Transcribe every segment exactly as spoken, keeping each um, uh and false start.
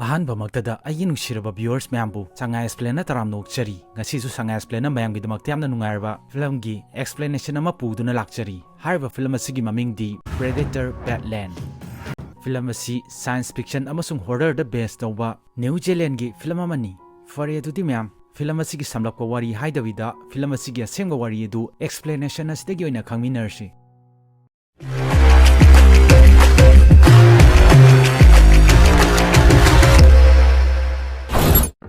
ꯑꯍꯥꯟꯕꯃꯛꯇꯗ ꯑꯩꯒꯤ ꯅꯨꯡꯁꯤꯔꯕ viewers ꯃꯌꯥꯝꯕꯨ ꯁꯉꯥꯏ Explainꯅ ꯇꯔꯥꯝꯅ ꯑꯣꯛꯆꯔꯤ꯫ ꯉꯁꯤꯁꯨ ꯁꯉꯥꯏ Explainꯅ ꯃꯌꯥꯝꯒꯤꯗꯃꯛꯇ ꯌꯥꯝꯅ ꯅꯨꯡꯉꯥꯏꯔꯕ ꯐꯤꯂꯝꯒꯤ explanation ꯑꯃ ꯄꯨꯗꯨꯅ ꯂꯥꯛꯆꯔꯤ꯫ ꯍꯥꯏꯔꯤꯕ ꯐꯤꯂꯝ ꯑꯁꯤꯒꯤ ꯃꯃꯤꯡꯗꯤ Predator: Badlands꯫ ꯐꯤꯂꯝ ꯑꯁꯤ science fiction ꯑꯃꯁꯨꯡ horrorꯗ base ꯇꯧꯕ New Zealandꯒꯤ ꯐꯤꯂꯝ ꯑꯃꯅꯤ꯫ ꯐꯔꯦ, ꯑꯗꯨꯗꯤ ꯃꯌꯥꯝ, ꯐꯤꯂꯝ ꯑꯁꯤꯒꯤ ꯁꯝꯂꯞꯄ ꯋꯥꯔꯤ ꯍꯥꯏꯗꯕꯤꯗ ꯐꯤꯂꯝ ꯑꯁꯤꯒꯤ ꯑꯁꯦꯡꯕ ꯋꯥꯔꯤ ꯑꯗꯨ explanation ꯑꯁꯤꯗꯒꯤ ꯑꯣꯏꯅ ꯈꯪꯃꯤꯟꯅꯔꯁꯤ꯫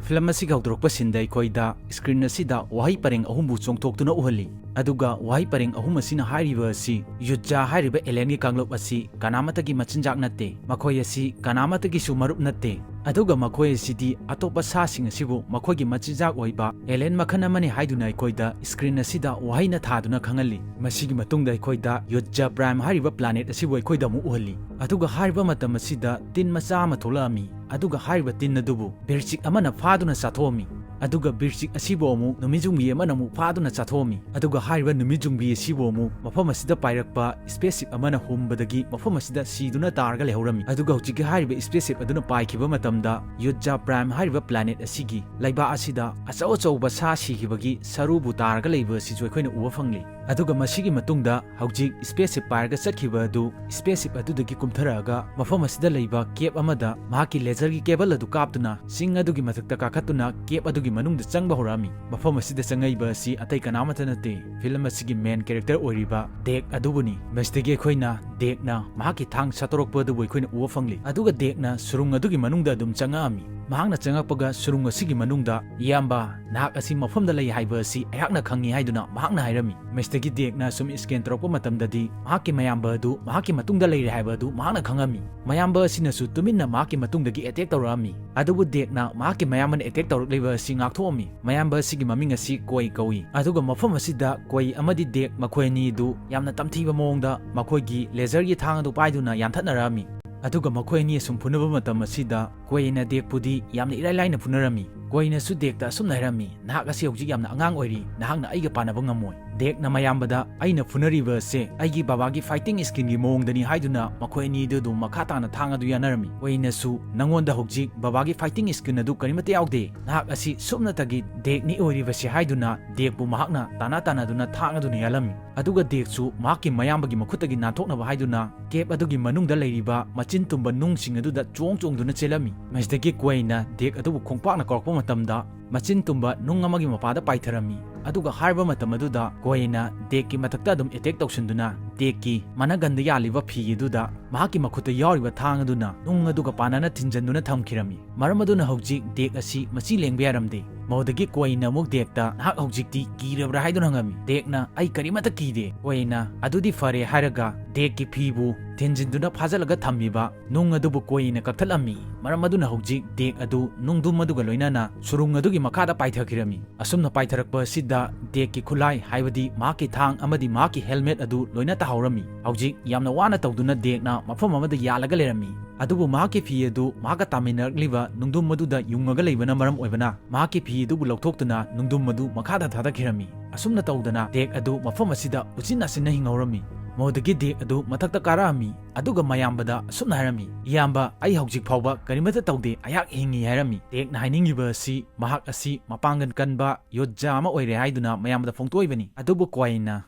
ꯐꯤꯂꯝ ꯑꯁꯤꯒꯤ ꯍꯧꯗꯣꯔꯛꯄ sceneꯗ ꯑꯩꯈꯣꯏꯗ screen ꯑꯁꯤꯗ ꯋꯥꯍꯩ ꯄꯔꯦꯡ ꯑꯍꯨꯝꯕꯨ ꯆꯣꯡꯊꯣꯛꯇꯨꯅ ꯎꯍꯜꯂꯤ꯫ ꯑꯗꯨꯒ ꯋꯥꯍꯩ ꯄꯔꯦꯡ ꯑꯍꯨꯝ ꯑꯁꯤꯅ ꯍꯥꯏꯔꯤꯕ ꯑꯁꯤ ꯌꯨꯠꯖꯥ ꯍꯥꯏꯔꯤꯕ alienꯒꯤ ꯀꯥꯡꯂꯨꯞ ꯑꯁꯤ ꯀꯅꯥꯃꯠꯇꯒꯤ ꯃꯆꯤꯟꯖꯥꯛ ꯅꯠꯇꯦ, ꯃꯈꯣꯏ ꯑꯁꯤ ꯀꯅꯥꯃꯠꯇꯒꯤꯁꯨ ꯃꯔꯨꯞ ꯅꯠꯇꯦ, ꯑꯗꯨꯒ ꯃꯈꯣꯏ ꯑꯁꯤꯗꯤ ꯑꯇꯣꯞꯄ ꯁꯥꯁꯤꯡ ꯑꯁꯤꯕꯨ ꯃꯈꯣꯏꯒꯤ ꯃꯆꯤꯟꯖꯥꯛ ꯑꯣꯏꯕ alien ꯃꯈꯜ ꯑꯃꯅꯤ ꯍꯥꯏꯗꯨꯅ ꯑꯩꯈꯣꯏꯗ screen ꯑꯁꯤꯗ ꯋꯥꯍꯩꯅ ꯊꯥꯗꯨꯅ ꯈꯪꯍꯜꯂꯤ꯫ ꯃꯁꯤꯒꯤ ꯃꯇꯨꯡꯗ ꯑꯩꯈꯣꯏꯗ ꯌꯨꯠꯖꯥ Prime ꯍꯥꯏꯔꯤꯕ planet ꯑꯁꯤꯕꯨ ꯑꯩꯈꯣꯏꯗ ꯑꯃꯨꯛ ꯎꯍꯜꯂꯤ꯫ ꯑꯗꯨꯒ ꯍꯥꯏꯔꯤꯕ ꯃꯇꯝ ꯑꯁꯤꯗ ꯇꯤꯟ ꯃꯆꯥ ꯑꯃ ꯊꯣꯛꯂꯛꯑꯝꯃꯤ꯫ ꯑꯗꯨꯒ ꯍꯥꯏꯔꯤꯕ ꯇꯤꯟ ꯑꯗꯨꯕꯨ ꯕꯤꯔꯆꯤꯛ ꯑꯃꯅ ꯐꯥꯗꯨꯅ ꯆꯥꯊꯣꯛꯑꯝꯃꯤ꯫ ꯑꯗꯨꯒ ꯕꯤꯔꯆꯤꯛ ꯑꯁꯤꯕꯨ ꯑꯃꯨꯛ ꯅꯨꯃꯤꯠ ꯌꯨꯡꯕꯤ ꯑꯃꯅ ꯑꯃꯨꯛ ꯐꯥꯗꯨꯅ ꯆꯥꯊꯣꯛꯑꯝꯃꯤ꯫ ꯑꯗꯨꯒ ꯍꯥꯏꯔꯤꯕ ꯅꯨꯃꯤꯠ ꯌꯨꯡꯕꯤ ꯑꯁꯤꯕꯨ ꯑꯃꯨꯛ ꯃꯐꯝ ꯑꯁꯤꯗ ꯄꯥꯏꯔꯛꯄ spaceship ꯑꯃꯅ ꯍꯨꯝꯕꯗꯒꯤ ꯃꯐꯝ ꯑꯁꯤꯗ ꯁꯤꯗꯨꯅ ꯇꯥꯔꯒ ꯂꯩꯍꯧꯔꯝꯃꯤ꯫ ꯑꯗꯨꯒ ꯍꯧꯖꯤꯛꯀꯤ ꯍꯥꯏꯔꯤꯕ spaceship ꯑꯗꯨꯅ ꯄꯥꯏꯈꯤꯕ ꯃꯇꯝꯗ ꯌꯨꯠꯖꯥ Prime ꯍꯥꯏꯔꯤꯕ planet ꯑꯁꯤꯒꯤ ꯂꯩꯕꯥꯛ ꯑꯁꯤꯗ ꯑꯆꯧ ꯑꯆꯧꯕ ꯁꯥ ꯁꯤꯈꯤꯕꯒꯤ ꯁꯔꯨꯕꯨ ꯇꯥꯔꯒ ꯂꯩꯕ ꯑꯁꯤꯁꯨ ꯑꯩꯈꯣꯏꯅ ꯎꯕ ꯐꯪꯂꯤ꯫ ꯑꯗꯨꯒ ꯃꯁꯤꯒꯤ ꯃꯇꯨꯡꯗ ꯍꯧꯖꯤꯛ spaceship ꯄꯥꯏꯔꯒ ꯆꯠꯈꯤꯕ ꯑꯗꯨ spaceship ꯑꯗꯨꯗꯒꯤ ꯀꯨꯝꯊꯔꯛꯑꯒ ꯃꯐꯝ ꯑꯁꯤꯗ ꯂꯩꯕ cave ꯑꯃꯗ ꯃꯍꯥꯛꯀꯤ laserꯒꯤ cable ꯑꯗꯨ ꯀꯥꯞꯇꯨꯅ ꯆꯤꯡ ꯑꯗꯨꯒꯤ ꯃꯊꯛꯇ ꯀꯥꯈꯠꯇꯨꯅ cave ꯑꯗꯨꯒꯤ ꯃꯅꯨꯡꯗ ꯆꯪꯕ ꯍꯧꯔꯛꯑꯝꯃꯤ꯫ ꯃꯐꯝ ꯑꯁꯤꯗ ꯆꯪꯉꯛꯏꯕ ꯑꯁꯤ ꯑꯇꯩ ꯀꯅꯥꯃꯠꯇ ꯅꯠꯇꯦ, ꯐꯤꯂꯝ ꯑꯁꯤꯒꯤ main character ꯑꯣꯏꯔꯤꯕ ꯗꯦꯛ ꯑꯗꯨꯕꯨꯅꯤ꯫ ꯃꯁꯤꯗꯒꯤ ꯑꯩꯈꯣꯏꯅ ꯗꯦꯛꯅ ꯃꯍꯥꯛꯀꯤ ꯊꯥꯡ ꯁꯠꯇꯣꯔꯛꯄ ꯑꯗꯨꯕꯨ ꯑꯩꯈꯣꯏꯅ ꯎꯕ ꯐꯪꯂꯤ꯫ ꯑꯗꯨꯒ ꯗꯦꯛꯅ ꯁꯨꯔꯨꯡ ꯑꯗꯨꯒꯤ ꯃꯅꯨꯡꯗ ꯑꯗꯨꯝ ꯆꯪꯉꯛꯑꯝꯃꯤ꯫ ꯃꯍꯥꯛꯅ ꯆꯪꯉꯛꯄꯒ ꯁꯨꯔꯨꯡ ꯑꯁꯤꯒꯤ ꯃꯅꯨꯡꯗ, "ꯏꯌꯥꯝꯕ, ꯅꯍꯥꯛ ꯑꯁꯤ ꯃꯐꯝꯗ ꯂꯩ ꯍꯥꯏꯕ ꯑꯁꯤ ꯑꯩꯍꯥꯛꯅ ꯈꯪꯉꯤ" ꯍꯥꯏꯗꯨꯅ ꯃꯍꯥꯛꯅ ꯍꯥꯏꯔꯝꯃꯤ꯫ ꯃꯁꯤꯗꯒꯤ ꯗꯦꯛꯅ ꯁꯨꯝ scan ꯇꯧꯔꯛꯄ ꯃꯇꯝꯗꯗꯤ ꯃꯍꯥꯛꯀꯤ ꯃꯌꯥꯝꯕ ꯑꯗꯨ ꯃꯍꯥꯛꯀꯤ ꯃꯇꯨꯡꯗ ꯂꯩꯔꯦ ꯍꯥꯏꯕ ꯑꯗꯨ ꯃꯍꯥꯛꯅ ꯈꯪꯉꯝꯃꯤ꯫ ꯃꯌꯥꯝꯕ ꯑꯁꯤꯅꯁꯨ ꯇꯨꯃꯤꯟꯅ ꯃꯍꯥꯛꯀꯤ ꯃꯇꯨꯡꯗꯒꯤ attack ꯇꯧꯔꯛꯑꯝꯃꯤ꯫ ꯑꯗꯨꯕꯨ ꯗꯦꯛꯅ ꯃꯍꯥꯛꯀꯤ ꯃꯌꯥꯝꯕꯅ attack ꯇꯧꯔꯛꯂꯤꯕ ꯑꯁꯤ ꯉꯥꯛꯊꯣꯛꯑꯝꯃꯤ꯫ ꯃꯌꯥꯝꯕ ꯑꯁꯤꯒꯤ ꯃꯃꯤꯡ ꯑꯁꯤ ꯀꯣꯏ ꯀꯧꯏ꯫ ꯑꯗꯨꯒ ꯃꯐꯝ ꯑꯁꯤꯗ ꯀꯣꯏ ꯑꯃꯗꯤ ꯗꯦꯛ ꯃꯈꯣꯏ ꯑꯅꯤ ꯑꯗꯨ ꯌꯥꯝꯅ ꯇꯝꯊꯤꯕ ꯃꯑꯣꯡꯗ ꯃꯈꯣꯏꯒꯤ laserꯒꯤ ꯊꯥꯡ ꯑꯗꯨ ꯄꯥꯏꯗꯨꯅ ꯌꯥꯟꯊꯠꯅꯔꯛꯑꯝꯃꯤ꯫ ꯑꯗꯨꯒ ꯃꯈꯣꯏ ꯑꯅꯤ ꯑꯁꯨꯝ ꯐꯨꯅꯕ ꯃꯇꯝ ꯑꯁꯤꯗ ꯀꯣꯏꯅ ꯗꯦꯛꯄꯨꯗꯤ ꯌꯥꯝꯅ ꯏꯔꯥꯏ ꯂꯥꯏꯅ ꯐꯨꯅꯔꯝꯃꯤ꯫ ꯀꯣꯏꯅꯁꯨ ꯗꯦꯛꯇ ꯑꯁꯨꯝꯅ ꯍꯥꯏꯔꯝꯃꯤ, "ꯅꯍꯥꯛ ꯑꯁꯤ ꯍꯧꯖꯤꯛ ꯌꯥꯝꯅ ꯑꯉꯥꯡ ꯑꯣꯏꯔꯤ, ꯅꯍꯥꯛꯅ ꯑꯩꯒ ꯄꯥꯟꯅꯕ ꯉꯝꯃꯣꯏ꯫" ꯗꯦꯛꯅ ꯃꯌꯥꯝꯕꯗ, "ꯑꯩꯅ ꯐꯨꯅꯔꯤꯕ ꯑꯁꯦ ꯑꯩꯒꯤ ꯕꯕꯥꯒꯤ fighting skinꯒꯤ ꯃꯑꯣꯡꯗꯅꯤ" ꯍꯥꯏꯗꯨꯅ ꯃꯈꯣꯏ ꯑꯅꯤꯗꯨ ꯑꯗꯨꯝ ꯃꯈꯥ ꯇꯥꯅ ꯊꯥꯡ ꯑꯗꯨ ꯌꯥꯅꯔꯝꯃꯤ꯫ ꯀꯣꯏꯅꯁꯨ, "ꯅꯉꯣꯟꯗ ꯍꯧꯖꯤꯛ ꯕꯕꯥꯒꯤ fighting skin ꯑꯗꯨ ꯀꯔꯤꯃꯠꯇ ꯌꯥꯎꯗꯦ, ꯅꯍꯥꯛ ꯑꯁꯤ ꯁꯨꯞꯅꯇꯒꯤ ꯗꯦꯛꯅꯤ ꯑꯣꯏꯔꯤꯕꯁꯤ" ꯍꯥꯏꯗꯨꯅ ꯗꯦꯛꯄꯨ ꯃꯍꯥꯛꯅ ꯇꯥꯟꯅ ꯇꯥꯟꯅꯗꯨꯅ ꯊꯥꯡ ꯑꯗꯨꯅ ꯌꯥꯜꯂꯝꯃꯤ꯫ ꯑꯗꯨꯒ ꯗꯦꯛꯁꯨ ꯃꯍꯥꯛꯀꯤ ꯃꯌꯥꯝꯕꯒꯤ ꯃꯈꯨꯠꯇꯒꯤ ꯅꯥꯟꯊꯣꯛꯅꯕ ꯍꯥꯏꯗꯨꯅ cave ꯑꯗꯨꯒꯤ ꯃꯅꯨꯡꯗ ꯂꯩꯔꯤꯕ ꯃꯆꯤꯟ ꯇꯨꯝꯕ ꯅꯨꯡꯁꯤꯡ ꯑꯗꯨꯗ ꯆꯣꯡ ꯆꯣꯡꯗꯨꯅ ꯆꯦꯜꯂꯝꯃꯤ꯫ ꯃꯁꯤꯗꯒꯤ ꯀꯣꯏꯅ ꯗꯦꯛ ꯑꯗꯨꯕꯨ ꯈꯣꯡꯄꯥꯛꯅ ꯀꯥꯎꯔꯛꯄ ꯃꯇꯝꯗ, ꯃꯆꯤꯟ ꯇꯨꯝꯕ ꯅꯨꯡ ꯑꯃꯒꯤ ꯃꯄꯥꯗ ꯄꯥꯏꯊꯔꯝꯃꯤ꯫ ꯑꯗꯨꯒ ꯍꯥꯏꯔꯕ ꯃꯇꯝ ꯑꯗꯨꯗ ꯀꯣꯏꯅ ꯗꯦꯛꯀꯤ ꯃꯊꯛꯇ ꯑꯗꯨꯝ attack ꯇꯧꯁꯤꯟꯗꯨꯅ ꯗꯦꯛꯀꯤ ꯃꯅꯒꯟꯗ ꯌꯥꯜꯂꯤꯕ ꯐꯤ ꯑꯗꯨꯗ ꯃꯍꯥꯛꯀꯤ ꯃꯈꯨꯠꯇ ꯌꯥꯎꯔꯤꯕ ꯊꯥꯡ ꯑꯗꯨꯅ ꯅꯨꯡ ꯑꯗꯨꯒ ꯄꯥꯟꯅꯅ ꯊꯤꯟꯖꯤꯟꯗꯨꯅ ꯊꯝꯈꯤꯔꯝꯃꯤ꯫ ꯃꯔꯝ ꯑꯗꯨꯅ ꯍꯧꯖꯤꯛ ꯗꯦꯛ ꯑꯁꯤ ꯃꯆꯤ ꯂꯦꯡꯕ ꯌꯥꯔꯝꯗꯦ꯫ ꯃꯗꯨꯗꯒꯤ ꯀꯣꯏꯅ ꯑꯃꯨꯛ ꯗꯦꯛꯇ, "ꯅꯍꯥꯛ ꯍꯧꯖꯤꯛꯇꯤ ꯀꯤꯔꯕ꯭ꯔꯥ?" ꯍꯥꯏꯗꯨꯅ ꯍꯪꯉꯝꯃꯤ꯫ ꯗꯦꯛꯅ, "ꯑꯩ ꯀꯔꯤꯃꯠꯇ ꯀꯤꯗꯦ꯫" ꯀꯣꯏꯅ, "ꯑꯗꯨꯗꯤ ꯐꯔꯦ" ꯍꯥꯏꯔꯒ ꯗꯦꯛꯀꯤ ꯐꯤꯕꯨ ꯊꯤꯟꯖꯤꯟꯗꯨꯅ ꯐꯥꯖꯤꯜꯂꯒ ꯊꯝꯃꯤꯕ ꯅꯨꯡ ꯑꯗꯨꯕꯨ ꯀꯣꯏꯅ ꯀꯛꯊꯠꯂꯝꯃꯤ꯫ ꯃꯔꯝ ꯑꯗꯨꯅ ꯍꯧꯖꯤꯛ ꯗꯦꯛ ꯑꯗꯨ ꯅꯨꯡꯗꯨꯝ ꯑꯗꯨꯒ ꯂꯣꯏꯅꯅ ꯁꯨꯔꯨꯡ ꯑꯗꯨꯒꯤ ꯃꯈꯥꯗ ꯄꯥꯏꯊꯈꯤꯔꯝꯃꯤ꯫ ꯑꯁꯨꯝꯅ ꯄꯥꯏꯊꯔꯛꯄ ꯑꯁꯤꯗ ꯗꯦꯛꯀꯤ ꯈꯨꯠꯂꯥꯏ, ꯍꯥꯏꯕꯗꯤ ꯃꯍꯥꯛꯀꯤ ꯊꯥꯡ ꯑꯃꯗꯤ ꯃꯍꯥꯛꯀꯤ helmet ꯑꯗꯨ ꯂꯣꯏꯅ ꯇꯥꯍꯧꯔꯝꯃꯤ꯫ ꯍꯧꯖꯤꯛ ꯌꯥꯝꯅ ꯋꯥꯅ ꯇꯧꯗꯨꯅ ꯗꯦꯛꯅ ꯃꯐꯝ ꯑꯃꯗ ꯌꯥꯜꯂꯒ ꯂꯩꯔꯝꯃꯤ꯫ ꯑꯗꯨꯕꯨ ꯃꯍꯥꯛꯀꯤ ꯐꯤ ꯑꯗꯨ ꯃꯍꯥꯛꯀ ꯇꯥꯃꯤꯟꯅꯔꯛꯂꯤꯕ ꯅꯨꯡꯗꯨꯝ ꯑꯗꯨꯗ ꯌꯨꯡꯉꯒ ꯂꯩꯕꯅ ꯃꯔꯝ ꯑꯣꯏꯕꯅ, ꯃꯍꯥꯛꯀꯤ ꯐꯤ ꯑꯗꯨꯕꯨ ꯂꯧꯊꯣꯛꯇꯨꯅ ꯅꯨꯡꯗꯨꯝ ꯑꯗꯨ ꯃꯈꯥꯗ ꯊꯥꯗꯈꯤꯔꯝꯃꯤ꯫ ꯑꯁꯨꯝꯅ ꯇꯧꯗꯅ ꯗꯦꯛ ꯑꯗꯨ ꯃꯐꯝ ꯑꯁꯤꯗ ꯎꯆꯤꯟ ꯅꯥꯆꯤꯟꯅ ꯍꯤꯡꯍꯧꯔꯝꯃꯤ꯫ ꯃꯗꯨꯗꯒꯤ ꯗꯦꯛ ꯑꯗꯨ ꯃꯊꯛꯇ ꯀꯥꯔꯛꯑꯝꯃꯤ, ꯑꯗꯨꯒ ꯃꯌꯥꯝꯕꯗ ꯑꯁꯨꯝꯅ ꯍꯥꯏꯔꯝꯃꯤ, "ꯏꯌꯥꯝꯕ, ꯑꯩ ꯍꯧꯖꯤꯛ ꯐꯥꯎꯕ ꯀꯔꯤꯃꯠꯇ ꯇꯧꯗꯦ, ꯑꯩꯍꯥꯛ ꯍꯤꯡꯉꯤ" ꯍꯥꯏꯔꯝꯃꯤ꯫ ꯗꯦꯛꯅ ꯍꯥꯏꯅꯤꯡꯉꯤꯕ ꯑꯁꯤ ꯃꯍꯥꯛ ꯑꯁꯤ ꯃꯄꯥꯡꯒꯜ ꯀꯟꯕ ꯌꯨꯗꯖꯥ ꯑꯃ ꯑꯣꯏꯔꯦ ꯍꯥꯏꯗꯨꯅ ꯃꯌꯥꯝꯗ ꯐꯣꯡꯗꯣꯛꯏꯕꯅꯤ꯫ ꯑꯗꯨꯕꯨ ꯀꯣꯏꯅ,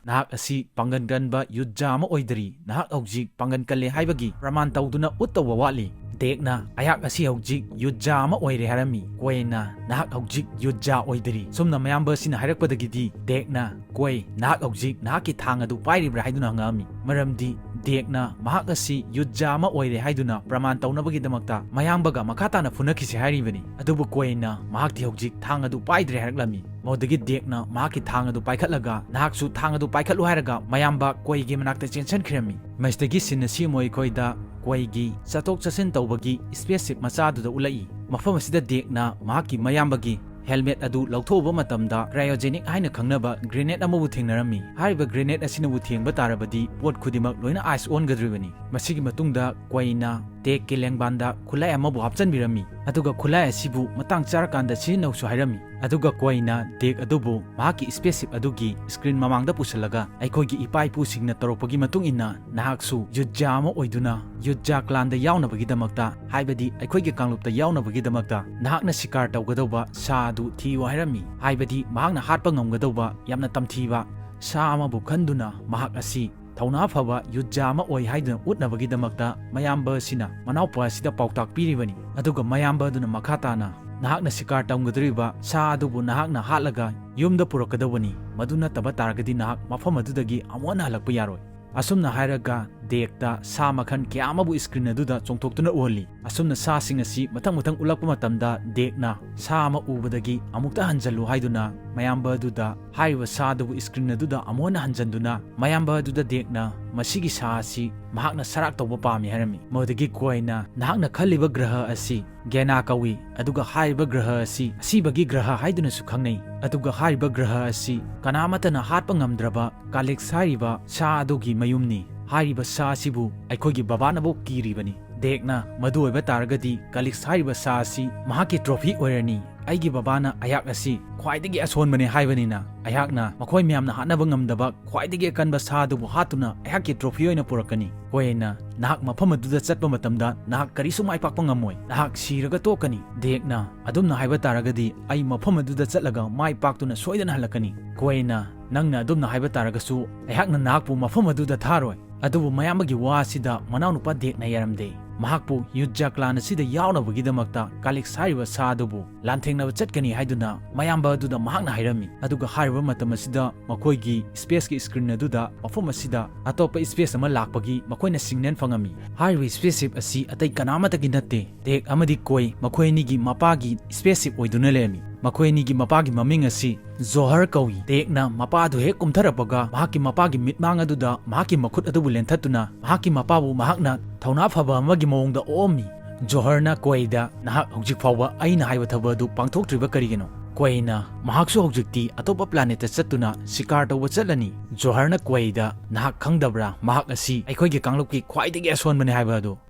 "ꯅꯍꯥꯛ ꯑꯁꯤ ꯄꯥꯡꯒꯜ ꯀꯟꯕ ꯌꯨꯗꯖꯥ ꯑꯃ ꯑꯣꯏꯗꯔꯤ, ꯅꯍꯥꯛ ꯍꯧꯖꯤꯛ ꯄꯥꯡꯒꯜ ꯀꯜꯂꯦ ꯍꯥꯏꯕꯒꯤ ꯄ꯭ꯔꯃꯥꯟ ꯇꯧꯗꯨꯅ ꯎꯠꯇꯧꯕ ꯋꯥꯠꯂꯤ꯫" ꯗꯦꯛꯅ, "ꯑꯩꯍꯥꯛ ꯑꯁꯤ ꯍꯧꯖꯤꯛ ꯌꯨꯗꯖꯥ ꯑꯃ ꯑꯣꯏꯔꯦ" ꯍꯥꯏꯔꯝꯃꯤ꯫ ꯀꯣꯏꯅ, "ꯅꯍꯥꯛ ꯍꯧꯖꯤꯛ ꯌꯨꯗꯖꯥ ꯑꯣꯏꯗꯔꯤ꯫" ꯁꯨꯝꯅ ꯃꯌꯥꯝꯕ ꯑꯁꯤꯅ ꯍꯥꯏꯔꯛꯄꯗꯒꯤꯗꯤ ꯗꯦꯛꯅ, "ꯀꯣꯏ, ꯅꯍꯥꯛ ꯍꯧꯖꯤꯛ ꯅꯍꯥꯛꯀꯤ ꯊꯥꯡ ꯑꯗꯨ ꯄꯥꯏꯔꯤꯕ꯭ꯔꯥ?" ꯍꯥꯏꯗꯨꯅ ꯍꯪꯉꯛꯑꯝꯃꯤ꯫ ꯃꯔꯝꯗꯤ ꯗꯦꯛꯅ ꯃꯍꯥꯛ ꯑꯁꯤ ꯌꯨꯗꯖꯥ ꯑꯃ ꯑꯣꯏꯔꯦ ꯍꯥꯏꯗꯨꯅ ꯄ꯭ꯔꯃꯥꯟ ꯇꯧꯅꯕꯒꯤꯗꯃꯛꯇ ꯃꯌꯥꯝꯕꯒ ꯃꯈꯥ ꯇꯥꯅ ꯐꯨꯅꯈꯤꯁꯤ ꯍꯥꯏꯔꯤꯕꯅꯤ꯫ ꯑꯗꯨꯕꯨ ꯀꯣꯏꯅ ꯃꯍꯥꯛꯇꯤ ꯍꯧꯖꯤꯛ ꯊꯥꯡ ꯑꯗꯨ ꯄꯥꯏꯗ꯭ꯔꯦ ꯍꯥꯏꯔꯛꯂꯝꯃꯤ꯫ ꯃꯗꯨꯗꯒꯤ ꯗꯦꯛꯅ ꯃꯍꯥꯛꯀꯤ ꯊꯥꯡ ꯑꯗꯨ ꯄꯥꯏꯈꯠꯂꯒ, "ꯅꯍꯥꯛꯁꯨ ꯊꯥꯡ ꯑꯗꯨ ꯄꯥꯏꯈꯠꯂꯨ" ꯍꯥꯏꯔꯒ ꯃꯌꯥꯝꯕ ꯀꯣꯏꯒꯤ ꯃꯅꯥꯛꯇ ꯆꯦꯟꯁꯤꯟꯈꯤꯔꯝꯃꯤ꯫ ꯃꯁꯤꯗꯒꯤ scene ꯑꯁꯤ ꯑꯃꯨꯛ ꯑꯩꯈꯣꯏꯗ ꯀꯣꯏꯒꯤ ꯆꯠꯊꯣꯛ ꯆꯠꯁꯤꯟ ꯇꯧꯕꯒꯤ spaceship ꯃꯆꯥꯗꯨꯗ ꯎꯠꯂꯛꯏ꯫ ꯃꯐꯝ ꯑꯁꯤꯗ ꯗꯦꯛꯅ ꯃꯍꯥꯛꯀꯤ ꯃꯌꯥꯝꯕꯒꯤ helmet ꯑꯗꯨ ꯂꯧꯊꯣꯛꯎꯕ ꯃꯇꯝꯗ cryogenic ꯍꯥꯏꯅ ꯈꯪꯅꯕ grenade ꯑꯃꯕꯨ ꯊꯦꯡꯅꯔꯝꯃꯤ꯫ ꯍꯥꯏꯔꯤꯕ grenade ꯑꯁꯤꯅꯕꯨ ꯊꯦꯡꯕ ꯇꯥꯔꯕꯗꯤ ꯄꯣꯠ ꯈꯨꯗꯤꯡꯃꯛ ꯂꯣꯏꯅ ice ꯑꯣꯟꯒꯗꯧꯔꯤꯕꯅꯤ꯫ ꯃꯁꯤꯒꯤ ꯃꯇꯨꯡꯗ ꯀꯣꯏꯅ ꯗꯦꯛꯀꯤ ꯂꯦꯡꯕꯥꯟꯗ ꯈꯨꯠꯂꯥꯏ ꯑꯃꯕꯨ ꯍꯥꯞꯆꯤꯟꯕꯤꯔꯝꯃꯤ, ꯑꯗꯨꯒ ꯈꯨꯠꯂꯥꯏ ꯑꯁꯤꯕꯨ ꯃꯇꯥꯡ ꯆꯥꯔꯀꯥꯟꯗ ꯁꯤꯖꯤꯟꯅꯧꯁꯨ ꯍꯥꯏꯔꯝꯃꯤ꯫ ꯑꯗꯨꯒ ꯀꯣꯏꯅ ꯗꯦꯛ ꯑꯗꯨꯕꯨ ꯃꯍꯥꯛꯀꯤ spaceship ꯑꯗꯨꯒꯤ screen ꯃꯃꯥꯡꯗ ꯄꯨꯁꯤꯜꯂꯒ, ꯑꯩꯈꯣꯏꯒꯤ ꯏꯄꯥ ꯏꯄꯨꯁꯤꯡꯅ ꯇꯧꯔꯛꯄꯒꯤ ꯃꯇꯨꯡ ꯏꯟꯅ ꯅꯍꯥꯛꯁꯨ ꯌꯨꯖꯥ ꯑꯃ ꯑꯣꯏꯗꯨꯅ ꯌꯨꯖꯥ clanꯗ ꯌꯥꯎꯅꯕꯒꯤꯗꯃꯛꯇ, ꯍꯥꯏꯕꯗꯤ ꯑꯩꯈꯣꯏꯒꯤ ꯀꯥꯡꯂꯨꯞꯇ ꯌꯥꯎꯅꯕꯒꯤꯗꯃꯛꯇ ꯅꯍꯥꯛꯅ ꯁꯤꯀꯥꯔ ꯇꯧꯒꯗꯧꯕ ꯁꯥ ꯑꯗꯨ ꯊꯤꯌꯨ ꯍꯥꯏꯔꯝꯃꯤ꯫ ꯍꯥꯏꯕꯗꯤ ꯃꯍꯥꯛꯅ ꯍꯥꯠꯄ ꯉꯝꯒꯗꯧꯕ ꯌꯥꯝꯅ ꯇꯝꯊꯤꯕ ꯁꯥ ꯑꯃꯕꯨ ꯈꯟꯗꯨꯅ ꯃꯍꯥꯛ ꯑꯁꯤ ꯊꯧꯅꯥ ꯐꯕ ꯌꯨꯖꯥ ꯑꯃ ꯑꯣꯏ ꯍꯥꯏꯗꯨꯅ ꯎꯠꯅꯕꯒꯤꯗꯃꯛꯇ ꯃꯌꯥꯝꯕ ꯑꯁꯤꯅ ꯃꯅꯥꯎꯄꯥ ꯑꯁꯤꯗ ꯄꯥꯎꯇꯥꯛ ꯄꯤꯔꯤꯕꯅꯤ꯫ ꯑꯗꯨꯒ ꯃꯌꯥꯝꯕ ꯑꯗꯨꯅ ꯃꯈꯥ ꯇꯥꯅ, "ꯅꯍꯥꯛꯅ ꯁꯤꯀꯥꯔ ꯇꯧꯒꯗꯧꯔꯤꯕ ꯁꯥ ꯑꯗꯨꯕꯨ ꯅꯍꯥꯛꯅ ꯍꯥꯠꯂꯒ ꯌꯨꯝꯗ ꯄꯨꯔꯛꯀꯗꯧꯕꯅꯤ, ꯃꯗꯨ ꯅꯠꯇꯕ ꯇꯥꯔꯒꯗꯤ ꯅꯍꯥꯛ ꯃꯐꯝ ꯑꯗꯨꯗꯒꯤ ꯑꯃꯨꯛ ꯍꯟꯅ ꯍꯜꯂꯛꯄ ꯌꯥꯔꯣꯏ"꯫ ꯑꯁꯨꯝꯅ ꯍꯥꯏꯔꯒ ꯗꯦꯛꯇ ꯁꯥ ꯃꯈꯜ ꯀꯌꯥ ꯑꯃꯕꯨ screen ꯑꯗꯨꯗ ꯆꯣꯡꯊꯣꯛꯇꯨꯅ ꯎꯍꯜꯂꯤ꯫ ꯑꯁꯨꯝꯅ ꯁꯥꯁꯤꯡ ꯑꯁꯤ ꯃꯊꯪ ꯃꯊꯪ ꯎꯠꯂꯛꯄ ꯃꯇꯝꯗ ꯗꯦꯛꯅ ꯁꯥ ꯑꯃ ꯎꯕꯗꯒꯤ "ꯑꯃꯨꯛꯇ ꯍꯟꯖꯜꯂꯨ" ꯍꯥꯏꯗꯨꯅ ꯃꯌꯥꯝꯕ ꯑꯗꯨꯗ ꯍꯥꯏꯔꯤꯕ ꯁꯥ ꯑꯗꯨꯕꯨ screen ꯑꯗꯨꯗ ꯑꯃꯨꯛ ꯍꯟꯅ ꯍꯟꯖꯟꯗꯨꯅ ꯃꯌꯥꯝꯕ ꯑꯗꯨꯗ ꯗꯦꯛꯅ ꯃꯁꯤꯒꯤ ꯁꯥ ꯑꯁꯤ ꯃꯍꯥꯛꯅ ꯁꯔꯥꯛ ꯇꯧꯕ ꯄꯥꯝꯃꯤ ꯍꯥꯏꯔꯝꯃꯤ꯫ ꯃꯗꯨꯗꯒꯤ ꯀꯣꯏꯅ, "ꯅꯍꯥꯛꯅ ꯈꯜꯂꯤꯕ ꯒ꯭ꯔꯍ ꯑꯁꯤ ꯒꯦꯅꯥ ꯀꯧꯏ, ꯑꯗꯨꯒ ꯍꯥꯏꯔꯤꯕ ꯒ꯭ꯔꯍ ꯑꯁꯤ ꯑꯁꯤꯕꯒꯤ ꯒ꯭ꯔꯍ ꯍꯥꯏꯗꯨꯅꯁꯨ ꯈꯪꯅꯩ, ꯑꯗꯨꯒ ꯍꯥꯏꯔꯤꯕ ꯒ꯭ꯔꯍ ꯑꯁꯤ ꯀꯅꯥꯃꯠꯇꯅ ꯍꯥꯠꯄ ꯉꯝꯗ꯭ꯔꯕ ꯀꯥꯂꯤꯛꯁ ꯍꯥꯏꯔꯤꯕ ꯁꯥ ꯑꯗꯨꯒꯤ ꯃꯌꯨꯝꯅꯤ꯫ ꯍꯥꯏꯔꯤꯕ ꯁꯥ ꯑꯁꯤꯕꯨ ꯑꯩꯈꯣꯏꯒꯤ ꯕꯕꯥꯅꯐꯥꯎ ꯀꯤꯔꯤꯕꯅꯤ꯫ ꯗꯦꯛꯅ, ꯃꯗꯨ ꯑꯣꯏꯕ ꯇꯥꯔꯒꯗꯤ ꯀꯥꯂꯤꯛꯁ ꯍꯥꯏꯔꯤꯕ ꯁꯥ ꯑꯁꯤ ꯃꯍꯥꯛꯀꯤ trophy ꯑꯣꯏꯔꯅꯤ꯫ ꯑꯩꯒꯤ ꯕꯕꯥꯅ ꯑꯩꯍꯥꯛ ꯑꯁꯤ ꯈ꯭ꯋꯥꯏꯗꯒꯤ ꯑꯁꯣꯟꯕꯅꯤ ꯍꯥꯏꯕꯅꯤꯅ, ꯑꯩꯍꯥꯛꯅ ꯃꯈꯣꯏ ꯃꯌꯥꯝꯅ ꯍꯥꯠꯅꯕ ꯉꯝꯗꯕ ꯈ꯭ꯋꯥꯏꯗꯒꯤ ꯑꯀꯟꯕ ꯁꯥ ꯑꯗꯨꯕꯨ ꯍꯥꯠꯇꯨꯅ ꯑꯩꯍꯥꯛꯀꯤ trophy ꯑꯣꯏꯅ ꯄꯨꯔꯛꯀꯅꯤ꯫ ꯀꯣꯏꯅ, "ꯅꯍꯥꯛ ꯃꯐꯝ ꯑꯗꯨꯗ ꯆꯠꯄ ꯃꯇꯝꯗ ꯅꯍꯥꯛ ꯀꯔꯤꯁꯨ ꯃꯥꯏ ꯄꯥꯛꯄ ꯉꯝꯃꯣꯏ꯫ ꯅꯍꯥꯛ ꯁꯤꯔꯒ ꯇꯣꯛꯀꯅꯤ"꯫ ꯗꯦꯛꯅ, "ꯑꯗꯨꯝꯅ ꯍꯥꯏꯕ ꯇꯥꯔꯒꯗꯤ ꯑꯩ ꯃꯐꯝ ꯑꯗꯨꯗ ꯆꯠꯂꯒ ꯃꯥꯏ ꯄꯥꯛꯇꯨꯅ ꯁꯣꯏꯗꯅ ꯍꯜꯂꯛꯀꯅꯤ"꯫ ꯀꯣꯏꯅ, "ꯅꯪꯅ ꯑꯗꯨꯝꯅ ꯍꯥꯏꯕ ꯇꯥꯔꯒꯁꯨ ꯑꯩꯍꯥꯛꯅ ꯅꯍꯥꯛꯄꯨ ꯃꯐꯝ ꯑꯗꯨꯗ ꯊꯥꯔꯣꯏ"꯫ ꯑꯗꯨꯕꯨ ꯃꯌꯥꯝꯕꯒꯤ ꯋꯥ ꯑꯁꯤꯗ ꯃꯅꯥꯎꯅꯨꯄꯥ ꯗꯦꯛꯅ ꯌꯥꯔꯝꯗꯦ꯫ ꯃꯍꯥꯛꯄꯨ ꯌꯨꯖꯥ clan ꯑꯁꯤꯗ ꯌꯥꯎꯅꯕꯒꯤꯗꯃꯛꯇ ꯀꯥꯂꯤꯛꯁ ꯍꯥꯏꯔꯤꯕ ꯁꯥ ꯑꯗꯨꯕꯨ ꯂꯥꯟꯊꯦꯡꯅꯕ ꯆꯠꯀꯅꯤ ꯍꯥꯏꯗꯨꯅ ꯃꯌꯥꯝꯕ ꯑꯗꯨꯗ ꯃꯍꯥꯛꯅ ꯍꯥꯏꯔꯝꯃꯤ꯫ ꯑꯗꯨꯒ ꯍꯥꯏꯔꯤꯕ ꯃꯇꯝ ꯑꯁꯤꯗ ꯃꯈꯣꯏꯒꯤ spaceꯀꯤ screen ꯑꯗꯨꯗ ꯃꯐꯝ ꯑꯁꯤꯗ ꯑꯇꯣꯞꯄ space ꯑꯃ ꯂꯥꯛꯄꯒꯤ ꯃꯈꯣꯏꯅ signal ꯐꯪꯉꯝꯃꯤ꯫ ꯍꯥꯏꯔꯤꯕ spaceship ꯑꯁꯤ ꯑꯇꯩ ꯀꯅꯥꯃꯠꯇꯒꯤ ꯅꯠꯇꯦ, ꯗꯦꯛ ꯑꯃꯗꯤ ꯀꯣꯏ ꯃꯈꯣꯏ ꯑꯅꯤꯒꯤ ꯃꯄꯥꯒꯤ spaceship ꯑꯣꯏꯗꯨꯅ ꯂꯩꯔꯝꯃꯤ꯫ ꯃꯈꯣꯏ ꯑꯅꯤꯒꯤ ꯃꯄꯥꯒꯤ ꯃꯃꯤꯡ ꯑꯁꯤ ꯖꯣꯍꯔ ꯀꯧꯏ꯫ ꯗꯦꯛꯅ ꯃꯄꯥꯗꯨ ꯍꯦꯛ ꯀꯨꯝꯊꯔꯛꯄꯒ ꯃꯍꯥꯛꯀꯤ ꯃꯄꯥꯒꯤ ꯃꯤꯠꯃꯥꯡ ꯑꯗꯨꯗ ꯃꯍꯥꯛꯀꯤ ꯃꯈꯨꯠ ꯑꯗꯨꯕꯨ ꯂꯦꯟꯊꯠꯇꯨꯅ ꯃꯍꯥꯛꯀꯤ ꯃꯄꯥꯕꯨ ꯃꯍꯥꯛꯅ ꯊꯧꯅꯥ ꯐꯕ ꯑꯃꯒꯤ ꯃꯑꯣꯡꯗ ꯑꯣꯛꯑꯝꯃꯤ꯫ ꯖꯣꯍꯔꯅ ꯀꯣꯏꯗ, "ꯅꯍꯥꯛ ꯍꯧꯖꯤꯛ ꯐꯥꯎꯕ ꯑꯩꯅ ꯍꯥꯏꯕ ꯊꯕꯛ ꯑꯗꯨ ꯄꯥꯡꯊꯣꯛꯇ꯭ꯔꯤꯕ ꯀꯔꯤꯒꯤꯅꯣ?" ꯀꯣꯏꯅ, "ꯃꯍꯥꯛꯁꯨ ꯍꯧꯖꯤꯛꯇꯤ ꯑꯇꯣꯞꯄ planetꯇ ꯆꯠꯇꯨꯅ ꯁꯤꯀꯥꯔ ꯇꯧꯕ ꯆꯠꯂꯅꯤ"꯫ ꯖꯣꯍꯔꯅ ꯀꯣꯏꯗ, "ꯅꯍꯥꯛ ꯈꯪꯗꯕ꯭ꯔꯥ, ꯃꯍꯥꯛ ꯑꯁꯤ ꯑꯩꯈꯣꯏꯒꯤ ꯀꯥꯡꯂꯨꯞꯀꯤ ꯈ꯭ꯋꯥꯏꯗꯒꯤ ꯑꯁꯣꯟꯕꯅꯤ ꯍꯥꯏꯕ ꯑꯗꯨ?"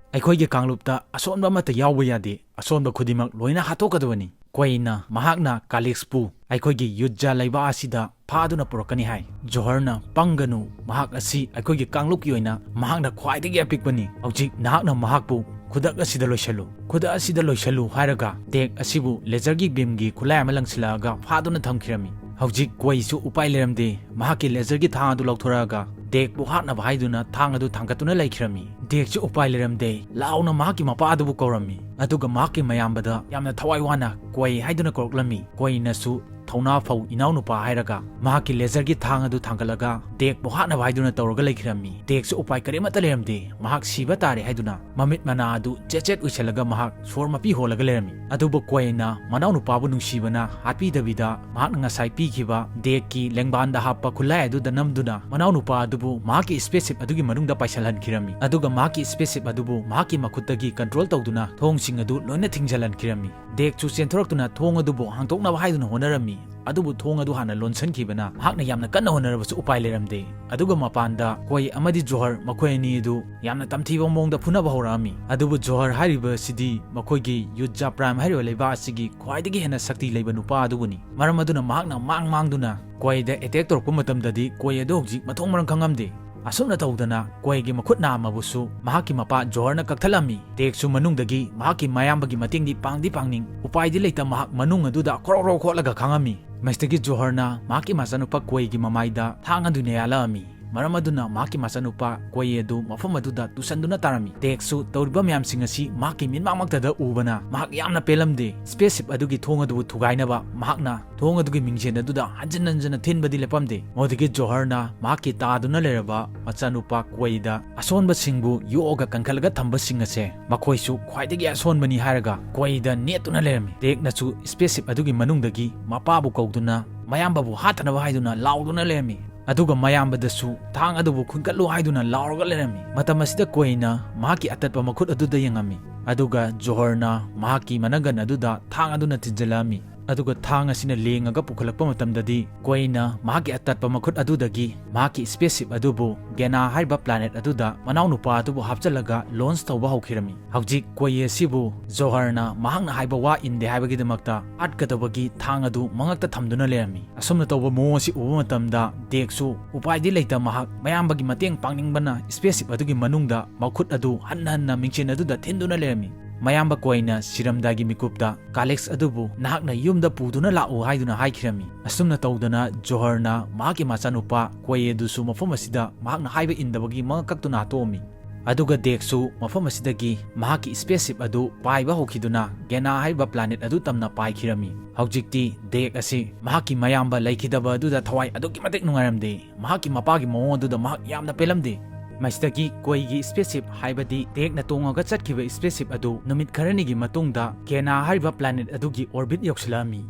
ꯑꯩꯈꯣꯏꯒꯤ ꯀꯥꯡꯂꯨꯞꯇ ꯑꯁꯣꯟꯕ ꯑꯃꯠꯇ ꯌꯥꯎꯕ ꯌꯥꯗꯦ, ꯑꯁꯣꯟꯕ ꯈꯨꯗꯤꯡꯃꯛ ꯂꯣꯏꯅ ꯍꯥꯠꯇꯣꯛꯀꯗꯕꯅꯤ꯫ ꯀ꯭ꯋꯦꯏꯅ ꯃꯍꯥꯛꯅ ꯀꯥꯂꯤꯛꯁꯄꯨ ꯑꯩꯈꯣꯏꯒꯤ ꯌꯨꯠꯖꯥ ꯂꯩꯕꯥꯛ ꯑꯁꯤꯗ ꯐꯥꯗꯨꯅ ꯄꯨꯔꯛꯀꯅꯤ ꯍꯥꯏ꯫ ꯖꯣꯍꯔꯅ, "ꯄꯪꯒꯅꯨ, ꯃꯍꯥꯛ ꯑꯁꯤ ꯑꯩꯈꯣꯏꯒꯤ ꯀꯥꯡꯂꯨꯞꯀꯤ ꯑꯣꯏꯅ ꯃꯍꯥꯛꯅ ꯈ꯭ꯋꯥꯏꯗꯒꯤ ꯑꯄꯤꯛꯄꯅꯤ꯫ ꯍꯧꯖꯤꯛ ꯅꯍꯥꯛꯅ ꯃꯍꯥꯛꯄꯨ ꯈꯨꯗꯛ ꯑꯁꯤꯗ ꯂꯣꯏꯁꯜꯂꯨ, ꯈꯨꯗꯛ ꯑꯁꯤꯗ ꯂꯣꯏꯁꯜꯂꯨ" ꯍꯥꯏꯔꯒ ꯗꯦꯛ ꯑꯁꯤꯕꯨ ꯂꯦꯖꯔꯒꯤ ꯕꯤꯝꯒꯤ ꯈꯨꯠꯂꯥꯏ ꯑꯃ ꯂꯪꯁꯤꯜꯂꯛꯑꯒ ꯐꯥꯗꯨꯅ ꯊꯝꯈꯤꯔꯝꯃꯤ꯫ ꯍꯧꯖꯤꯛ ꯀ꯭ꯋꯦꯏꯁꯨ ꯎꯄꯥꯏ ꯂꯩꯔꯝꯗꯦ, ꯃꯍꯥꯛꯀꯤ ꯂꯦꯖꯔꯒꯤ ꯊꯥꯡ ꯑꯗꯨ ꯂꯧꯊꯣꯔꯛꯑꯒ ꯗꯦꯛꯄꯨ ꯍꯥꯠꯅꯕ ꯍꯥꯏꯗꯨꯅ ꯊꯥꯡ ꯑꯗꯨ ꯊꯥꯡꯒꯠꯇꯨꯅ ꯂꯩꯈꯤꯔꯝꯃꯤ꯫ ꯗꯦꯛꯁꯨ ꯎꯄꯥꯏ ꯂꯩꯔꯝꯗꯦ, ꯂꯥꯎꯅ ꯃꯍꯥꯛꯀꯤ ꯃꯄꯥ ꯑꯗꯨꯕꯨ ꯀꯧꯔꯝꯃꯤ꯫ ꯑꯗꯨꯒ ꯃꯍꯥꯛꯀꯤ ꯃꯌꯥꯝꯕꯗ ꯌꯥꯝꯅ ꯊꯋꯥꯏ ꯋꯥꯅ ꯀ꯭ꯋꯦꯏ ꯍꯥꯏꯗꯨꯅ ꯀꯧꯔꯛꯂꯝꯃꯤ꯫ ꯀ꯭ꯋꯦꯏꯅꯁꯨ ꯊꯧꯅꯥ ꯐꯧ ꯏꯅꯥꯎꯅꯨꯄꯥ ꯍꯥꯏꯔꯒ ꯃꯍꯥꯛꯀꯤ ꯂꯦꯖꯔꯒꯤ ꯊꯥꯡ ꯑꯗꯨ ꯊꯥꯡꯒꯠꯂꯒ ꯗꯦꯛꯄꯨ ꯍꯥꯠꯅꯕ ꯍꯥꯏꯗꯨꯅ ꯇꯧꯔꯒ ꯂꯩꯈꯤꯔꯝꯃꯤ꯫ ꯗꯦꯛꯁꯨ ꯎꯄꯥꯏ ꯀꯔꯤꯃꯠꯇ ꯂꯩꯔꯝꯗꯦ, ꯃꯍꯥꯛ ꯁꯤꯕ ꯇꯥꯔꯦ ꯍꯥꯏꯗꯨꯅ ꯃꯃꯤꯠ ꯃꯅꯥ ꯑꯗꯨ ꯆꯦꯠ ꯆꯦꯠ ꯎꯏꯁꯜꯂꯒ ꯃꯍꯥꯛ ꯁꯣꯔ ꯃꯄꯤ ꯍꯣꯜꯂꯒ ꯂꯩꯔꯝꯃꯤ꯫ ꯑꯗꯨꯕꯨ ꯀ꯭ꯋꯦꯏꯅ ꯃꯅꯥꯎꯅꯨꯄꯥꯕꯨ ꯅꯨꯡꯁꯤꯕꯅ ꯍꯥꯠꯄꯤꯗꯕꯤꯗ ꯃꯍꯥꯛꯅ ꯉꯁꯥꯏ ꯄꯤꯈꯤꯕ ꯗꯦꯛꯀꯤ ꯂꯦꯡꯕꯥꯟꯗ ꯍꯥꯞꯄ ꯈꯨꯠꯂꯥꯏ ꯑꯗꯨꯗ ꯅꯝꯗꯨꯅ ꯃꯅꯥꯎꯅꯨꯄꯥ ꯑꯗꯨꯕꯨ ꯃꯍꯥꯛꯀꯤ ꯁ꯭ꯄꯦꯁꯁꯤꯞ ꯑꯗꯨꯒꯤ ꯃꯅꯨꯡꯗ ꯄꯥꯏꯁꯜꯍꯟꯈꯤꯔꯝꯃꯤ꯫ ꯑꯗꯨꯒ ꯃꯍꯥꯛꯀꯤ ꯁ꯭ꯄꯦꯁꯁꯤꯞ ꯑꯗꯨꯕꯨ ꯃꯍꯥꯛꯀꯤ ꯃꯈꯨꯠꯇꯒꯤ ꯀꯟꯇ꯭ꯔꯣꯜ ꯇꯧꯗꯨꯅ ꯊꯣꯡꯁꯤꯡ ꯑꯗꯨ ꯂꯣꯏꯅ ꯊꯤꯡꯖꯤꯜꯍꯟꯈꯤꯔꯝꯃꯤ꯫ ꯗꯦꯛꯁꯨ ꯆꯦꯟꯊꯣꯔꯛꯇꯨꯅ ꯊꯣꯡ ꯑꯗꯨꯕꯨ ꯍꯥꯡꯗꯣꯛꯅꯕ ꯍꯥꯏꯗꯨꯅ ꯍꯣꯠꯅꯔꯝꯃꯤ꯫ ꯑꯗꯨꯕꯨ ꯊꯣꯡ ꯑꯗꯨ ꯍꯥꯟꯅ ꯂꯣꯟꯁꯤꯟꯈꯤꯕꯅ ꯃꯍꯥꯛꯅ ꯌꯥꯝꯅ ꯀꯟꯅ ꯍꯣꯠꯅꯔꯕꯁꯨ ꯎꯄꯥꯏ ꯂꯩꯔꯝꯗꯦ꯫ ꯑꯗꯨꯒ ꯃꯄꯥꯟꯗ ꯀ꯭ꯋꯦꯏ ꯑꯃꯗꯤ ꯖꯣꯍꯔ, ꯃꯈꯣꯏ ꯑꯅꯤ ꯑꯗꯨ ꯌꯥꯝꯅ ꯇꯝꯊꯤꯕ ꯃꯑꯣꯡꯗ ꯐꯨꯅꯕ ꯍꯧꯔꯛꯑꯝꯃꯤ꯫ ꯑꯗꯨꯕꯨ ꯖꯣꯍꯔ ꯍꯥꯏꯔꯤꯕ ꯑꯁꯤꯗꯤ ꯃꯈꯣꯏꯒꯤ ꯌꯨꯠꯖꯥ ꯄ꯭ꯔꯥꯏꯝ ꯍꯥꯏꯔꯤꯕ ꯂꯩꯕꯥꯛ ꯑꯁꯤꯒꯤ ꯈ꯭ꯋꯥꯏꯗꯒꯤ ꯍꯦꯟꯅ ꯁꯛꯇꯤ ꯂꯩꯕ ꯅꯨꯄꯥ ꯑꯗꯨꯕꯨꯅꯤ꯫ ꯃꯔꯝ ꯑꯗꯨꯅ ꯃꯍꯥꯛꯅ ꯃꯥꯡ ꯃꯥꯡꯗꯨꯅ ꯀ꯭ꯋꯦꯏꯗ ꯑꯦꯇꯦꯛ ꯇꯧꯔꯛꯄ ꯃꯇꯝꯗꯗꯤ ꯀ꯭ꯋꯦꯏ ꯑꯗꯨ ꯍꯧꯖꯤꯛ ꯃꯊꯣꯡ ꯃꯔꯝ ꯈꯪꯉꯝꯗꯦ꯫ ꯑꯁꯨꯝꯅ ꯇꯧꯗꯅ ꯀ꯭ꯋꯦꯏꯒꯤ ꯃꯈꯨꯠ ꯅꯥꯝꯃꯕꯨꯁꯨ ꯃꯍꯥꯛꯀꯤ ꯃꯄꯥ ꯖꯣꯍꯔꯅ ꯀꯛꯊꯠꯂꯝꯃꯤ꯫ ꯗꯦꯛꯁꯨ ꯃꯅꯨꯡꯗꯒꯤ ꯃꯍꯥꯛꯀꯤ ꯃꯌꯥꯝꯕꯒꯤ ꯃꯇꯦꯡꯗꯤ ꯄꯥꯡꯗꯤ ꯄꯥꯡꯅꯤꯡ, ꯎꯄꯥꯏꯗꯤ ꯂꯩꯇ ꯃꯍꯥꯛ ꯃꯅꯨꯡ ꯑꯗꯨꯗ ꯈꯣꯔꯣ ꯈꯣꯔꯣ ꯈꯣꯠꯂꯒ ꯈꯥꯡꯉꯝꯃꯤ꯫ ꯃꯁꯤꯗꯒꯤ ꯖꯣꯍꯔꯅ ꯃꯍꯥꯛꯀꯤ ꯃꯆꯥꯅꯨꯄꯥ ꯀ꯭ꯋꯦꯏꯒꯤ ꯃꯃꯥꯏꯗ ꯊꯥꯡ ꯑꯗꯨꯅ ꯌꯥꯜꯂꯛꯑꯝꯃꯤ꯫ ꯃꯔꯝ ꯑꯗꯨꯅ ꯃꯍꯥꯛꯀꯤ ꯃꯆꯥꯅꯨꯄꯥ ꯀ꯭ꯋꯦꯏ ꯑꯗꯨ ꯃꯐꯝ ꯑꯗꯨꯗ ꯇꯨꯁꯟꯗꯨꯅ ꯇꯥꯔꯝꯃꯤ꯫ ꯗꯦꯛꯁꯨ ꯇꯧꯔꯤꯕ ꯃꯌꯥꯝꯁꯤꯡ ꯑꯁꯤ ꯃꯍꯥꯛꯀꯤ ꯃꯤꯠꯃꯛꯃꯛꯇꯗ ꯎꯕꯅ ꯃꯍꯥꯛ ꯌꯥꯝꯅ ꯄꯦꯜꯂꯝꯗꯦ꯫ ꯁ꯭ꯄꯦꯁꯁꯤꯞ ꯑꯗꯨꯒꯤ ꯊꯣꯡ ꯑꯗꯨꯕꯨ ꯊꯨꯒꯥꯏꯅꯕ ꯃꯍꯥꯛꯅ ꯊꯣꯡ ꯑꯗꯨꯒꯤ ꯃꯤꯡꯖꯦꯜ ꯑꯗꯨꯗ ꯍꯟꯖꯤꯟ ꯍꯟꯖꯤꯟꯅ ꯊꯤꯟꯕꯗꯤ ꯂꯦꯞꯄꯝꯗꯦ꯫ ꯃꯗꯨꯗꯒꯤ ꯖꯣꯍꯔꯅ ꯃꯍꯥꯛꯀꯤ ꯇꯥꯗꯨꯅ ꯂꯩꯔꯕ ꯃꯆꯥꯅꯨꯄꯥ ꯀ꯭ꯋꯦꯏꯗ ꯑꯁꯣꯟꯕꯁꯤꯡꯕꯨ ꯌꯣꯛꯑꯒ ꯀꯟꯈꯠꯂꯒ ꯊꯝꯕꯁꯤꯡ ꯑꯁꯦ ꯃꯈꯣꯏꯁꯨ ꯈ꯭ꯋꯥꯏꯗꯒꯤ ꯑꯁꯣꯟꯕꯅꯤ ꯍꯥꯏꯔꯒ ꯀ꯭ꯋꯦꯏꯗ ꯅꯦꯠꯇꯨꯅ ꯂꯩꯔꯝꯃꯤ꯫ ꯗꯦꯛꯅꯁꯨ ꯁ꯭ꯄꯦꯁꯁꯤꯞ ꯑꯗꯨꯒꯤ ꯃꯅꯨꯡꯗꯒꯤ ꯃꯄꯥꯕꯨ ꯀꯧꯗꯨꯅ ꯃꯌꯥꯝꯕꯕꯨ ꯍꯥꯠꯇꯅꯕ ꯍꯥꯏꯗꯨꯅ ꯂꯥꯎꯗꯨꯅ ꯂꯩꯔꯝꯃꯤ꯫ ꯑꯗꯨꯒ ꯃꯌꯥꯝꯕꯗꯁꯨ ꯊꯥꯡ ꯑꯗꯨꯕꯨ ꯈꯨꯟꯒꯠꯂꯨ ꯍꯥꯏꯗꯨꯅ ꯂꯥꯎꯔꯒ ꯂꯩꯔꯝꯃꯤ꯫ ꯃꯇꯝ ꯑꯁꯤꯗ ꯀ꯭ꯋꯦꯏꯅ ꯃꯍꯥꯛꯀꯤ ꯑꯇꯠꯄ ꯃꯈꯨꯠ ꯑꯗꯨꯗ ꯌꯦꯡꯉꯝꯃꯤ꯫ ꯑꯗꯨꯒ ꯖꯣꯍꯔꯅ ꯃꯍꯥꯛꯀꯤ ꯃꯅꯪꯒꯟ ꯑꯗꯨꯗ ꯊꯥꯡ ꯑꯗꯨꯅ ꯊꯤꯟꯖꯤꯜꯂꯛꯑꯝꯃꯤ꯫ ꯑꯗꯨꯒ ꯊꯥꯡ ꯑꯁꯤꯅ ꯂꯦꯡꯉꯒ ꯄꯨꯈꯠꯂꯛꯄ ꯃꯇꯝꯗꯗꯤ, ꯀꯣꯏꯅ ꯃꯍꯥꯛꯀꯤ ꯑꯇꯠꯄ ꯃꯈꯨꯠ ꯑꯗꯨꯗꯒꯤ ꯃꯍꯥꯛꯀꯤ spaceship ꯑꯗꯨꯕꯨ ꯒꯦꯅꯥ ꯍꯥꯏꯔꯤꯕ planet ꯑꯗꯨꯗ ꯃꯅꯥꯎꯅꯨꯄꯥ ꯑꯗꯨꯕꯨ ꯍꯥꯞꯆꯤꯜꯂꯒ launch ꯇꯧꯕ ꯍꯧꯈꯤꯔꯝꯃꯤ꯫ ꯍꯧꯖꯤꯛ ꯀꯣꯏ ꯑꯁꯤꯕꯨ ꯖꯣꯍꯔꯅ ꯃꯍꯥꯛꯅ ꯍꯥꯏꯕ ꯋꯥ ꯏꯟꯗꯦ ꯍꯥꯏꯕꯒꯤꯗꯃꯛꯇ ꯍꯥꯠꯀꯗꯕꯒꯤ ꯊꯥꯡ ꯑꯗꯨ ꯃꯉꯛꯇ ꯊꯝꯗꯨꯅ ꯂꯩꯔꯝꯃꯤ꯫ ꯑꯁꯨꯝꯅ ꯇꯧꯕ ꯃꯑꯣꯡ ꯑꯁꯤ ꯎꯕ ꯃꯇꯝꯗ ꯗꯦꯛꯁꯨ ꯎꯄꯥꯏꯗꯤ ꯂꯩꯇ ꯃꯍꯥꯛ ꯃꯌꯥꯝꯕꯒꯤ ꯃꯇꯦꯡ ꯄꯥꯡꯅꯤꯡꯕꯅ spaceship ꯑꯗꯨꯒꯤ ꯃꯅꯨꯡꯗ ꯃꯈꯨꯠ ꯑꯗꯨ ꯍꯟꯅ ꯍꯟꯅ ꯃꯤꯡꯁꯦꯟ ꯑꯗꯨꯗ ꯊꯤꯟꯗꯨꯅ ꯂꯩꯔꯝꯃꯤ꯫ ꯃꯌꯥꯝꯕ ꯀꯣꯏꯅ ꯁꯤꯔꯝꯗꯥꯏꯒꯤ ꯃꯤꯀꯨꯞꯇ ꯀꯥꯂꯦꯛꯁ ꯑꯗꯨꯕꯨ ꯅꯍꯥꯛꯅ ꯌꯨꯝꯗ ꯄꯨꯗꯨꯅ ꯂꯥꯛꯎ ꯍꯥꯏꯗꯨꯅ ꯍꯥꯏꯈꯤꯔꯝꯃꯤ꯫ ꯑꯁꯨꯝꯅ ꯇꯧꯗꯅ ꯖꯣꯍꯔꯅ ꯃꯍꯥꯛꯀꯤ ꯃꯆꯥꯅꯨꯄꯥ ꯀꯣꯏ ꯑꯗꯨꯁꯨ ꯃꯐꯝ ꯑꯁꯤꯗ ꯃꯍꯥꯛꯅ ꯍꯥꯏꯕ ꯏꯟꯗꯕꯒꯤ ꯃꯉꯛ ꯀꯛꯇꯨꯅ ꯍꯥꯠꯇꯣꯛꯑꯝꯃꯤ꯫ ꯑꯗꯨꯒ ꯗꯦꯛꯁꯨ ꯃꯐꯝ ꯑꯁꯤꯗꯒꯤ ꯃꯍꯥꯛꯀꯤ spaceship ꯑꯗꯨ ꯄꯥꯏꯕ ꯍꯧꯈꯤꯗꯨꯅ ꯒꯦꯅꯥ ꯍꯥꯏꯔꯤꯕ planet ꯑꯗꯨ ꯇꯝꯅ ꯄꯥꯏꯈꯤꯔꯝꯃꯤ꯫ ꯍꯧꯖꯤꯛꯇꯤ ꯗꯦꯛ ꯑꯁꯤ ꯃꯍꯥꯛꯀꯤ ꯃꯌꯥꯝꯕ ꯂꯩꯈꯤꯗꯕ ꯑꯗꯨꯗ ꯊꯋꯥꯏ ꯑꯗꯨꯛꯀꯤ ꯃꯇꯤꯛ ꯅꯨꯡꯉꯥꯏꯔꯝꯗꯦ꯫ ꯃꯍꯥꯛꯀꯤ ꯃꯄꯥꯒꯤ ꯃꯑꯣꯡ ꯑꯗꯨꯗ ꯃꯍꯥꯛ ꯌꯥꯝꯅ ꯄꯦꯜꯂꯝꯗꯦ꯫ ꯃꯁꯤꯗꯒꯤ ꯀꯣꯏꯒꯤ spaceship, ꯍꯥꯏꯕꯗꯤ ꯗꯦꯛꯅ ꯇꯣꯡꯉꯒ ꯆꯠꯈꯤꯕ spaceship ꯑꯗꯨ ꯅꯨꯃꯤꯠ ꯈꯔꯅꯤꯒꯤ ꯃꯇꯨꯡꯗ ꯒꯦꯅꯥ ꯍꯥꯏꯔꯤꯕ planet ꯑꯗꯨꯒꯤ orbit ꯌꯧꯁꯤꯜꯂꯛꯑꯝꯃꯤ꯫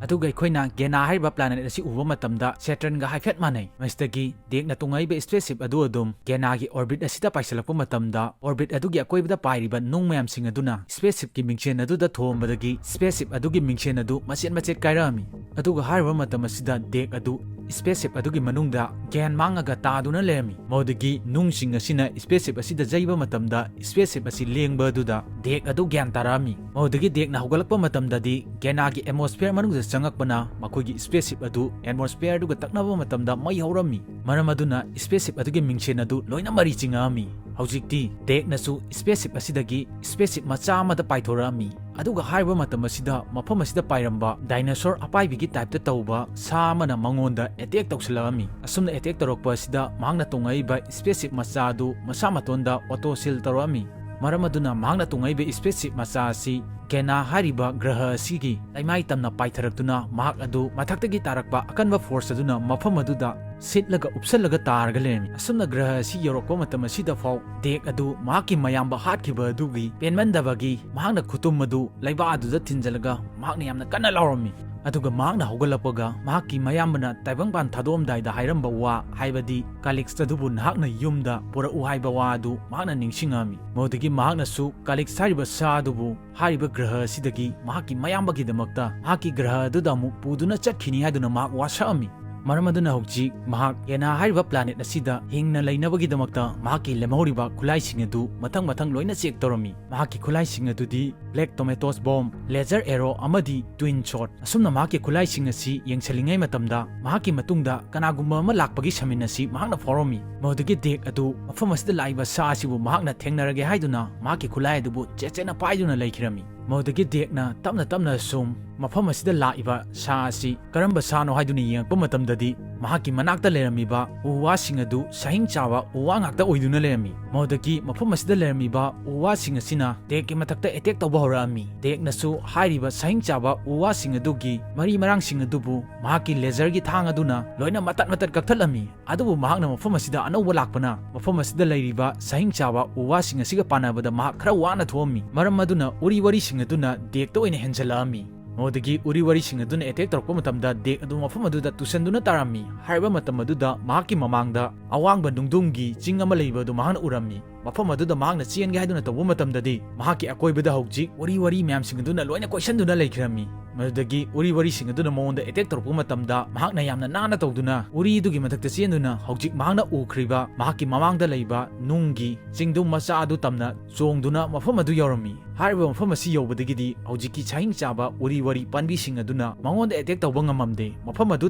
ꯑꯗꯨꯒ ꯑꯩꯈꯣꯏꯅ ꯒꯦꯅꯥ ꯍꯥꯏꯔꯤꯕ planet ꯑꯁꯤ ꯎꯕ ꯃꯇꯝꯗ Saturnꯒ ꯍꯥꯏꯐꯦꯠ ꯃꯥꯟꯅꯩ꯫ ꯃꯁꯤꯗꯒꯤ ꯗꯦꯛꯅ ꯇꯣꯡꯉꯛꯏꯕ spaceship ꯑꯗꯨ ꯑꯗꯨꯝ ꯒꯦꯅꯥꯒꯤ orbit ꯑꯁꯤꯗ ꯄꯥꯏꯁꯤꯜꯂꯛꯄ ꯃꯇꯝꯗ orbit ꯑꯗꯨꯒꯤ ꯑꯀꯣꯏꯕꯗ ꯄꯥꯏꯔꯤꯕ ꯅꯨꯡ ꯃꯌꯥꯝꯁꯤꯡ ꯑꯗꯨꯅ spaceshipꯀꯤ ꯃꯤꯡꯁꯦꯟ ꯑꯗꯨꯗ ꯊꯣꯝꯕꯗꯒꯤ spaceship ꯑꯗꯨꯒꯤ ꯃꯤꯡꯁꯦꯟ ꯑꯗꯨ ꯃꯆꯦꯠ ꯃꯆꯦꯠ ꯀꯥꯏꯔꯛꯑꯝꯃꯤ꯫ ꯑꯗꯨꯒ ꯍꯥꯏꯔꯤꯕ ꯃꯇꯝ ꯑꯁꯤꯗ ꯗꯦꯛ ꯑꯗꯨ spaceship ꯑꯗꯨꯒꯤ ꯃꯅꯨꯡꯗ ꯒ꯭ꯌꯥꯟ ꯃꯥꯡꯉꯒ ꯇꯥꯗꯨꯅ ꯂꯩꯔꯝꯃꯤ꯫ ꯃꯗꯨꯗꯒꯤ ꯅꯨꯡꯁꯤꯡ ꯑꯁꯤꯅ spaceship ꯑꯁꯤꯗ ꯌꯩꯕ ꯃꯇꯝꯗ spaceship ꯑꯁꯤ ꯂꯦꯡꯕ ꯑꯗꯨꯗ ꯗꯦꯛ ꯑꯗꯨ ꯒ꯭ꯌꯥꯟ ꯇꯥꯔꯛꯑꯝꯃꯤ꯫ ꯃꯗꯨꯗꯒꯤ ꯗꯦꯛꯅ ꯍꯧꯒꯠꯂꯛꯄ ꯃꯇꯝꯗꯗꯤ ꯒꯦꯅꯥꯒꯤ atmosphere ꯃꯅꯨꯡꯗ ꯆꯪꯉꯛꯄꯅ ꯃꯈꯣꯏꯒꯤ spaceship ꯑꯗꯨ atmosphere ꯑꯗꯨꯒ ꯇꯛꯅꯕ ꯃꯇꯝꯗ ꯃꯩ ꯍꯧꯔꯝꯃꯤ꯫ ꯃꯔꯝ ꯑꯗꯨꯅ spaceship ꯑꯗꯨꯒꯤ ꯃꯤꯡꯁꯦꯟ ꯑꯗꯨ ꯂꯣꯏꯅ ꯃꯔꯤ ꯆꯤꯡꯉꯛꯑꯝꯃꯤ꯫ ꯍꯧꯖꯤꯛꯇꯤ ꯗꯦꯛꯅꯁꯨ spaceship ꯑꯁꯤꯗꯒꯤ spaceship ꯃꯆꯥ ꯑꯃꯗ ꯄꯥꯏꯊꯣꯔꯛꯑꯝꯃꯤ꯫ ꯑꯗꯨꯒ ꯍꯥꯏꯔꯤꯕ ꯃꯇꯝ ꯑꯁꯤꯗ ꯃꯐꯝ ꯑꯁꯤꯗ ꯄꯥꯏꯔꯝꯕ dinosaur ꯑꯄꯥꯏꯕꯤꯒꯤ typeꯇ ꯇꯧꯕ ꯁꯥ ꯑꯃꯅ ꯃꯉꯣꯟꯗ attack ꯇꯧꯁꯤꯜꯂꯛꯑꯝꯃꯤ꯫ ꯑꯁꯨꯝꯅ attack ꯇꯧꯔꯛꯄ ꯑꯁꯤꯗ ꯃꯍꯥꯛꯅ ꯇꯣꯡꯉꯛꯏꯕ spaceship ꯃꯆꯥ ꯑꯗꯨ ꯃꯁꯥ ꯃꯇꯣꯟꯗ auto seal ꯇꯧꯔꯛꯑꯝꯃꯤ꯫ ꯃꯔꯝ ꯑꯗꯨꯅ ꯃꯍꯥꯛꯅ ꯇꯣꯡꯉꯛꯏꯕ spaceship ꯃꯆꯥ ꯑꯁꯤ ꯒꯦꯅꯥ ꯍꯥꯏꯔꯤꯕ ꯒ꯭ꯔꯍ ꯑꯁꯤꯒꯤ ꯂꯩꯃꯥꯏ ꯇꯝꯅ ꯄꯥꯏꯊꯔꯛꯇꯨꯅ ꯃꯍꯥꯛ ꯑꯗꯨ ꯃꯊꯛꯇꯒꯤ ꯇꯥꯔꯛꯄ ꯑꯀꯟꯕ force ꯑꯗꯨꯅ ꯃꯐꯝ ꯑꯗꯨꯗ ꯁꯤꯠꯂꯒ ꯎꯞꯁꯜꯂꯒ ꯇꯥꯔꯒ ꯂꯩꯔꯝꯃꯤ꯫ ꯑꯁꯨꯝꯅ ꯒ꯭ꯔꯍ ꯑꯁꯤ ꯌꯧꯔꯛꯄ ꯃꯇꯝ ꯑꯁꯤꯗ ꯐꯥꯎ ꯗꯦꯛ ꯑꯗꯨ ꯃꯍꯥꯛꯀꯤ ꯃꯌꯥꯝꯕ ꯍꯥꯠꯈꯤꯕ ꯑꯗꯨꯒꯤ ꯄꯦꯟꯃꯟꯗꯕꯒꯤ ꯃꯍꯥꯛꯅ ꯈꯨꯇꯨꯝ ꯑꯗꯨ ꯂꯩꯕꯥꯛ ꯑꯗꯨꯗ ꯊꯤꯟꯖꯤꯜꯂꯒ ꯃꯍꯥꯛꯅ ꯌꯥꯝꯅ ꯀꯟꯅ ꯂꯥꯎꯔꯝꯃꯤ꯫ ꯑꯗꯨꯒ ꯃꯍꯥꯛꯅ ꯍꯧꯒꯠꯂꯛꯄꯒ ꯃꯍꯥꯛꯀꯤ ꯃꯌꯥꯝꯕꯅ ꯇꯥꯏꯕꯪꯄꯥꯟ ꯊꯥꯗꯣꯛꯑꯝꯗꯥꯏꯗ ꯍꯥꯏꯔꯝꯕ ꯋꯥ, ꯍꯥꯏꯕꯗꯤ ꯀꯥꯂꯤꯛꯁ ꯑꯗꯨꯕꯨ ꯅꯍꯥꯛꯅ ꯌꯨꯝꯗ ꯄꯨꯔꯛꯎ ꯍꯥꯏꯕ ꯋꯥ ꯑꯗꯨ ꯃꯍꯥꯛꯅ ꯅꯤꯡꯁꯤꯡꯉꯛꯑꯝꯃꯤ꯫ ꯃꯗꯨꯗꯒꯤ ꯃꯍꯥꯛꯅꯁꯨ ꯀꯥꯂꯤꯛꯁ ꯍꯥꯏꯔꯤꯕ ꯁꯥ ꯑꯗꯨꯕꯨ ꯍꯥꯏꯔꯤꯕ ꯒ꯭ꯔꯍ ꯑꯁꯤꯗꯒꯤ ꯃꯍꯥꯛꯀꯤ ꯃꯌꯥꯝꯕꯒꯤꯗꯃꯛꯇ ꯃꯍꯥꯛꯀꯤ ꯒ꯭ꯔꯍ ꯑꯗꯨꯗ ꯑꯃꯨꯛ ꯄꯨꯗꯨꯅ ꯆꯠꯈꯤꯅꯤ ꯍꯥꯏꯗꯨꯅ ꯃꯍꯥꯛ ꯋꯥꯁꯛꯑꯝꯃꯤ꯫ ꯃꯔꯝ ꯑꯗꯨꯅ ꯍꯧꯖꯤꯛ ꯃꯍꯥꯛ ꯌꯦꯅꯥ ꯍꯥꯏꯔꯤꯕ ꯄ꯭ꯂꯥꯅꯦꯠ ꯑꯁꯤꯗ ꯍꯤꯡꯅ ꯂꯩꯅꯕꯒꯤꯗꯃꯛꯇ ꯃꯍꯥꯛꯀꯤ ꯂꯦꯝꯍꯧꯔꯤꯕ ꯈꯨꯠꯂꯥꯏꯁꯤꯡ ꯑꯗꯨ ꯃꯊꯪ ꯃꯊꯪ ꯂꯣꯏꯅ ꯆꯦꯛ ꯇꯧꯔꯝꯃꯤ꯫ ꯃꯍꯥꯛꯀꯤ ꯈꯨꯠꯂꯥꯏꯁꯤꯡ ꯑꯗꯨꯗꯤ ꯕ꯭ꯂꯦꯛ ꯇꯣꯃꯦꯇꯣꯁ ꯕꯣꯝ, ꯂꯦꯖꯔ ꯑꯦꯔꯣ ꯑꯃꯗꯤ ꯇ꯭ꯋꯤꯟ ꯁꯣꯠ꯫ ꯑꯁꯨꯝꯅ ꯃꯍꯥꯛꯀꯤ ꯈꯨꯠꯂꯥꯏꯁꯤꯡ ꯑꯁꯤ ꯌꯦꯡꯁꯤꯜꯂꯤꯉꯩ ꯃꯇꯝꯗ ꯃꯍꯥꯛꯀꯤ ꯃꯇꯨꯡꯗ ꯀꯅꯥꯒꯨꯝꯕ ꯑꯃ ꯂꯥꯛꯄꯒꯤ ꯁꯃꯤꯟ ꯑꯁꯤ ꯃꯍꯥꯛꯅ ꯐꯥꯎꯔꯝꯃꯤ꯫ ꯃꯗꯨꯗꯒꯤ ꯗꯦꯛ ꯑꯗꯨ ꯃꯐꯝ ꯑꯁꯤꯗ ꯂꯥꯛꯏꯕ ꯁꯥ ꯑꯁꯤꯕꯨ ꯃꯍꯥꯛꯅ ꯊꯦꯡꯅꯔꯒꯦ ꯍꯥꯏꯗꯨꯅ ꯃꯍꯥꯛꯀꯤ ꯈꯨꯠꯂꯥꯏ ꯑꯗꯨꯕꯨ ꯆꯦꯠ ꯆꯦꯠꯅ ꯄꯥꯏꯗꯨꯅ ꯂꯩꯈꯤꯔꯝꯃꯤ꯫ ꯃꯗꯨꯗꯒꯤ ꯗꯦꯛꯅ ꯇꯞꯅ ꯇꯞꯅ ꯁꯨꯝ ꯃꯐꯝ ꯑꯁꯤꯗ ꯂꯥꯛꯏꯕ ꯁꯥ ꯑꯁꯤ ꯀꯔꯝꯕ ꯁꯥꯅꯣ ꯍꯥꯏꯗꯨꯅ ꯌꯦꯡꯉꯛꯄ ꯃꯇꯝꯗꯗꯤ ꯃꯍꯥꯛꯀꯤ ꯃꯅꯥꯛꯇ ꯂꯩꯔꯝꯃꯤꯕ ꯎ ꯋꯥꯁꯤꯡ ꯑꯗꯨ ꯁꯍꯤꯡ ꯆꯥꯕ ꯎ ꯋꯥ ꯉꯥꯛꯇ ꯑꯣꯏꯗꯨꯅ ꯂꯩꯔꯝꯃꯤ꯫ ꯃꯗꯨꯗꯒꯤ ꯃꯐꯝ ꯑꯁꯤꯗ ꯂꯩꯔꯝꯃꯤꯕ ꯎ ꯋꯥꯁꯤꯡ ꯑꯁꯤꯅ ꯗꯦꯛꯀꯤ ꯃꯊꯛꯇ ꯑꯦꯇꯦꯛ ꯇꯧꯕ ꯍꯧꯔꯛꯑꯝꯃꯤ꯫ ꯗꯦꯛꯅꯁꯨ ꯍꯥꯏꯔꯤꯕ ꯁꯍꯤꯡ ꯆꯥꯕ ꯎ ꯋꯥꯁꯤꯡ ꯑꯗꯨꯒꯤ ꯃꯔꯤ ꯃꯔꯥꯡꯁꯤꯡ ꯑꯗꯨꯕꯨ ꯃꯍꯥꯛꯀꯤ ꯂꯦꯖꯔꯒꯤ ꯊꯥꯡ ꯑꯗꯨꯅ ꯂꯣꯏꯅ ꯃꯇꯠ ꯃꯇꯠ ꯀꯛꯊꯠꯂꯝꯃꯤ꯫ ꯑꯗꯨꯕꯨ ꯃꯍꯥꯛꯅ ꯃꯐꯝ ꯑꯁꯤꯗ ꯑꯅꯧꯕ ꯂꯥꯛꯄꯅ ꯃꯐꯝ ꯑꯁꯤꯗ ꯂꯩꯔꯤꯕ ꯁꯍꯤꯡ ꯆꯥꯕ ꯎ ꯋꯥꯁꯤꯡ ꯑꯁꯤꯒ ꯄꯥꯟꯅꯕꯗ ꯃꯍꯥꯛ ꯈꯔ ꯋꯥꯅ ꯊꯣꯛꯑꯝꯃꯤ꯫ ꯃꯔꯝ ꯑꯗꯨꯅ ꯎꯔꯤ ꯋꯥꯔꯤꯁꯤꯡ ꯑꯗꯨꯅ ꯗꯦꯛꯇ ꯑꯣꯏꯅ ꯍꯦꯟꯖꯜꯂꯛꯑꯝꯃꯤ꯫ ꯃꯗꯨꯗꯒꯤ ꯎꯔꯤ ꯋꯥꯔꯤꯁꯤꯡ ꯑꯗꯨꯅ ꯑꯦꯇꯦꯛ ꯇꯧꯔꯛꯄ ꯃꯇꯝꯗ ꯗꯦꯛ ꯑꯗꯨ ꯃꯐꯝ ꯑꯗꯨꯗ ꯇꯨꯁꯟꯗꯨꯅ ꯇꯥꯔꯝꯃꯤ꯫ ꯍꯥꯏꯔꯤꯕ ꯃꯇꯝ ꯑꯗꯨꯗ ꯃꯍꯥꯛꯀꯤ ꯃꯃꯥꯡꯗ ꯑꯋꯥꯡꯕ ꯅꯨꯡꯗꯨꯝꯒꯤ ꯆꯤꯡ ꯑꯃ ꯂꯩꯕ ꯑꯗꯨ ꯃꯍꯥꯛꯅ ꯎꯔꯝꯃꯤ꯫ ꯃꯐꯝ ꯑꯗꯨꯗ ꯃꯍꯥꯛꯅ ꯆꯦꯟꯒꯦ ꯍꯥꯏꯗꯨꯅ ꯇꯧꯕ ꯃꯇꯝꯗꯗꯤ ꯃꯍꯥꯛꯀꯤ ꯑꯀꯣꯏꯕꯗ ꯍꯧꯖꯤꯛ ꯎꯔꯤ ꯋꯥꯔꯤ ꯃꯌꯥꯝꯁꯤꯡ ꯑꯗꯨꯅ ꯂꯣꯏꯅ ꯀꯣꯏꯁꯟꯗꯨꯅ ꯂꯩꯈꯤꯔꯝꯃꯤ꯫ ꯃꯗꯨꯗꯒꯤ ꯎꯔꯤ ꯋꯥꯔꯤꯁꯤꯡ ꯑꯗꯨꯅ ꯃꯉꯣꯟꯗ ꯑꯦꯇꯦꯛ ꯇꯧꯔꯛꯄ ꯃꯇꯝꯗ ꯃꯍꯥꯛꯅ ꯌꯥꯝꯅ ꯅꯥꯟꯅ ꯇꯧꯗꯨꯅ ꯎꯔꯤꯗꯨꯒꯤ ꯃꯊꯛꯇ ꯆꯦꯟꯗꯨꯅ ꯍꯧꯖꯤꯛ ꯃꯍꯥꯛꯅ ꯎꯈ꯭ꯔꯤꯕ ꯃꯍꯥꯛꯀꯤ ꯃꯃꯥꯡꯗ ꯂꯩꯕ ꯅꯨꯡꯒꯤ ꯆꯤꯡꯗꯨꯝ ꯃꯆꯥ ꯑꯗꯨ ꯇꯝꯅ ꯆꯣꯡꯗꯨꯅ ꯃꯐꯝ ꯑꯗꯨ ꯌꯧꯔꯝꯃꯤ꯫ ꯍꯥꯏꯔꯤꯕ ꯃꯐꯝ ꯑꯁꯤ ꯌꯧꯕꯗꯒꯤꯗꯤ ꯍꯧꯖꯤꯛꯀꯤ ꯁꯍꯤꯡ ꯆꯥꯕ ꯎꯔꯤ ꯋꯥꯔꯤ ꯄꯥꯟꯕꯤꯁꯤꯡ ꯑꯗꯨꯅ ꯃꯉꯣꯟꯗ ꯑꯦꯇꯦꯛ ꯇꯧꯕ ꯉꯝꯃꯝꯗꯦ꯫ ꯃꯐꯝ ꯑꯗꯨ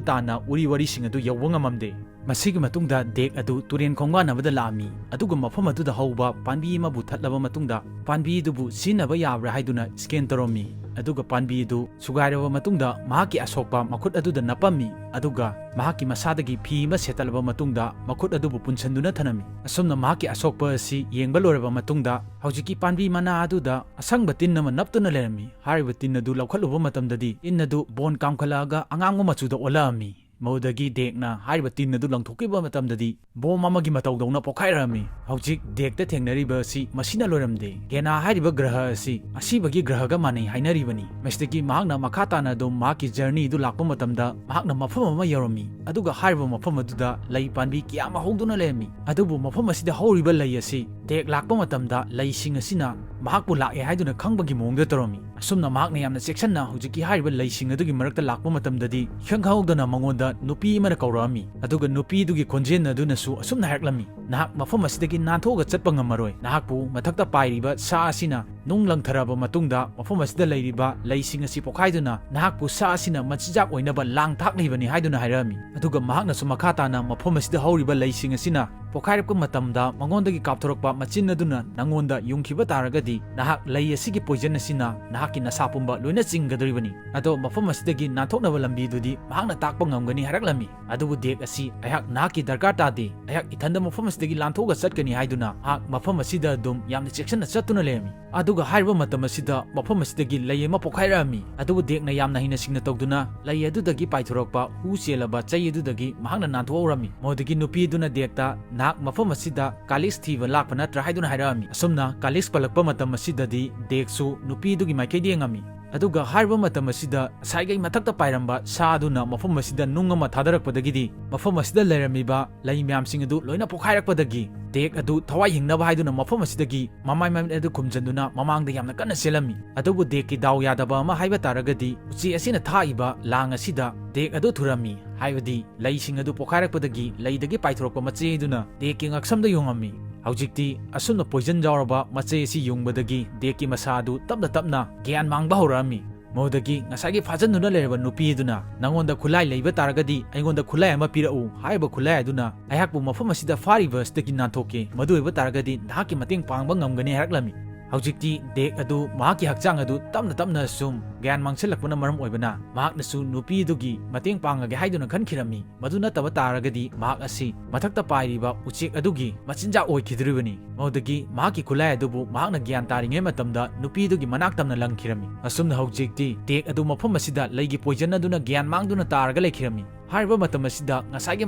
ꯇꯥꯟꯅ ꯎꯔꯤ ꯋꯥꯔꯤꯁꯤꯡ ꯑꯗꯨ ꯌꯧꯕ ꯉꯝꯃꯝꯗꯦ꯫ ꯃꯁꯤꯒꯤ ꯃꯇꯨꯡꯗ ꯗꯦꯛ ꯑꯗꯨ ꯇꯨꯔꯦꯟ ꯈꯣꯡꯕꯥꯟ ꯑꯃꯗ ꯂꯥꯛꯑꯝꯃꯤ, ꯑꯗꯨꯒ ꯃꯐꯝ ꯑꯗꯨꯗ ꯍꯧꯕ ꯄꯥꯝꯕꯤ ꯑꯃꯕꯨ ꯊꯠꯂꯕ ꯃꯇꯨꯡꯗ ꯄꯥꯝꯕꯤ ꯑꯗꯨꯕꯨ ꯁꯤꯖꯤꯟꯅꯕ ꯌꯥꯕ꯭ꯔꯥ ꯍꯥꯏꯗꯨꯅ ꯁ꯭ꯀꯦꯟ ꯇꯧꯔꯝꯃꯤ, ꯑꯗꯨꯒ ꯄꯥꯝꯕꯤ ꯑꯗꯨ ꯁꯨꯒꯥꯏꯔꯕ ꯃꯇꯨꯡꯗ ꯃꯍꯥꯛꯀꯤ ꯑꯁꯣꯛꯄ ꯃꯈꯨꯠ ꯑꯗꯨꯗ ꯅꯞꯄꯝꯃꯤ, ꯑꯗꯨꯒ ꯃꯍꯥꯛꯀꯤ ꯃꯁꯥꯗꯒꯤ ꯐꯤ ꯑꯃ ꯁꯦꯠꯇꯠꯂꯕ ꯃꯇꯨꯡꯗ ꯃꯈꯨꯠ ꯑꯗꯨꯕꯨ ꯄꯨꯟꯁꯤꯟꯗꯨꯅ ꯊꯅꯝꯃꯤ꯫ ꯑꯁꯨꯝꯅ ꯃꯍꯥꯛꯀꯤ ꯑꯁꯣꯛꯄ ꯑꯁꯤ ꯌꯦꯡꯕ ꯂꯣꯏꯔꯕ ꯃꯇꯨꯡꯗ ꯍꯧꯖꯤꯛꯀꯤ ꯄꯥꯝꯕꯤ ꯃꯅꯥ ꯑꯗꯨꯗ ꯑꯁꯪꯕ ꯇꯤꯟ ꯑꯃ ꯅꯞꯇꯨꯅ ꯂꯩꯔꯝꯃꯤ꯫ ꯍꯥꯏꯔꯤꯕ ꯇꯤꯟ ꯑꯗꯨ ꯂꯧꯈꯠꯂꯨꯕ ꯃꯇꯝꯗꯗꯤ ꯇꯤꯟ ꯑꯗꯨ ꯕꯣꯟ ꯀꯥꯝꯈꯠꯂꯛꯑꯒ ꯑꯉꯥꯡꯕ ꯃꯆꯨꯗ ꯑꯣꯜꯂꯛꯑꯝꯃꯤ꯫ ꯃꯗꯨꯗꯒꯤ ꯗꯦꯛꯅ ꯍꯥꯏꯔꯤꯕ ꯇꯤꯟ ꯑꯗꯨ ꯂꯪꯊꯣꯛꯈꯤꯕ ꯃꯇꯝꯗꯗꯤ ꯕꯣꯝ ꯑꯃꯒꯤ ꯃꯇꯧꯗꯧꯅ ꯄꯣꯈꯥꯏꯔꯛꯑꯝꯃꯤ꯫ ꯍꯧꯖꯤꯛ ꯗꯦꯛꯇ ꯊꯦꯡꯅꯔꯤꯕ ꯑꯁꯤ ꯃꯁꯤꯅ ꯂꯣꯏꯔꯝꯗꯦ꯫ ꯒꯦꯅꯥ ꯍꯥꯏꯔꯤꯕ ꯒ꯭ꯔꯍ ꯑꯁꯤ ꯑꯁꯤꯕꯒꯤ ꯒ꯭ꯔꯍꯒ ꯃꯥꯟꯅꯩ ꯍꯥꯏꯅꯔꯤꯕꯅꯤ꯫ ꯃꯁꯤꯗꯒꯤ ꯃꯍꯥꯛꯅ ꯃꯈꯥ ꯇꯥꯅ ꯑꯗꯨꯝ ꯃꯍꯥꯛꯀꯤ ꯖꯔꯅꯤ ꯑꯗꯨ ꯂꯥꯛꯄ ꯃꯇꯝꯗ ꯃꯍꯥꯛꯅ ꯃꯐꯝ ꯑꯃ ꯌꯧꯔꯝꯃꯤ꯫ ꯑꯗꯨꯒ ꯍꯥꯏꯔꯤꯕ ꯃꯐꯝ ꯑꯗꯨꯗ ꯂꯩ ꯄꯥꯟꯕꯤ ꯀꯌꯥ ꯑꯃ ꯍꯧꯗꯨꯅ ꯂꯩꯔꯝꯃꯤ꯫ ꯑꯗꯨꯕꯨ ꯃꯐꯝ ꯑꯁꯤꯗ ꯍꯧꯔꯤꯕ ꯂꯩ ꯑꯁꯤ ꯗꯦꯛ ꯂꯥꯛꯄ ꯃꯇꯝꯗ ꯂꯩꯁꯤꯡ ꯑꯁꯤꯅ ꯃꯍꯥꯛꯄꯨ ꯂꯥꯛꯑꯦ ꯍꯥꯏꯗꯨꯅ ꯈꯪꯕꯒꯤ ꯃꯑꯣꯡꯗ ꯇꯧꯔꯝꯃꯤ꯫ ꯑꯁꯨꯝꯅ ꯃꯍꯥꯛꯅ ꯌꯥꯝꯅ ꯆꯦꯛꯁꯤꯟꯅ ꯍꯧꯖꯤꯛꯀꯤ ꯍꯥꯏꯔꯤꯕ ꯂꯩꯁꯤꯡ ꯑꯗꯨꯒꯤ ꯃꯔꯛꯇ ꯂꯥꯛꯄ ꯃꯇꯝꯗꯗꯤ ꯏꯈꯪ ꯈꯪꯍꯧꯗꯅ ꯃꯉꯣꯟꯗ ꯅꯨꯄꯤ ꯑꯃꯅ ꯀꯧꯔꯛꯑꯝꯃꯤ꯫ ꯑꯗꯨꯒ ꯅꯨꯄꯤꯗꯨꯒꯤ ꯈꯣꯟꯖꯦꯜ ꯑꯗꯨꯅꯁꯨ ꯑꯁꯨꯝꯅ ꯍꯥꯏꯔꯛꯂꯝꯃꯤ, "ꯅꯍꯥꯛ ꯃꯐꯝ ꯑꯁꯤꯗꯒꯤ ꯅꯥꯟꯊꯣꯛꯑꯒ ꯆꯠꯄ ꯉꯝꯃꯔꯣꯏ꯫ ꯅꯍꯥꯛꯄꯨ ꯃꯊꯛꯇ ꯄꯥꯏꯔꯤꯕ ꯁꯥ ꯑꯁꯤꯅ ꯅꯨꯡ ꯂꯪꯊꯔꯕ ꯃꯇꯨꯡꯗ ꯃꯐꯝ ꯑꯁꯤꯗ ꯂꯩꯔꯤꯕ ꯂꯩꯁꯤꯡ ꯑꯁꯤ ꯄꯣꯈꯥꯏꯗꯨꯅ ꯅꯍꯥꯛꯄꯨ ꯁꯥ ꯑꯁꯤꯅ ꯃꯆꯤꯟꯖꯥꯛ ꯑꯣꯏꯅꯕ ꯂꯥꯡ ꯊꯥꯛꯂꯤꯕꯅꯤ" ꯍꯥꯏꯗꯨꯅ ꯍꯥꯏꯔꯛꯑꯝꯃꯤ꯫ ꯑꯗꯨꯒ ꯃꯍꯥꯛꯅꯁꯨ ꯃꯈꯥ ꯇꯥꯅ ꯃꯐꯝ ꯑꯁꯤꯗ ꯍꯧꯔꯤꯕ ꯂꯩꯁꯤꯡ ꯑꯁꯤꯅ ꯄꯣꯈꯥꯏꯔꯛꯄ ꯃꯇꯝꯗ ꯃꯉꯣꯟꯗꯒꯤ ꯀꯥꯞꯊꯣꯔꯛꯄ ꯃꯆꯤꯟ ꯑꯗꯨꯅ ꯅꯉꯣꯟꯗ ꯌꯨꯡꯈꯤꯕ ꯇꯥꯔꯒꯗꯤ ꯅꯍꯥꯛ ꯂꯩ ꯑꯁꯤꯒꯤ ꯄꯣꯏꯖꯟ ꯑꯁꯤꯅ ꯅꯍꯥꯛꯀꯤ ꯅꯁꯥ ꯄꯨꯝꯕ ꯂꯣꯏꯅ ꯆꯤꯡꯒꯗꯧꯔꯤꯕꯅꯤ꯫ ꯑꯗꯣ ꯃꯐꯝ ꯑꯁꯤꯗꯒꯤ ꯅꯥꯟꯊꯣꯛꯅꯕ ꯂꯝꯕꯤꯗꯨꯗꯤ ꯃꯍꯥꯛꯅ ꯇꯥꯛꯄ ꯉꯝꯒꯅꯤ ꯍꯥꯏꯔꯛꯂꯝꯃꯤ꯫ ꯑꯗꯨꯕꯨ ꯗꯦꯛ ꯑꯁꯤ, "ꯑꯩꯍꯥꯛ ꯅꯍꯥꯛꯀꯤ ꯗꯔꯀꯥꯔ ꯇꯥꯗꯦ, ꯑꯩꯍꯥꯛ ꯏꯊꯟꯗ ꯃꯐꯝ ꯑꯁꯤꯗꯒꯤ ꯂꯥꯟꯊꯣꯛꯑꯒ ꯆꯠꯀꯅꯤ" ꯍꯥꯏꯗꯨꯅ ꯃꯍꯥꯛ ꯃꯐꯝ ꯑꯁꯤꯗ ꯑꯗꯨꯝ ꯌꯥꯝꯅ ꯆꯦꯛꯁꯤꯟꯅ ꯆꯠꯇꯨꯅ ꯂꯩꯔꯝꯃꯤ꯫ ꯑꯗꯨꯒ ꯍꯥꯏꯔꯤꯕ ꯃꯇꯝ ꯑꯁꯤꯗ ꯃꯐꯝ ꯑꯁꯤꯗꯒꯤ ꯂꯩ ꯑꯃ ꯄꯣꯈꯥꯏꯔꯛꯑꯝꯃꯤ꯫ ꯑꯗꯨꯕꯨ ꯗꯦꯛꯅ ꯌꯥꯝꯅ ꯍꯩꯅ ꯁꯤꯡꯅ ꯇꯧꯗꯨꯅ ꯂꯩ ꯑꯗꯨꯗꯒꯤ ꯄꯥꯏꯊꯣꯔꯛꯄ ꯍꯨ ꯆꯦꯜꯂꯕ ꯆꯩ ꯑꯗꯨꯗꯒꯤ ꯃꯍꯥꯛꯅ ꯅꯥꯟꯊꯣꯛꯍꯧꯔꯝꯃꯤ꯫ ꯃꯗꯨꯗꯒꯤ ꯅꯨꯄꯤ ꯑꯗꯨꯅ ꯗꯦꯛꯇ, "ꯅꯍꯥꯛ ꯃꯐꯝ ꯑꯁꯤꯗ ꯀꯥꯂꯤꯛꯁ ꯊꯤꯕ ꯂꯥꯛꯄ ꯅꯠꯇ꯭ꯔꯥ?" ꯍꯥꯏꯗꯨꯅ ꯍꯥꯏꯔꯛꯑꯝꯃꯤ꯫ ꯑꯁꯨꯝꯅ ꯀꯥꯂꯤꯛꯁ ꯄꯜꯂꯛꯄ ꯃꯇꯝ ꯑꯁꯤꯗꯗꯤ ꯗꯦꯛꯁꯨ ꯅꯨꯄꯤ ꯑꯗꯨꯒꯤ ꯃꯥꯏꯀꯩꯗ ꯌꯦꯡꯉꯝꯃꯤ꯫ ꯑꯗꯨꯒ ꯍꯥꯏꯔꯤꯕ ꯃꯇꯝ ꯑꯁꯤꯗ ꯉꯁꯥꯏꯒꯤ ꯃꯊꯛꯇ ꯄꯥꯏꯔꯝꯕ ꯁꯥ ꯑꯗꯨꯅ ꯃꯐꯝ ꯑꯁꯤꯗ ꯅꯨꯡ ꯑꯃ ꯊꯥꯗꯔꯛꯄꯗꯒꯤꯗꯤ ꯃꯐꯝ ꯑꯁꯤꯗ ꯂꯩꯔꯝꯃꯤꯕ ꯂꯩ ꯃꯌꯥꯝꯁꯤꯡ ꯑꯗꯨ ꯂꯣꯏꯅ ꯄꯣꯈꯥꯏꯔꯛꯄꯗꯒꯤ ꯗꯦꯛ ꯑꯗꯨ ꯊꯋꯥꯏ ꯍꯤꯡꯅꯕ ꯍꯥꯏꯗꯨꯅ ꯃꯐꯝ ꯑꯁꯤꯗꯒꯤ ꯃꯃꯥꯏ ꯃꯃꯤꯠ ꯑꯗꯨ ꯈꯨꯝꯖꯤꯟꯗꯨꯅ ꯃꯃꯥꯡꯗ ꯌꯥꯝꯅ ꯀꯟꯅ ꯆꯦꯜꯂꯝꯃꯤ꯫ ꯑꯗꯨꯕꯨ ꯗꯦꯛꯀꯤ ꯗꯥꯎ ꯌꯥꯗꯕ ꯑꯃ ꯍꯥꯏꯕ ꯇꯥꯔꯒꯗꯤ ꯎꯆꯦꯛ ꯑꯁꯤꯅ ꯊꯥꯛꯏꯕ ꯂꯥꯡ ꯑꯁꯤꯗ ꯗꯦꯛ ꯑꯗꯨ ꯊꯨꯔꯝꯃꯤ꯫ ꯍꯥꯏꯕꯗꯤ ꯂꯩꯁꯤꯡ ꯑꯗꯨ ꯄꯣꯈꯥꯏꯔꯛꯄꯗꯒꯤ ꯂꯩꯗꯒꯤ ꯄꯥꯏꯊꯣꯔꯛꯄ ꯃꯆꯩ ꯑꯗꯨꯅ ꯗꯦꯛꯀꯤ ꯉꯛꯁꯝꯗ ꯌꯨꯡꯉꯝꯃꯤ꯫ ꯍꯧꯖꯤꯛꯇꯤ ꯑꯁꯨꯝꯅ ꯄꯣꯏꯖꯟ ꯌꯥꯎꯔꯕ ꯃꯆꯩ ꯑꯁꯤ ꯌꯨꯡꯕꯗꯒꯤ ꯗꯦꯛꯀꯤ ꯃꯁꯥ ꯑꯗꯨ ꯇꯞꯅ ꯇꯞꯅ ꯒ꯭ꯌꯥꯟ ꯃꯥꯡꯕ ꯍꯧꯔꯛꯑꯝꯃꯤ꯫ ꯃꯗꯨꯗꯒꯤ ꯉꯁꯥꯏꯒꯤ ꯐꯥꯖꯤꯟꯗꯨꯅ ꯂꯩꯔꯕ ꯅꯨꯄꯤ ꯑꯗꯨꯅ, "ꯅꯉꯣꯟꯗ ꯈꯨꯠꯂꯥꯏ ꯂꯩꯕ ꯇꯥꯔꯒꯗꯤ ꯑꯩꯉꯣꯟꯗ ꯈꯨꯠꯂꯥꯏ ꯑꯃ ꯄꯤꯔꯛꯎ꯫ ꯍꯥꯏꯔꯤꯕ ꯈꯨꯠꯂꯥꯏ ꯑꯗꯨꯅ ꯑꯩꯍꯥꯛꯄꯨ ꯃꯐꯝ ꯑꯁꯤꯗ ꯐꯥꯔꯤꯕ ꯑꯁꯤꯗꯒꯤ ꯅꯥꯟꯊꯣꯛꯀꯦ꯫ ꯃꯗꯨ ꯑꯣꯏꯕ ꯇꯥꯔꯒꯗꯤ ꯅꯍꯥꯛꯀꯤ ꯃꯇꯦꯡ ꯄꯥꯡꯕ ꯉꯝꯒꯅꯤ" ꯍꯥꯏꯔꯛꯂꯝꯃꯤ꯫ ꯍꯧꯖꯤꯛꯇꯤ ꯗꯦꯛ ꯑꯗꯨ ꯃꯍꯥꯛꯀꯤ ꯍꯛꯆꯥꯡ ꯑꯗꯨ ꯇꯞꯅ ꯇꯞꯅ ꯁꯨꯝ ꯒ꯭ꯌꯥꯟ ꯃꯥꯡꯁꯤꯜꯂꯛꯄꯅ ꯃꯔꯝ ꯑꯣꯏꯕꯅ ꯃꯍꯥꯛꯅꯁꯨ ꯅꯨꯄꯤ ꯑꯗꯨꯒꯤ ꯃꯇꯦꯡ ꯄꯥꯡꯉꯒꯦ ꯍꯥꯏꯗꯨꯅ ꯈꯟꯈꯤꯔꯝꯃꯤ꯫ ꯃꯗꯨ ꯅꯠꯇꯕ ꯇꯥꯔꯒꯗꯤ ꯃꯍꯥꯛ ꯑꯁꯤ ꯃꯊꯛꯇ ꯄꯥꯏꯔꯤꯕ ꯎꯆꯦꯛ ꯑꯗꯨꯒꯤ ꯃꯆꯤꯟꯖꯥꯛ ꯑꯣꯏꯈꯤꯗꯣꯔꯤꯕꯅꯤ꯫ ꯃꯗꯨꯗꯒꯤ ꯃꯍꯥꯛꯀꯤ ꯈꯨꯠꯂꯥꯏ ꯑꯗꯨꯕꯨ ꯃꯍꯥꯛꯅ ꯒ꯭ꯌꯥꯟ ꯇꯥꯔꯤꯉꯩ ꯃꯇꯝꯗ ꯅꯨꯄꯤ ꯑꯗꯨꯒꯤ ꯃꯅꯥꯛ ꯇꯝꯅ ꯂꯪꯈꯤꯔꯝꯃꯤ꯫ ꯑꯁꯨꯝꯅ ꯍꯧꯖꯤꯛꯇꯤ ꯗꯦꯛ ꯑꯗꯨ ꯃꯐꯝ ꯑꯁꯤꯗ ꯂꯩꯒꯤ ꯄꯣꯏꯖꯟ ꯑꯗꯨꯅ ꯒ꯭ꯌꯥꯟ ꯃꯥꯡꯗꯨꯅ ꯇꯥꯔꯒ ꯂꯩꯈꯤꯔꯝꯃꯤ꯫ ꯍꯥꯏꯔꯤꯕ ꯃꯇꯝ ꯑꯁꯤꯗ ꯉꯁꯥꯏꯒꯤ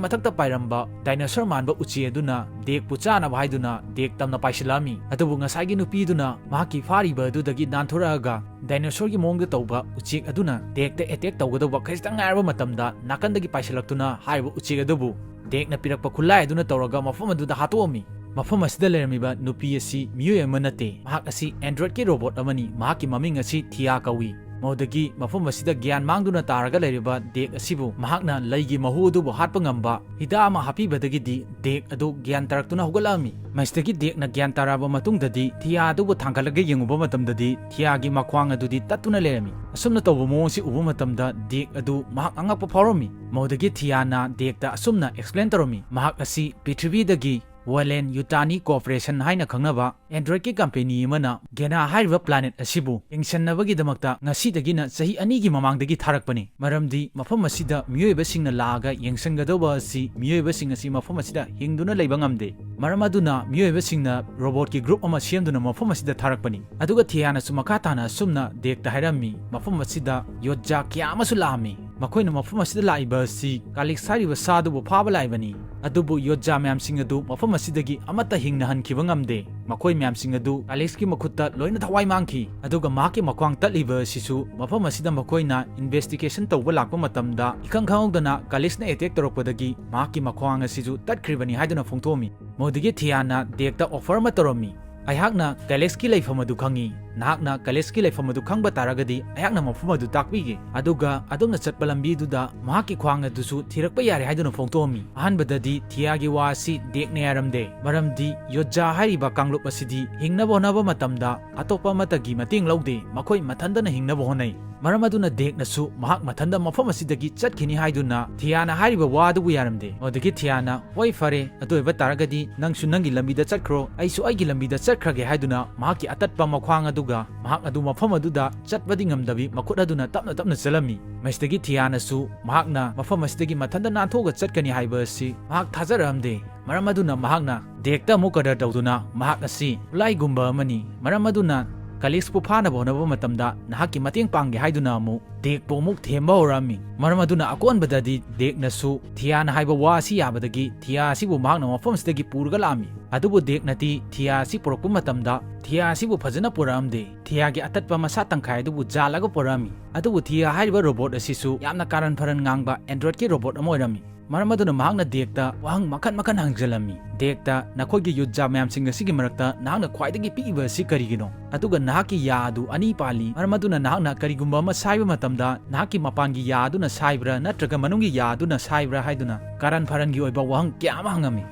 ꯃꯊꯛꯇ ꯄꯥꯏꯔꯝꯕ ꯗꯥꯏꯅꯣꯁꯔ ꯃꯥꯟꯕ ꯎꯆꯦꯛ ꯑꯗꯨꯅ ꯗꯦꯛꯄꯨ ꯆꯥꯅꯕ ꯍꯥꯏꯗꯨꯅ ꯗꯦꯛ ꯇꯝꯅ ꯄꯥꯏꯁꯤꯜꯂꯛꯑꯝꯃꯤ꯫ ꯑꯗꯨꯕꯨ ꯉꯁꯥꯏꯒꯤ ꯅꯨꯄꯤꯗꯨꯅ ꯃꯍꯥꯛꯀꯤ ꯐꯥꯔꯤꯕ ꯑꯗꯨꯗꯒꯤ ꯅꯥꯟꯊꯣꯔꯛꯑꯒ ꯗꯥꯏꯅꯣꯁꯔꯒꯤ ꯃꯑꯣꯡꯗ ꯇꯧꯕ ꯎꯆꯦꯛ ꯑꯗꯨꯅ ꯗꯦꯛꯇ ꯑꯦꯇꯦꯛ ꯇꯧꯒꯗꯧꯕ ꯈꯖꯤꯛꯇꯪ ꯉꯥꯏꯔꯕ ꯃꯇꯝꯗ ꯅꯥꯀꯟꯗꯒꯤ ꯄꯥꯏꯁꯤꯜꯂꯛꯇꯨꯅ ꯍꯥꯏꯔꯤꯕ ꯎꯆꯦꯛ ꯑꯗꯨꯕꯨ ꯗꯦꯛꯅ ꯄꯤꯔꯛꯄ ꯈꯨꯠꯂꯥꯏ ꯑꯗꯨꯅ ꯇꯧꯔꯒ ꯃꯐꯝ ꯑꯗꯨꯗ ꯍꯥꯠꯇꯣꯛꯑꯝꯃꯤ꯫ ꯃꯐꯝ ꯑꯁꯤꯗ ꯂꯩꯔꯝꯃꯤꯕ ꯅꯨꯄꯤ ꯑꯁꯤ ꯃꯤꯑꯣꯏ ꯑꯃ ꯅꯠꯇꯦ, ꯃꯍꯥꯛ ꯑꯁꯤ Androidꯀꯤ ꯔꯣꯕꯣꯠ ꯑꯃꯅꯤ꯫ ꯃꯍꯥꯛꯀꯤ ꯃꯃꯤꯡ ꯑꯁꯤ ꯊꯤꯌꯥ ꯀꯧꯏ꯫ ꯃꯗꯨꯗꯒꯤ ꯃꯐꯝ ꯑꯁꯤꯗ ꯒ꯭ꯌꯥꯟ ꯃꯥꯡꯗꯨꯅ ꯇꯥꯔꯒ ꯂꯩꯔꯤꯕ ꯗꯦꯛ ꯑꯁꯤꯕꯨ ꯃꯍꯥꯛꯅ ꯂꯩꯒꯤ ꯃꯍꯨ ꯑꯗꯨꯕꯨ ꯍꯥꯠꯄ ꯉꯝꯕ ꯍꯤꯗꯥꯛ ꯑꯃ ꯍꯥꯞꯄꯤꯕꯗꯒꯤꯗꯤ ꯗꯦꯛ ꯑꯗꯨ ꯒ꯭ꯌꯥꯟ ꯇꯥꯔꯛꯇꯨꯅ ꯍꯧꯒꯠꯂꯛꯑꯝꯃꯤ꯫ ꯃꯁꯤꯗꯒꯤ ꯗꯦꯛꯅ ꯒ꯭ꯌꯥꯟ ꯇꯥꯔꯛꯑꯕ ꯃꯇꯨꯡꯗꯗꯤ ꯊꯤꯌꯥ ꯑꯗꯨꯕꯨ ꯊꯥꯡꯒꯠꯂꯒ ꯌꯦꯡꯉꯨꯕ ꯃꯇꯝꯗꯗꯤ ꯊꯤꯌꯥꯒꯤ ꯃꯈ꯭ꯋꯥꯡ ꯑꯗꯨꯗꯤ ꯇꯠꯇꯨꯅ ꯂꯩꯔꯝꯃꯤ꯫ ꯑꯁꯨꯝꯅ ꯇꯧꯕ ꯃꯑꯣꯡꯁꯤ ꯎꯕ ꯃꯇꯝꯗ ꯗꯦꯛ ꯑꯗꯨ ꯃꯍꯥꯛ ꯑꯉꯛꯄ ꯐꯥꯎꯔꯝꯃꯤ꯫ ꯃꯗꯨꯗꯒꯤ ꯊꯤꯌꯥꯅ ꯗꯦꯛꯇ ꯑꯁꯨꯝꯅ explain ꯇꯧꯔꯝꯃꯤ, ꯃꯍꯥꯛ ꯑꯁꯤ ꯄ꯭ꯔꯤꯊꯤꯕꯤꯗꯒꯤ Weyland Yutani Corporation ꯍꯥꯏꯅ ꯈꯪꯅꯕ Androidꯀꯤ ꯀꯝꯄꯦꯅꯤ ꯑꯃꯅ ꯒꯦꯅꯥ ꯍꯥꯏꯔꯤꯕ planet ꯑꯁꯤꯕꯨ ꯌꯦꯡꯁꯤꯟꯅꯕꯒꯤꯗꯃꯛꯇ ꯉꯁꯤꯗꯒꯤꯅ ꯆꯍꯤ ꯑꯅꯤꯒꯤ ꯃꯃꯥꯡꯗꯒꯤ ꯊꯥꯔꯛꯄꯅꯤ꯫ ꯃꯔꯝꯗꯤ ꯃꯐꯝ ꯑꯁꯤꯗ ꯃꯤꯑꯣꯏꯕꯁꯤꯡꯅ ꯂꯥꯛꯑꯒ ꯌꯦꯡꯁꯤꯟꯒꯗꯧꯕ ꯑꯁꯤ ꯃꯤꯑꯣꯏꯕꯁꯤꯡ ꯑꯁꯤ ꯃꯐꯝ ꯑꯁꯤꯗ ꯍꯤꯡꯗꯨꯅ ꯂꯩꯕ ꯉꯝꯗꯦ꯫ ꯃꯔꯝ ꯑꯗꯨꯅ ꯃꯤꯑꯣꯏꯕꯁꯤꯡꯅ ꯔꯣꯕꯣꯠꯀꯤ ꯒ꯭ꯔꯨꯞ ꯑꯃ ꯁꯦꯝꯗꯨꯅ ꯃꯐꯝ ꯑꯁꯤꯗ ꯊꯥꯔꯛꯄꯅꯤ꯫ ꯑꯗꯨꯒ ꯊꯤꯌꯥꯅꯁꯨ ꯃꯈꯥ ꯇꯥꯅ ꯑꯁꯨꯝꯅ ꯗꯦꯛꯇ ꯍꯥꯏꯔꯝꯃꯤ, ꯃꯐꯝ ꯑꯁꯤꯗ ꯌꯣꯠꯖꯥ ꯀꯌꯥ ꯑꯃꯁꯨ ꯂꯥꯛꯑꯝꯃꯤ꯫ ꯃꯈꯣꯏꯅ ꯃꯐꯝ ꯑꯁꯤꯗ ꯂꯥꯛꯏꯕ ꯑꯁꯤ ꯀꯥꯂꯤꯛꯁ ꯍꯥꯏꯔꯤꯕ ꯁꯥ ꯑꯗꯨꯕꯨ ꯐꯥꯕ ꯂꯥꯛꯏꯕꯅꯤ꯫ ꯑꯗꯨꯕꯨ ꯌꯣꯠꯖꯥ ꯃꯌꯥꯝꯁꯤꯡ ꯑꯗꯨ ꯃꯐꯝ ꯑꯁꯤꯗꯒꯤ ꯑꯃꯠꯇ ꯍꯤꯡꯅ ꯍꯟꯈꯤꯕ ꯉꯝꯗꯦ꯫ ꯃꯈꯣꯏ ꯃꯌꯥꯝꯁꯤꯡ ꯑꯗꯨ ꯀꯥꯂꯤꯛꯁꯀꯤ ꯃꯈꯨꯠꯇ ꯂꯣꯏꯅ ꯊꯋꯥꯏ ꯃꯥꯡꯈꯤ꯫ ꯑꯗꯨꯒ ꯃꯍꯥꯛꯀꯤ ꯃꯈ꯭ꯋꯥꯡ ꯇꯠꯂꯤꯕ ꯑꯁꯤꯁꯨ ꯃꯐꯝ ꯑꯁꯤꯗ ꯃꯈꯣꯏꯅ investigation ꯇꯧꯕ ꯂꯥꯛꯄ ꯃꯇꯝꯗ ꯏꯈꯪ ꯈꯪꯍꯧꯗꯅ ꯀꯥꯂꯤꯛꯁꯅ attack ꯇꯧꯔꯛꯄꯗꯒꯤ ꯃꯍꯥꯛꯀꯤ ꯃꯈ꯭ꯋꯥꯡ ꯑꯁꯤꯁꯨ ꯇꯠꯈ꯭ꯔꯤꯕꯅꯤ ꯍꯥꯏꯗꯨꯅ ꯐꯣꯡꯗꯣꯛꯑꯝꯃꯤ꯫ ꯃꯗꯨꯗꯒꯤ ꯊꯤꯌꯥꯅ ꯗꯦꯛꯇ offer ꯑꯃ ꯇꯧꯔꯝꯃꯤ, "ꯑꯩꯍꯥꯛꯅ ꯀꯥꯂꯤꯛꯁꯀꯤ ꯂꯩꯐꯝ ꯑꯗꯨ ꯈꯪꯏ꯫ ꯅꯍꯥꯛꯅ ꯀꯥꯂꯤꯛꯁꯀꯤ ꯂꯩꯐꯝ ꯑꯗꯨ ꯈꯪꯕ ꯇꯥꯔꯒꯗꯤ ꯑꯩꯍꯥꯛꯅ ꯃꯐꯝ ꯑꯗꯨ ꯇꯥꯛꯄꯤꯒꯦ꯫ ꯑꯗꯨꯒ ꯑꯗꯣꯝꯅ ꯆꯠꯄ ꯂꯝꯕꯤꯗꯨꯗ ꯃꯍꯥꯛꯀꯤ ꯈ꯭ꯋꯥꯡ ꯑꯗꯨꯁꯨ ꯊꯤꯔꯛꯄ ꯌꯥꯔꯦ" ꯍꯥꯏꯗꯨꯅ ꯐꯣꯡꯗꯣꯛꯑꯝꯃꯤ꯫ ꯑꯍꯥꯟꯕꯗꯗꯤ ꯊꯤꯌꯥꯒꯤ ꯋꯥ ꯑꯁꯤ ꯗꯦꯛꯅ ꯌꯥꯔꯝꯗꯦ, ꯃꯔꯝꯗꯤ ꯌꯣꯠꯖꯥ ꯍꯥꯏꯔꯤꯕ ꯀꯥꯡꯂꯨꯞ ꯑꯁꯤꯗꯤ ꯍꯤꯡꯅꯕ ꯍꯣꯠꯅꯕ ꯃꯇꯝꯗ ꯑꯇꯣꯞꯄ ꯑꯃꯠꯇꯒꯤ ꯃꯇꯦꯡ ꯂꯧꯗꯦ, ꯃꯈꯣꯏ ꯃꯊꯟꯇꯅ ꯍꯤꯡꯅꯕ ꯍꯣꯠꯅꯩ꯫ ꯃꯔꯝ ꯑꯗꯨꯅ ꯗꯦꯛꯅꯁꯨ ꯃꯍꯥꯛ ꯃꯊꯟꯇ ꯃꯐꯝ ꯑꯁꯤꯗꯒꯤ ꯆꯠꯈꯤꯅꯤ ꯍꯥꯏꯗꯨꯅ ꯊꯤꯌꯥꯅ ꯍꯥꯏꯔꯤꯕ ꯋꯥ ꯑꯗꯨꯕꯨ ꯌꯥꯔꯝꯗꯦ꯫ ꯃꯗꯨꯗꯒꯤ ꯊꯤꯌꯥꯅ, "ꯍꯣꯏ, ꯐꯔꯦ, ꯑꯗꯨ ꯑꯣꯏꯕ ꯇꯥꯔꯒꯗꯤ ꯅꯪꯁꯨ ꯅꯪꯒꯤ ꯂꯝꯕꯤꯗ ꯆꯠꯈ꯭ꯔꯣ, ꯑꯩꯁꯨ ꯑꯩꯒꯤ ꯂꯝꯕꯤꯗ ꯆꯠꯈ꯭ꯔꯒꯦ" ꯍꯥꯏꯗꯨꯅ ꯃꯍꯥꯛꯀꯤ ꯑꯇꯠꯄ ꯃꯈ꯭ꯋꯥꯡ ꯑꯗꯨ ꯃꯍꯥꯛ ꯑꯗꯨ ꯃꯐꯝ ꯑꯗꯨꯗ ꯆꯠꯄꯗꯤ ꯉꯝꯗꯕꯤ ꯃꯈꯨꯠ ꯑꯗꯨꯅ ꯇꯞꯅ ꯇꯞꯅ ꯆꯠꯂꯝꯃꯤ꯫ ꯃꯁꯤꯗꯒꯤ ꯊꯤꯌꯥꯅꯁꯨ ꯃꯍꯥꯛꯅ ꯃꯐꯝ ꯑꯁꯤꯗꯒꯤ ꯃꯊꯟꯇ ꯅꯥꯟꯊꯣꯛꯑꯒ ꯆꯠꯀꯅꯤ ꯍꯥꯏꯕ ꯑꯁꯤ ꯃꯍꯥꯛ ꯊꯥꯖꯔꯛꯑꯝꯗꯦ꯫ ꯃꯔꯝ ꯑꯗꯨꯅ ꯃꯍꯥꯛꯅ ꯗꯦꯛꯇ ꯑꯃꯨꯛ ꯑꯣꯔꯗꯔ ꯇꯧꯗꯨꯅ ꯃꯍꯥꯛ ꯑꯁꯤ ꯈꯨꯠꯂꯥꯏꯒꯨꯝꯕ ꯑꯃꯅꯤ, ꯃꯔꯝ ꯑꯗꯨꯅ ꯀꯂꯤꯛꯁꯄꯨ ꯐꯥꯅꯕ ꯍꯣꯠꯅꯕ ꯃꯇꯝꯗ ꯅꯍꯥꯛꯀꯤ ꯃꯇꯦꯡ ꯄꯥꯡꯒꯦ ꯍꯥꯏꯗꯨꯅ ꯑꯃꯨꯛ ꯗꯦꯛꯄꯨ ꯑꯃꯨꯛ ꯊꯦꯝꯕ ꯍꯧꯔꯛꯑꯝꯃꯤ꯫ ꯃꯔꯝ ꯑꯗꯨꯅ ꯑꯀꯣꯟꯕꯗꯗꯤ ꯗꯦꯛꯅꯁꯨ ꯊꯤꯌꯥꯅ ꯍꯥꯏꯕ ꯋꯥ ꯑꯁꯤ ꯌꯥꯕꯗꯒꯤ ꯊꯤꯌꯥ ꯑꯁꯤꯕꯨ ꯃꯍꯥꯛꯅ ꯃꯐꯝ ꯑꯁꯤꯗꯒꯤ ꯄꯨꯔꯒ ꯂꯥꯛꯑꯝꯃꯤ꯫ ꯑꯗꯨꯕꯨ ꯗꯦꯛꯅꯗꯤ ꯊꯤꯌꯥ ꯑꯁꯤ ꯄꯨꯔꯛꯄ ꯃꯇꯝꯗ ꯊꯤꯌꯥ ꯑꯁꯤꯕꯨ ꯐꯖꯅ ꯄꯨꯔꯛꯑꯝꯗꯦ꯫ ꯊꯤꯌꯥꯒꯤ ꯑꯇꯠꯄ ꯃꯁꯥ ꯇꯪꯈꯥꯏ ꯑꯗꯨꯕꯨ ꯖꯥꯜꯂꯒ ꯄꯨꯔꯛꯑꯝꯃꯤ꯫ ꯑꯗꯨꯕꯨ ꯊꯤꯌꯥ ꯍꯥꯏꯔꯤꯕ ꯔꯣꯕꯣꯠ ꯑꯁꯤꯁꯨ ꯌꯥꯝꯅ ꯀꯥꯔꯟ ꯐꯔꯟ ꯉꯥꯡꯕ Androidꯀꯤ ꯔꯣꯕꯣꯠ ꯑꯃ ꯑꯣꯏꯔꯝꯃꯤ꯫ ꯃꯔꯝ ꯑꯗꯨꯅ ꯃꯍꯥꯛꯅ ꯗꯦꯛꯇ ꯋꯥꯍꯪ ꯃꯈꯟ ꯃꯈꯟ ꯍꯪꯖꯜꯂꯝꯃꯤ꯫ ꯗꯦꯛꯇ, "ꯅꯈꯣꯏꯒꯤ ꯌꯨꯠ ꯖꯥ ꯃꯌꯥꯝꯁꯤꯡ ꯑꯁꯤꯒꯤ ꯃꯔꯛꯇ ꯅꯍꯥꯛꯅ ꯈ꯭ꯋꯥꯏꯗꯒꯤ ꯄꯤꯛꯏꯕ ꯑꯁꯤ ꯀꯔꯤꯒꯤꯅꯣ? ꯑꯗꯨꯒ ꯅꯍꯥꯛꯀꯤ ꯌꯥ ꯑꯗꯨ ꯑꯅꯤ ꯄꯥꯜꯂꯤ, ꯃꯔꯝ ꯑꯗꯨꯅ ꯅꯍꯥꯛꯅ ꯀꯔꯤꯒꯨꯝꯕ ꯑꯃ ꯁꯥꯏꯕ ꯃꯇꯝꯗ ꯅꯍꯥꯛꯀꯤ ꯃꯄꯥꯟꯒꯤ ꯌꯥ ꯑꯗꯨꯅ ꯁꯥꯏꯕ꯭ꯔꯥ ꯅꯠꯇ꯭ꯔꯒ ꯃꯅꯨꯡꯒꯤ ꯌꯥ ꯑꯗꯨꯅ ꯁꯥꯏꯕ꯭ꯔꯥ?" ꯍꯥꯏꯗꯨꯅ ꯀꯥꯔꯟ ꯐꯔꯟꯒꯤ ꯑꯣꯏꯕ ꯋꯥꯍꯪ ꯀꯌꯥ ꯑꯃ ꯍꯪꯉꯝꯃꯤ꯫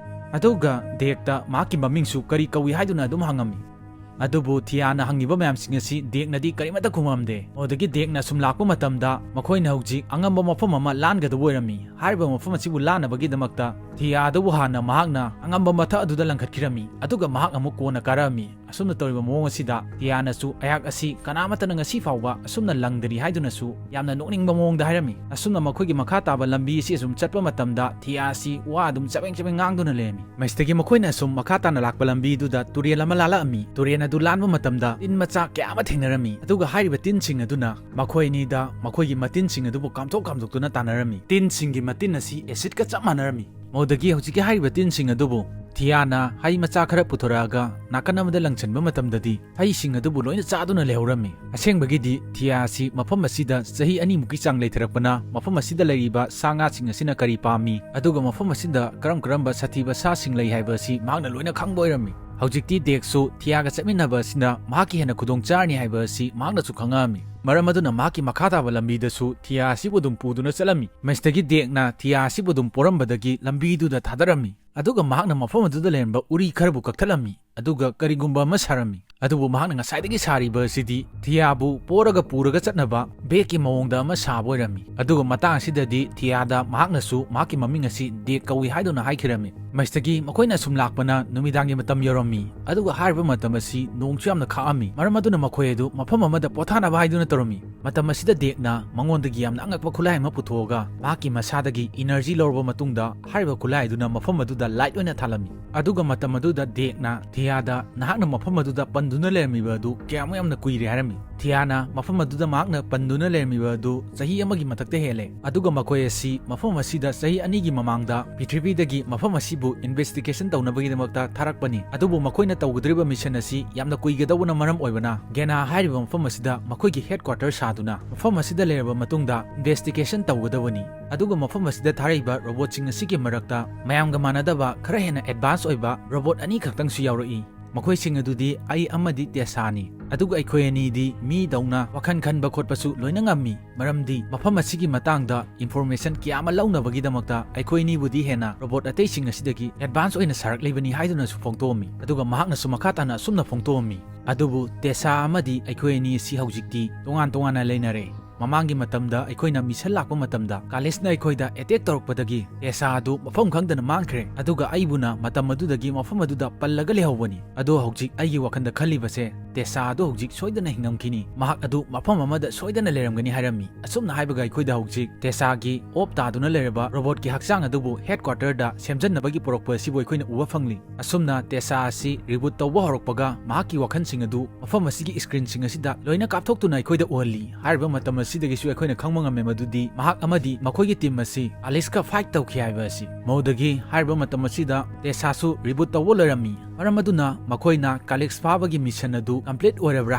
ꯑꯗꯨꯒ ꯗꯦꯛꯇ ꯃꯍꯥꯛꯀꯤ ꯃꯃꯤꯡꯁꯨ ꯀꯔꯤ ꯀꯧꯏ ꯍꯥꯏꯗꯨꯅ ꯑꯗꯨꯝ ꯍꯪꯉꯝꯃꯤ꯫ ꯑꯗꯨꯕꯨ ꯊꯤꯌꯥꯅ ꯍꯪꯉꯤꯕ ꯃꯌꯥꯝꯁꯤꯡ ꯑꯁꯤ ꯗꯦꯛꯅꯗꯤ ꯀꯔꯤꯃꯠꯇ ꯈꯨꯝꯃꯝꯗꯦ꯫ ꯑꯗꯨꯗꯒꯤ ꯗꯦꯛꯅ ꯁꯨꯝ ꯂꯥꯛꯄ ꯃꯇꯝꯗ ꯃꯈꯣꯏꯅ ꯍꯧꯖꯤꯛ ꯑꯉꯝꯕ ꯃꯐꯝ ꯑꯃ ꯂꯥꯟꯒꯗꯕ ꯑꯣꯏꯔꯝꯃꯤ꯫ ꯍꯥꯏꯔꯤꯕ ꯃꯐꯝ ꯑꯁꯤꯕꯨ ꯂꯥꯟꯅꯕꯒꯤꯗꯃꯛꯇ ꯊꯤꯌꯥꯗꯕꯨ ꯍꯥꯟꯅ ꯃꯍꯥꯛꯅ ꯑꯉꯝꯕ ꯃꯊꯛ ꯑꯗꯨꯗ ꯂꯪꯈꯠꯈꯤꯔꯝꯃꯤ, ꯑꯗꯨꯒ ꯃꯍꯥꯛ ꯑꯃꯨꯛ ꯀꯣꯟꯅ ꯀꯥꯔꯛꯑꯝꯃꯤ꯫ ꯑꯁꯨꯝꯅ ꯇꯧꯔꯤꯕ ꯃꯑꯣꯡ ꯑꯁꯤꯗ ꯊꯤꯌꯥꯅꯁꯨ, "ꯑꯩꯍꯥꯛ ꯑꯁꯤ ꯀꯅꯥꯃꯠꯇꯅ ꯉꯁꯤ ꯐꯥꯎꯕ ꯑꯁꯨꯝꯅ ꯂꯪꯗꯔꯤ" ꯍꯥꯏꯗꯨꯅꯁꯨ ꯌꯥꯝꯅ ꯅꯣꯛꯅꯤꯡꯕ ꯃꯑꯣꯡꯗ ꯍꯥꯏꯔꯝꯃꯤ꯫ ꯑꯁꯨꯝꯅ ꯃꯈꯣꯏꯒꯤ ꯃꯈꯥ ꯇꯥꯕ ꯂꯝꯕꯤ ꯑꯁꯤ ꯑꯁꯨꯝ ꯆꯠꯄ ꯃꯇꯝꯗ ꯊꯤꯌꯥ ꯑꯁꯤ ꯋꯥ ꯑꯗꯨꯝ ꯆꯕꯦꯡ ꯆꯕꯦꯡ ꯉꯥꯡꯗꯨꯅ ꯂꯩꯔꯝꯃꯤ꯫ ꯃꯁꯤꯗꯒꯤ ꯃꯈꯣꯏꯅ ꯑꯁꯨꯝ ꯃꯈꯥ ꯇꯥꯅ ꯂꯥꯛꯄ ꯂꯝꯕꯤꯗꯨꯗ ꯇꯨꯔꯦꯜ ꯑꯃ ꯂꯥꯜꯂꯛꯑꯝꯃꯤ꯫ ꯇꯨꯔꯦꯜ ꯑꯗꯨ ꯂꯥꯟꯕ ꯃꯇꯝꯗ ꯇꯤꯟ ꯃꯆꯥ ꯀꯌꯥ ꯑꯃ ꯊꯦꯡꯅꯔꯝꯃꯤ꯫ ꯑꯗꯨꯒ ꯍꯥꯏꯔꯤꯕ ꯇꯤꯟꯁꯤꯡ ꯑꯗꯨꯅ ꯃꯈꯣꯏ ꯑꯅꯤꯗ ꯃꯈꯣꯏꯒꯤ ꯃꯇꯤꯟꯁꯤꯡ ꯑꯗꯨꯕꯨ ꯀꯥꯝꯊꯣꯛ ꯀꯥꯝꯊꯣꯛꯇꯨꯅ ꯇꯥꯟꯅꯔꯝꯃꯤ꯫ ꯇꯤꯟꯁꯤꯡꯒꯤ ꯃꯇꯤꯟ ꯑꯁꯤ ꯑꯦꯁꯤꯗꯀ ꯆꯞ ꯃꯥꯟꯅꯔꯝꯃꯤ꯫ ꯃꯗꯨꯗꯒꯤ ꯍꯧꯖꯤꯛꯀꯤ ꯍꯥꯏꯔꯤꯕ ꯇꯤꯟꯁꯤꯡ ꯑꯗꯨꯕꯨ ꯊꯤꯌꯥꯅ ꯍꯩ ꯃꯆꯥ ꯈꯔ ꯄꯨꯊꯣꯔꯛꯑꯒ ꯅꯥꯀꯟ ꯑꯃꯗ ꯂꯪꯁꯤꯟꯕ ꯃꯇꯝꯗꯗꯤ ꯍꯩꯁꯤꯡ ꯑꯗꯨꯕꯨ ꯂꯣꯏꯅ ꯆꯥꯗꯨꯅ ꯂꯩꯍꯧꯔꯝꯃꯤ꯫ ꯑꯁꯦꯡꯕꯒꯤꯗꯤ ꯊꯤꯌꯥ ꯑꯁꯤ ꯃꯐꯝ ꯑꯁꯤꯗ ꯆꯍꯤ ꯑꯅꯤꯃꯨꯛꯀꯤ ꯆꯥꯡ ꯂꯩꯊꯔꯛꯄꯅ ꯃꯐꯝ ꯑꯁꯤꯗ ꯂꯩꯔꯤꯕ ꯁꯥ ꯉꯥꯁꯤꯡ ꯑꯁꯤꯅ ꯀꯔꯤ ꯄꯥꯝꯃꯤ, ꯑꯗꯨꯒ ꯃꯐꯝ ꯑꯁꯤꯗ ꯀꯔꯝ ꯀꯔꯝꯕ ꯁꯥꯊꯤꯕ ꯁꯥꯁꯤꯡ ꯂꯩ ꯍꯥꯏꯕ ꯑꯁꯤ ꯃꯍꯥꯛꯅ ꯂꯣꯏꯅ ꯈꯪꯕ ꯑꯣꯏꯔꯝꯃꯤ꯫ ꯍꯧꯖꯤꯛꯇꯤ ꯗꯦꯛꯁꯨ ꯊꯤꯌꯥꯒ ꯆꯠꯃꯤꯟꯅꯕ ꯑꯁꯤꯅ ꯃꯍꯥꯛꯀꯤ ꯍꯦꯟꯅ ꯈꯨꯗꯣꯡ ꯆꯥꯔꯅꯤ ꯍꯥꯏꯕ ꯑꯁꯤ ꯃꯍꯥꯛꯅꯁꯨ ꯈꯪꯉꯛꯑꯝꯃꯤ꯫ ꯃꯔꯝ ꯑꯗꯨꯅ ꯃꯍꯥꯛꯀꯤ ꯃꯈꯥ ꯇꯥꯕ ꯂꯝꯕꯤꯗꯁꯨ ꯊꯤꯌꯥ ꯑꯁꯤꯕꯨ ꯑꯗꯨꯝ ꯄꯨꯗꯨꯅ ꯆꯠꯂꯝꯃꯤ꯫ ꯃꯁꯤꯗꯒꯤ ꯗꯦꯛꯅ ꯊꯤꯌꯥ ꯑꯁꯤꯕꯨ ꯑꯗꯨꯝ ꯄꯣꯔꯝꯕꯗꯒꯤ ꯂꯝꯕꯤꯗꯨꯗ ꯊꯥꯗꯔꯝꯃꯤ꯫ ꯑꯗꯨꯒ ꯃꯍꯥꯛꯅ ꯃꯐꯝ ꯑꯗꯨꯗ ꯂꯩꯔꯝꯕ ꯎꯔꯤ ꯈꯔꯕꯨ ꯀꯛꯊꯠꯂꯝꯃꯤ, ꯑꯗꯨꯒ ꯀꯔꯤꯒꯨꯝꯕ ꯑꯃ ꯁꯥꯔꯝꯃꯤ꯫ ꯑꯗꯨꯕꯨ ꯃꯍꯥꯛꯅ ꯉꯁꯥꯏꯗꯒꯤ ꯁꯥꯔꯤꯕ ꯑꯁꯤꯗꯤ ꯊꯤꯌꯥꯕꯨ ꯄꯣꯔꯒ ꯄꯨꯔꯒ ꯆꯠꯅꯕ ꯕꯦꯒꯀꯤ ꯃꯑꯣꯡꯗ ꯑꯃ ꯁꯥꯕ ꯑꯣꯏꯔꯝꯃꯤ꯫ ꯑꯗꯨꯒ ꯃꯇꯥꯡ ꯑꯁꯤꯗꯗꯤ ꯊꯤꯌꯥꯗ ꯃꯍꯥꯛꯅꯁꯨ ꯃꯍꯥꯛꯀꯤ ꯃꯃꯤꯡ ꯑꯁꯤ ꯗꯦꯛ ꯀꯧꯏ ꯍꯥꯏꯗꯨꯅ ꯍꯥꯏꯈꯤꯔꯝꯃꯤ꯫ ꯃꯁꯤꯗꯒꯤ ꯃꯈꯣꯏꯅ ꯑꯁꯨꯝ ꯂꯥꯛꯄꯅ ꯅꯨꯃꯤꯗꯥꯡꯒꯤ ꯃꯇꯝ ꯌꯧꯔꯝꯃꯤ, ꯑꯗꯨꯒ ꯍꯥꯏꯔꯤꯕ ꯃꯇꯝ ꯑꯁꯤ ꯅꯣꯡꯁꯨ ꯌꯥꯝꯅ ꯈꯥꯛꯑꯝꯃꯤ꯫ ꯃꯔꯝ ꯑꯗꯨꯅ ꯃꯈꯣꯏ ꯑꯗꯨ ꯃꯐꯝ ꯑꯃꯗ ꯄꯣꯊꯥꯅꯕ ꯍꯥꯏꯗꯨꯅ ꯇꯧꯔꯝꯃꯤ꯫ ꯃꯇꯝ ꯑꯁꯤꯗ ꯗꯦꯛꯅ ꯃꯉꯣꯟꯗꯒꯤ ꯌꯥꯝꯅ ꯑꯉꯛꯄ ꯈꯨꯠꯂꯥꯏ ꯑꯃ ꯄꯨꯊꯣꯛꯑꯒ ꯃꯍꯥꯛꯀꯤ ꯃꯁꯥꯗꯒꯤ ꯏꯅꯔꯖꯤ ꯂꯧꯔꯕ ꯃꯇꯨꯡꯗ ꯍꯥꯏꯔꯤꯕ ꯈꯨꯠꯂꯥꯏ ꯑꯗꯨꯅ ꯃꯐꯝ ꯑꯗꯨꯗ ꯂꯥꯏꯠ ꯑꯣꯏꯅ ꯊꯥꯜꯂꯝꯃꯤ꯫ ꯑꯗꯨꯒ ꯃꯇꯝ ꯑꯗꯨꯗ ꯗꯦꯛꯅ ꯊꯤꯌꯥꯗ ꯅꯍꯥꯛꯅ ꯃꯐꯝ ꯑꯗꯨꯗ ꯄꯟꯗꯨꯅ ꯂꯩꯔꯝꯃꯤꯕ ꯑꯗꯨ ꯀꯌꯥꯃꯨꯛ ꯌꯥꯝꯅ ꯀꯨꯏꯔꯦ ꯍꯥꯏꯔꯝꯃꯤ꯫ ꯊꯤꯌꯥꯅ ꯃꯐꯝ ꯑꯗꯨꯗ ꯃꯍꯥꯛꯅ ꯄꯟꯗꯨꯅ ꯂꯩꯔꯝꯃꯤꯕ ꯑꯗꯨ ꯆꯍꯤ ꯑꯃꯒꯤ ꯃꯊꯛꯇ ꯍꯦꯜꯂꯦ꯫ ꯑꯗꯨꯒ ꯃꯈꯣꯏ ꯑꯁꯤ ꯃꯐꯝ ꯑꯁꯤꯗ ꯆꯍꯤ ꯑꯅꯤꯒꯤ ꯃꯃꯥꯡꯗ ꯄ꯭ꯔꯤꯊꯤꯕꯤꯗꯒꯤ ꯃꯐꯝ ꯑꯁꯤꯕꯨ ꯏꯟꯚꯦꯁꯇꯤꯒꯦꯁꯟ ꯇꯧꯅꯕꯒꯤꯗꯃꯛꯇ ꯊꯥꯔꯛꯄꯅꯤ꯫ ꯑꯗꯨꯕꯨ ꯃꯈꯣꯏꯅ ꯇꯧꯒꯗꯧꯔꯤꯕ ꯃꯤꯁꯟ ꯑꯁꯤ ꯌꯥꯝꯅ ꯀꯨꯏꯒꯗꯧꯕꯅ ꯃꯔꯝ ꯑꯣꯏꯕꯅ ꯒꯦꯅꯥ ꯍꯥꯏꯔꯤꯕ ꯃꯐꯝ ꯑꯁꯤꯗ ꯃꯈꯣꯏꯒꯤ ꯍꯦꯗꯀ꯭ꯋꯥꯇꯔ ꯁꯥꯗꯨꯅ ꯃꯐꯝ ꯑꯁꯤꯗ ꯂꯩꯔꯕ ꯃꯇꯨꯡꯗ ꯏꯟꯚꯦꯁꯇꯤꯒꯦꯁꯟ ꯇꯧꯒꯗꯕꯅꯤ꯫ ꯑꯗꯨꯒ ꯃꯐꯝ ꯑꯁꯤꯗ ꯊꯥꯔꯛꯏꯕ ꯔꯣꯕꯣꯠꯁꯤꯡ ꯑꯁꯤꯒꯤ ꯃꯔꯛꯇ ꯃꯌꯥꯝꯒ ꯃꯥꯟꯅꯗꯕ ꯈꯔ ꯍꯦꯟꯅ ꯑꯦꯗꯚꯥꯟꯁ ꯑꯣꯏꯕ ꯔꯣꯕꯣꯠ ꯑꯅꯤ ꯈꯛꯇꯪꯁꯨ ꯌꯥꯎꯔꯛꯏ꯫ ꯃꯈꯣꯏꯁꯤꯡ ꯑꯗꯨꯗꯤ ꯑꯩ ꯑꯃꯗꯤ ꯇꯦꯁꯥꯅꯤ꯫ ꯑꯗꯨꯒ ꯑꯩꯈꯣꯏ ꯑꯅꯤꯗꯤ ꯃꯤꯗꯧꯅ ꯋꯥꯈꯜ ꯈꯟꯕ ꯈꯣꯠꯄꯁꯨ ꯂꯣꯏꯅ ꯉꯝꯃꯤ, ꯃꯔꯝꯗꯤ ꯃꯐꯝ ꯑꯁꯤꯒꯤ ꯃꯇꯥꯡꯗ ꯏꯟꯐꯣꯔꯃꯦꯁꯟ ꯀꯌꯥ ꯑꯃ ꯂꯧꯅꯕꯒꯤꯗꯃꯛꯇ ꯑꯩꯈꯣꯏ ꯑꯅꯤꯕꯨꯗꯤ ꯍꯦꯟꯅ ꯔꯣꯕꯣꯠ ꯑꯇꯩꯁꯤꯡ ꯑꯁꯤꯗꯒꯤ ꯑꯦꯗꯚꯥꯟꯁ ꯑꯣꯏꯅ ꯁꯥꯔꯛꯂꯤꯕꯅꯤ ꯍꯥꯏꯗꯨꯅꯁꯨ ꯐꯣꯡꯗꯣꯛꯑꯝꯃꯤ꯫ ꯑꯗꯨꯒ ꯃꯍꯥꯛꯅꯁꯨ ꯃꯈꯥ ꯇꯥꯅ ꯑꯁꯨꯝꯅ ꯐꯣꯡꯗꯣꯛꯑꯝꯃꯤ, "ꯑꯗꯨꯕꯨ ꯇꯦꯁꯥ ꯑꯃꯗꯤ ꯑꯩꯈꯣꯏ ꯑꯅꯤ ꯑꯁꯤ ꯍꯧꯖꯤꯛꯇꯤ ꯇꯣꯉꯥꯟ ꯇꯣꯉꯥꯟꯅ ꯂꯩꯅꯔꯦ꯫ ꯃꯃꯥꯡꯒꯤ ꯃꯇꯝꯗ ꯑꯩꯈꯣꯏꯅ ꯃꯤꯁꯟ ꯂꯥꯛꯄ ꯃꯇꯝꯗ ꯀꯥꯂꯤꯁꯅ ꯑꯩꯈꯣꯏꯗ ꯑꯦꯇꯦꯛ ꯇꯧꯔꯛꯄꯗꯒꯤ ꯇꯦꯁꯥ ꯑꯗꯨ ꯃꯐꯝ ꯈꯪꯗꯅ ꯃꯥꯡꯈ꯭ꯔꯦ, ꯑꯗꯨꯒ ꯑꯩꯕꯨꯅ ꯃꯇꯝ ꯑꯗꯨꯗꯒꯤ ꯃꯐꯝ ꯑꯗꯨꯗ ꯄꯜꯂꯒ ꯂꯩꯍꯧꯕꯅꯤ꯫ ꯑꯗꯣ ꯍꯧꯖꯤꯛ ꯑꯩꯒꯤ ꯋꯥꯈꯜꯗ ꯈꯜꯂꯤꯕꯁꯦ, ꯇꯦꯁꯥ ꯑꯗꯨ ꯍꯧꯖꯤꯛ ꯁꯣꯏꯗꯅ ꯍꯤꯡꯉꯝꯈꯤꯅꯤ, ꯃꯍꯥꯛ ꯑꯗꯨ ꯃꯐꯝ ꯑꯃꯗ ꯁꯣꯏꯗꯅ ꯂꯩꯔꯝꯒꯅꯤ" ꯍꯥꯏꯔꯝꯃꯤ꯫ ꯑꯁꯨꯝꯅ ꯍꯥꯏꯕꯒ ꯑꯩꯈꯣꯏꯗ ꯍꯧꯖꯤꯛ ꯇꯦꯁꯥꯒꯤ ꯑꯣꯞ ꯇꯥꯗꯨꯅ ꯂꯩꯔꯕ ꯔꯣꯕꯣꯠꯀꯤ ꯍꯛꯆꯥꯡ ꯑꯗꯨꯕꯨ ꯍꯦꯗꯀ꯭ꯋꯥꯇꯔꯗ ꯁꯦꯝꯖꯟꯅꯕꯒꯤ ꯄꯨꯔꯛꯄ ꯑꯁꯤꯕꯨ ꯑꯩꯈꯣꯏꯅ ꯎꯕ ꯐꯪꯂꯤ꯫ ꯑꯁꯨꯝꯅ ꯇꯦꯁꯥ ꯑꯁꯤ ꯔꯤꯕꯨꯠ ꯇꯧꯕ ꯍꯧꯔꯛꯄꯒ ꯃꯍꯥꯛꯀꯤ ꯋꯥꯈꯜꯁꯤꯡ ꯑꯗꯨ ꯃꯐꯝ ꯑꯁꯤꯒꯤ ꯁ꯭ꯀ꯭ꯔꯤꯟꯁꯤꯡ ꯑꯁꯤꯗ ꯂꯣꯏꯅ ꯀꯥꯞꯊꯣꯛꯇꯨꯅ ꯑꯩꯈꯣꯏꯗ ꯎꯍꯜꯂꯤ꯫ ꯍꯥꯏꯔꯤꯕ ꯃꯇꯝ ꯑꯁꯤꯗꯒꯤꯁꯨ ꯑꯩꯈꯣꯏꯅ ꯈꯪꯕ ꯉꯝꯃꯦ ꯃꯗꯨꯗꯤ ꯃꯍꯥꯛ ꯑꯃꯗꯤ ꯃꯈꯣꯏꯒꯤ ꯇꯤꯝ ꯑꯁꯤ ꯑꯂꯤꯁꯀ ꯐꯥꯏꯠ ꯇꯧꯈꯤ ꯍꯥꯏꯕ ꯑꯁꯤ꯫ ꯃꯧꯗꯒꯤ ꯍꯥꯏꯔꯤꯕ ꯃꯇꯝ ꯑꯁꯤꯗ ꯇꯦꯁꯥꯁꯨ ꯔꯤꯕꯨꯠ ꯇꯧꯕ ꯂꯣꯏꯔꯝꯃꯤ꯫ ꯃꯔꯝ ꯑꯗꯨꯅ ꯃꯈꯣꯏꯅ ꯀꯥꯂꯤꯛꯁ ꯐꯥꯕꯒꯤ ꯃꯤꯁꯟ ꯑꯗꯨ ꯀꯝꯄ꯭ꯂꯤꯠ ꯑꯣꯏꯔꯕ꯭ꯔꯥ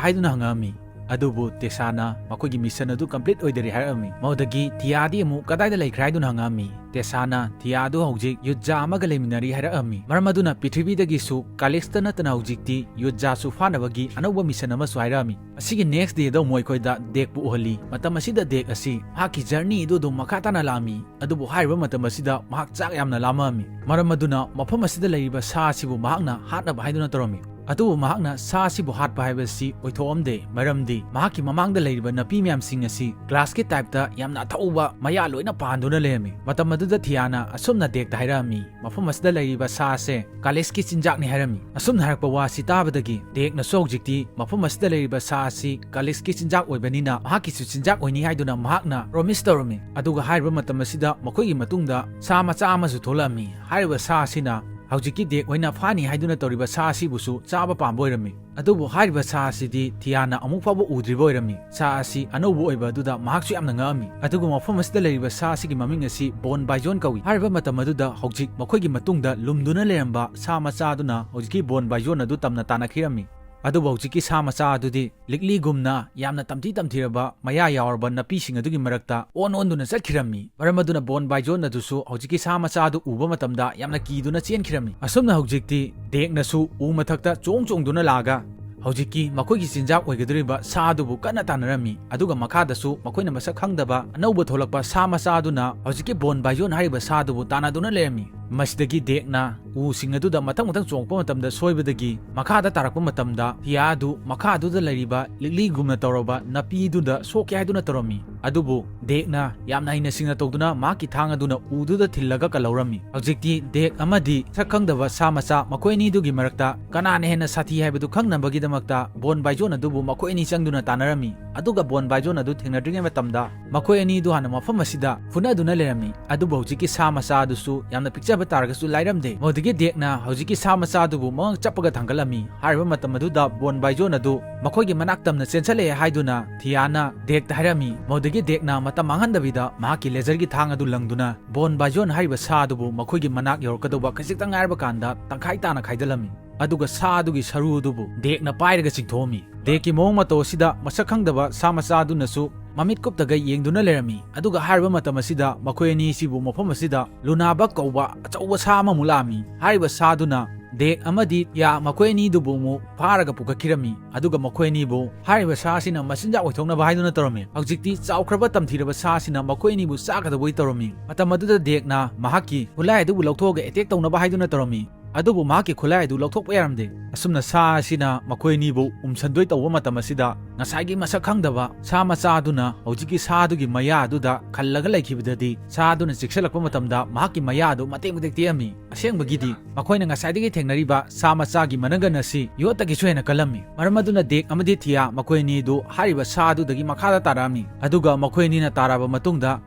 ꯍꯥꯏꯗꯨꯅ ꯍꯪꯉꯛꯑꯝꯃꯤ꯫ ꯑꯗꯨꯕꯨ ꯇꯦꯁꯥꯅ ꯃꯈꯣꯏꯒꯤ ꯃꯤꯁꯟ ꯑꯗꯨ ꯀꯝꯄ꯭ꯂꯤꯠ ꯑꯣꯏꯗꯔꯤ ꯍꯥꯏꯔꯛꯑꯝꯃꯤ꯫ ꯃꯗꯨꯗꯒꯤ ꯊꯤꯌꯥꯗꯤ ꯑꯃꯨꯛ ꯀꯗꯥꯏꯗ ꯂꯩꯈ꯭ꯔꯦ ꯍꯥꯏꯗꯨꯅ ꯍꯪꯉꯛꯑꯝꯃꯤ꯫ ꯇꯦꯁꯥꯅ ꯊꯤꯌꯥ ꯑꯗꯨ ꯍꯧꯖꯤꯛ ꯌꯨꯠꯖꯥ ꯑꯃꯒ ꯂꯩꯃꯤꯟꯅꯔꯤ ꯍꯥꯏꯔꯛꯑꯝꯃꯤ꯫ ꯃꯔꯝ ꯑꯗꯨꯅ ꯄ꯭ꯔꯤꯊꯤꯕꯤꯗꯒꯤꯁꯨ ꯀꯥꯂꯤꯛꯁꯇ ꯅꯠꯇꯅ ꯍꯧꯖꯤꯛꯇꯤ ꯌꯨꯠꯖꯥꯁꯨ ꯐꯥꯅꯕꯒꯤ ꯑꯅꯧꯕ ꯃꯤꯁꯟ ꯑꯃꯁꯨ ꯍꯥꯏꯔꯛꯑꯝꯃꯤ꯫ ꯑꯁꯤꯒꯤ ꯅꯦꯛꯁ ꯗꯦꯗ ꯑꯃꯨꯛ ꯑꯩꯈꯣꯏꯗ ꯗꯦꯛꯄꯨ ꯎꯍꯜꯂꯤ꯫ ꯃꯇꯝ ꯑꯁꯤꯗ ꯗꯦꯛ ꯑꯁꯤ ꯃꯍꯥꯛꯀꯤ ꯖꯔꯅꯤ ꯑꯗꯨ ꯑꯗꯨꯝ ꯃꯈꯥ ꯇꯥꯅ ꯂꯥꯛꯑꯝꯃꯤ꯫ ꯑꯗꯨꯕꯨ ꯍꯥꯏꯔꯤꯕ ꯃꯇꯝ ꯑꯁꯤꯗ ꯃꯍꯥꯛ ꯆꯥꯛ ꯌꯥꯝꯅ ꯂꯥꯝꯃꯛꯑꯝꯃꯤ꯫ ꯃꯔꯝ ꯑꯗꯨꯅ ꯃꯐꯝ ꯑꯁꯤꯗ ꯂꯩꯔꯤꯕ ꯁꯥ ꯑꯁꯤꯕꯨ ꯃꯍꯥꯛꯅ ꯍꯥꯠꯅꯕ ꯍꯥꯏꯗꯨꯅ ꯇꯧꯔꯝꯃꯤ꯫ ꯑꯗꯨꯕꯨ ꯃꯍꯥꯛꯅ ꯁꯥ ꯑꯁꯤꯕꯨ ꯍꯥꯠꯄ ꯍꯥꯏꯕꯁꯤ ꯑꯣꯏꯊꯣꯛꯑꯝꯗꯦ, ꯃꯔꯝꯗꯤ ꯃꯍꯥꯛꯀꯤ ꯃꯃꯥꯡꯗ ꯂꯩꯔꯤꯕ ꯅꯥꯄꯤ ꯃꯌꯥꯝꯁꯤꯡ ꯑꯁꯤ ꯒ꯭ꯂꯥꯁꯀꯤ ꯇꯥꯏꯞꯇ ꯌꯥꯝꯅ ꯑꯊꯧꯕ ꯃꯌꯥ ꯂꯣꯏꯅ ꯄꯥꯟꯗꯨꯅ ꯂꯩꯔꯝꯃꯤ꯫ ꯃꯇꯝ ꯑꯗꯨꯗ ꯊꯤꯌꯥꯅ ꯑꯁꯨꯝꯅ ꯗꯦꯛꯇ ꯍꯥꯏꯔꯛꯑꯝꯃꯤ, "ꯃꯐꯝ ꯑꯁꯤꯗ ꯂꯩꯔꯤꯕ ꯁꯥ ꯑꯁꯦ ꯀꯥꯂꯤꯛꯁꯀꯤ ꯆꯤꯟꯖꯥꯛꯅꯤ" ꯍꯥꯏꯔꯝꯃꯤ꯫ ꯑꯁꯨꯝꯅ ꯍꯥꯏꯔꯛꯄ ꯋꯥꯁꯤ ꯇꯥꯕꯗꯒꯤ ꯗꯦꯛꯅꯁꯨ ꯍꯧꯖꯤꯛꯇꯤ ꯃꯐꯝ ꯑꯁꯤꯗ ꯂꯩꯔꯤꯕ ꯁꯥ ꯑꯁꯤ ꯀꯥꯂꯤꯛꯁꯀꯤ ꯆꯤꯟꯖꯥꯛ ꯑꯣꯏꯕꯅꯤꯅ ꯃꯍꯥꯛꯀꯤꯁꯨ ꯆꯤꯟꯖꯥꯛ ꯑꯣꯏꯅꯤ ꯍꯥꯏꯗꯨꯅ ꯃꯍꯥꯛꯅ ꯄ꯭ꯔꯣꯃꯤꯁ ꯇꯧꯔꯝꯃꯤ꯫ ꯑꯗꯨꯒ ꯍꯥꯏꯔꯤꯕ ꯃꯇꯝ ꯑꯁꯤꯗ ꯃꯈꯣꯏꯒꯤ ꯃꯇꯨꯡꯗ ꯁꯥ ꯃꯆꯥ ꯑꯃꯁꯨ ꯊꯣꯛꯂꯛꯑꯝꯃꯤ꯫ ꯍꯥꯏꯔꯤꯕ ꯁꯥ ꯑꯁꯤꯅ ꯍꯧꯖꯤꯛꯀꯤ ꯗꯦꯛ ꯍꯣꯏꯅ ꯐꯥꯅꯤ ꯍꯥꯏꯗꯨꯅ ꯇꯧꯔꯤꯕ ꯁꯥ ꯑꯁꯤꯕꯨꯁꯨ ꯆꯥꯕ ꯄꯥꯝꯕ ꯑꯣꯏꯔꯝꯃꯤ꯫ ꯑꯗꯨꯕꯨ ꯍꯥꯏꯔꯤꯕ ꯁꯥ ꯑꯁꯤꯗꯤ ꯊꯤꯌꯥꯅ ꯑꯃꯨꯛ ꯐꯥꯎꯕ ꯎꯗ꯭ꯔꯤꯕ ꯑꯣꯏꯔꯝꯃꯤ꯫ ꯁꯥ ꯑꯁꯤ ꯑꯅꯧꯕ ꯑꯣꯏꯕ ꯑꯗꯨꯗ ꯃꯍꯥꯛꯁꯨ ꯌꯥꯝꯅ ꯉꯛꯑꯝꯃꯤ꯫ ꯑꯗꯨꯒ ꯃꯐꯝ ꯑꯁꯤꯗ ꯂꯩꯔꯤꯕ ꯁꯥ ꯑꯁꯤꯒꯤ ꯃꯃꯤꯡ ꯑꯁꯤ ꯕꯣꯟ ꯕꯥꯏꯖꯣꯟ ꯀꯧꯏ꯫ ꯍꯥꯏꯔꯤꯕ ꯃꯇꯝ ꯑꯗꯨꯗ ꯍꯧꯖꯤꯛ ꯃꯈꯣꯏꯒꯤ ꯃꯇꯨꯡꯗ ꯂꯨꯝꯗꯨꯅ ꯂꯩꯔꯝꯕ ꯁꯥ ꯃꯆꯥ ꯑꯗꯨꯅ ꯍꯧꯖꯤꯛꯀꯤ ꯕꯣꯟ ꯕꯥꯏꯖꯣꯟ ꯑꯗꯨ ꯇꯝꯅ ꯇꯥꯟꯅꯈꯤꯔꯝꯃꯤ꯫ ꯑꯗꯨꯕꯨ ꯍꯧꯖꯤꯛꯀꯤ ꯁꯥ ꯃꯆꯥ ꯑꯗꯨꯗꯤ ꯂꯤꯛꯂꯤꯒꯨꯝꯅ ꯌꯥꯝꯅ ꯇꯝꯊꯤ ꯇꯝꯊꯤꯔꯕ ꯃꯌꯥ ꯌꯥꯎꯔꯕ ꯅꯥꯄꯤꯁꯤꯡ ꯑꯗꯨꯒꯤ ꯃꯔꯛꯇ ꯑꯣꯟ ꯑꯣꯟꯗꯨꯅ ꯆꯠꯈꯤꯔꯝꯃꯤ꯫ ꯃꯔꯝ ꯑꯗꯨꯅ ꯕꯣꯟ ꯕꯥꯏꯖꯣꯟ ꯑꯗꯨꯁꯨ ꯍꯧꯖꯤꯛꯀꯤ ꯁꯥ ꯃꯆꯥ ꯑꯗꯨ ꯎꯕ ꯃꯇꯝꯗ ꯌꯥꯝꯅ ꯀꯤꯗꯨꯅ ꯆꯦꯟꯈꯤꯔꯝꯃꯤ꯫ ꯑꯁꯨꯝꯅ ꯍꯧꯖꯤꯛꯇꯤ ꯗꯦꯛꯅꯁꯨ ꯎ ꯃꯊꯛꯇ ꯆꯣꯡ ꯆꯣꯡꯗꯨꯅ ꯂꯥꯛꯑꯒ ꯍꯧꯖꯤꯛꯀꯤ ꯃꯈꯣꯏꯒꯤ ꯆꯤꯟꯖꯥꯛ ꯑꯣꯏꯒꯗꯧꯔꯤꯕ ꯁꯥ ꯑꯗꯨꯕꯨ ꯀꯟꯅ ꯇꯥꯟꯅꯔꯝꯃꯤ꯫ ꯑꯗꯨꯒ ꯃꯈꯥꯗꯁꯨ ꯃꯈꯣꯏꯅ ꯃꯁꯛ ꯈꯪꯗꯕ ꯑꯅꯧꯕ ꯊꯣꯛꯂꯛꯄ ꯁꯥ ꯃꯆꯥ ꯑꯗꯨꯅ ꯍꯧꯖꯤꯛꯀꯤ ꯕꯣꯟ ꯕꯥꯏꯖꯣꯟ ꯍꯥꯏꯔꯤꯕ ꯁꯥ ꯑꯗꯨꯕꯨ ꯇꯥꯟꯅꯗꯨꯅ ꯂꯩꯔꯝꯃꯤ꯫ ꯃꯁꯤꯗꯒꯤ ꯗꯦꯛꯅ ꯎꯁꯤꯡ ꯑꯗꯨꯗ ꯃꯊꯪ ꯃꯊꯪ ꯆꯣꯡꯉꯛꯄ ꯃꯇꯝꯗ ꯁꯣꯏꯕꯗꯒꯤ ꯃꯈꯥꯗ ꯇꯥꯔꯛꯄ ꯃꯇꯝꯗ ꯊꯤꯌꯥ ꯑꯗꯨ ꯃꯈꯥ ꯑꯗꯨꯗ ꯂꯩꯔꯤꯕ ꯂꯤꯛꯂꯤꯒꯨꯝꯅ ꯇꯧꯔꯕ ꯅꯥꯄꯤꯗꯨꯗ ꯁꯣꯛꯀꯦ ꯍꯥꯏꯗꯨꯅ ꯇꯧꯔꯝꯃꯤ꯫ ꯑꯗꯨꯕꯨ ꯗꯦꯛꯅ ꯌꯥꯝꯅ ꯍꯩꯅ ꯁꯤꯡꯅ ꯇꯧꯗꯨꯅ ꯃꯍꯥꯛꯀꯤ ꯊꯥꯡ ꯑꯗꯨꯅ ꯎꯗꯨꯗ ꯊꯤꯜꯂꯒ ꯀꯜꯍꯧꯔꯝꯃꯤ꯫ ꯍꯧꯖꯤꯛꯇꯤ ꯗꯦꯛ ꯑꯃꯗꯤ ꯁꯛ ꯈꯪꯗꯕ ꯁꯥ ꯃꯆꯥ ꯃꯈꯣꯏ ꯑꯅꯤꯗꯨꯒꯤ ꯃꯔꯛꯇ ꯀꯅꯥꯅ ꯍꯦꯟꯅ ꯁꯥꯊꯤ ꯍꯥꯏꯕꯗꯨ ꯈꯪꯅꯕꯒꯤꯗꯃꯛꯇ ꯕꯣꯟ ꯕꯥꯏꯖꯣꯟ ꯑꯗꯨꯕꯨ ꯃꯈꯣꯏ ꯑꯅꯤ ꯆꯪꯗꯨꯅ ꯇꯥꯟꯅꯔꯝꯃꯤ꯫ ꯑꯗꯨꯒ ꯕꯣꯟ ꯕꯥꯏꯖꯣꯟ ꯑꯗꯨ ꯊꯦꯡꯅꯗ꯭ꯔꯤꯉꯩ ꯃꯇꯝꯗ ꯃꯈꯣꯏ ꯑꯅꯤꯗꯨ ꯍꯥꯟꯅ ꯃꯐꯝ ꯑꯁꯤꯗ ꯐꯨꯅꯗꯨꯅ ꯂꯩꯔꯝꯃꯤ꯫ ꯑꯗꯨꯕꯨ ꯍꯧꯖꯤꯛꯀꯤ ꯁꯥ ꯃꯆꯥ ꯑꯗꯨꯁꯨ ꯌꯥꯝꯅ ꯄꯤꯛꯆꯕ ꯇꯥꯔꯒꯁꯨ ꯂꯥꯏꯔꯝꯗꯦ꯫ ꯃꯗꯨꯗꯒꯤ ꯗꯦꯛꯅ ꯍꯧꯖꯤꯛꯀꯤ ꯁꯥ ꯃꯆꯥ ꯑꯗꯨꯕꯨ ꯃꯉꯛ ꯆꯞꯄꯒ ꯊꯥꯡꯒꯠꯂꯝꯃꯤ꯫ ꯍꯥꯏꯔꯤꯕ ꯃꯇꯝ ꯑꯗꯨꯗ ꯕꯣꯟ ꯕꯥꯏꯖꯣꯟ ꯑꯗꯨ ꯃꯈꯣꯏꯒꯤ ꯃꯅꯥꯛ ꯇꯝꯅ ꯆꯦꯟꯁꯜꯂꯛꯑꯦ ꯍꯥꯏꯗꯨꯅ ꯊꯤꯌꯥꯅ ꯗꯦꯛꯇ ꯍꯥꯏꯔꯝꯃꯤ꯫ ꯃꯗꯨꯗꯒꯤ ꯗꯦꯛꯅ ꯃꯇꯝ ꯃꯥꯡꯍꯟꯗꯕꯤꯗ ꯃꯍꯥꯛꯀꯤ ꯂꯦꯖꯔꯒꯤ ꯊꯥꯡ ꯑꯗꯨ ꯂꯪꯗꯨꯅ ꯕꯣꯟ ꯕꯥꯏꯖꯣꯟ ꯍꯥꯏꯔꯤꯕ ꯁꯥ ꯑꯗꯨꯕꯨ ꯃꯈꯣꯏꯒꯤ ꯃꯅꯥꯛ ꯌꯧꯔꯛꯀꯗꯧꯕ ꯈꯖꯤꯛꯇꯪ ꯉꯥꯏꯔꯕ ꯀꯥꯟꯗ ꯇꯪꯈꯥꯏ ꯇꯥꯅ ꯈꯥꯏꯗꯜꯂꯝꯃꯤ꯫ ꯑꯗꯨꯒ ꯁꯥ ꯑꯗꯨꯒꯤ ꯁꯔꯨ ꯑꯗꯨꯕꯨ ꯗꯦꯛꯅ ꯄꯥꯏꯔꯒ ꯆꯤꯡꯊꯣꯛꯑꯝꯃꯤ꯫ ꯗꯦꯛꯀꯤ ꯃꯑꯣꯡ ꯃꯇꯧ ꯑꯁꯤꯗ ꯃꯁꯛ ꯈꯪꯗꯕ ꯁꯥ ꯃꯆꯥ ꯑꯗꯨꯅꯁꯨ ꯃꯃꯤꯠ ꯀꯨꯞꯇꯒꯩ ꯌꯦꯡꯗꯨꯅ ꯂꯩꯔꯝꯃꯤ꯫ ꯑꯗꯨꯒ ꯍꯥꯏꯔꯤꯕ ꯃꯇꯝ ꯑꯁꯤꯗ ꯃꯈꯣꯏ ꯑꯅꯤꯁꯤꯕꯨ ꯃꯐꯝ ꯑꯁꯤꯗ ꯂꯨꯅꯥꯕꯛ ꯀꯧꯕ ꯑꯆꯧꯕ ꯁꯥ ꯑꯃꯃꯨꯛ ꯂꯥꯛꯑꯝꯃꯤ꯫ ꯍꯥꯏꯔꯤꯕ ꯁꯥꯗꯨꯅ ꯗꯦꯛ ꯑꯃꯗꯤ ꯊꯤꯌꯥ ꯃꯈꯣꯏ ꯑꯅꯤꯗꯨꯕꯨ ꯑꯃꯨꯛ ꯐꯥꯔꯒ ꯄꯨꯈꯠꯈꯤꯔꯝꯃꯤ꯫ ꯑꯗꯨꯒ ꯃꯈꯣꯏ ꯑꯅꯤꯕꯨ ꯍꯥꯏꯔꯤꯕ ꯁꯥ ꯑꯁꯤꯅ ꯃꯆꯤꯟꯖꯥꯛ ꯑꯣꯏꯊꯣꯛꯅꯕ ꯍꯥꯏꯗꯨꯅ ꯇꯧꯔꯝꯃꯤ꯫ ꯍꯧꯖꯤꯛꯇꯤ ꯆꯥꯎꯈ꯭ꯔꯕ ꯇꯝꯊꯤꯔꯕ ꯁꯥ ꯑꯁꯤꯅ ꯃꯈꯣꯏ ꯑꯅꯤꯕꯨ ꯆꯥꯒꯗꯧꯕꯩ ꯇꯧꯔꯝꯃꯤ꯫ ꯃꯇꯝ ꯑꯗꯨꯗ ꯗꯦꯛꯅ ꯃꯍꯥꯛꯀꯤ ꯈꯨꯠꯂꯥꯏ ꯑꯗꯨꯕꯨ ꯂꯧꯊꯣꯛꯑꯒ ꯑꯦꯇꯦꯛ ꯇꯧꯅꯕ ꯍꯥꯏꯗꯨꯅ ꯇꯧꯔꯝꯃꯤ꯫ ꯑꯗꯨꯕꯨ ꯃꯍꯥꯛꯀꯤ ꯈꯨꯠꯂꯥꯏ ꯑꯗꯨ ꯂꯧꯊꯣꯛꯄ ꯌꯥꯔꯝꯗꯦ꯫ ꯑꯁꯨꯝꯅ ꯁꯥ ꯑꯁꯤꯅ ꯃꯈꯣꯏ ꯑꯅꯤꯕꯨ ꯎꯝꯁꯟꯗꯣꯏ ꯇꯧꯕ ꯃꯇꯝ ꯑꯁꯤꯗ ꯉꯁꯥꯏꯒꯤ ꯃꯁꯛ ꯈꯪꯗꯕ ꯁꯥ ꯃꯆꯥ ꯑꯗꯨꯅ ꯍꯧꯖꯤꯛꯀꯤ ꯁꯥ ꯑꯗꯨꯒꯤ ꯃꯌꯥ ꯑꯗꯨꯗ ꯈꯜꯂꯒ ꯂꯩꯈꯤꯕꯗꯗꯤ ꯁꯥ ꯑꯗꯨꯅ ꯆꯤꯛꯁꯜꯂꯛꯄ ꯃꯇꯝꯗ ꯃꯍꯥꯛꯀꯤ ꯃꯌꯥ ꯑꯗꯨ ꯃꯇꯦꯛ ꯃꯇꯦꯛ ꯇꯦꯛꯑꯝꯃꯤ꯫ ꯑꯁꯦꯡꯕꯒꯤꯗꯤ ꯃꯈꯣꯏꯅ ꯉꯁꯥꯏꯗꯒꯤ ꯊꯦꯡꯅꯔꯤꯕ ꯁꯥ ꯃꯆꯥꯒꯤ ꯃꯅꯒꯟ ꯑꯁꯤ ꯌꯣꯠꯇꯒꯤꯁꯨ ꯍꯦꯟꯅ ꯀꯜꯂꯝꯃꯤ꯫ ꯃꯔꯝ ꯑꯗꯨꯅ ꯗꯦꯛ ꯑꯃꯗꯤ ꯊꯤꯌꯥ ꯃꯈꯣꯏ ꯑꯅꯤꯗꯨ ꯍꯥꯏꯔꯤꯕ ꯁꯥ ꯑꯗꯨꯗꯒꯤ ꯃꯈꯥꯗ ꯇꯥꯔꯛꯑꯝꯃꯤ꯫ ꯑꯗꯨꯒ ꯃꯈꯣꯏ ꯑꯅꯤꯅ ꯇꯥꯔꯛꯑꯕ ꯃꯇꯨꯡꯗ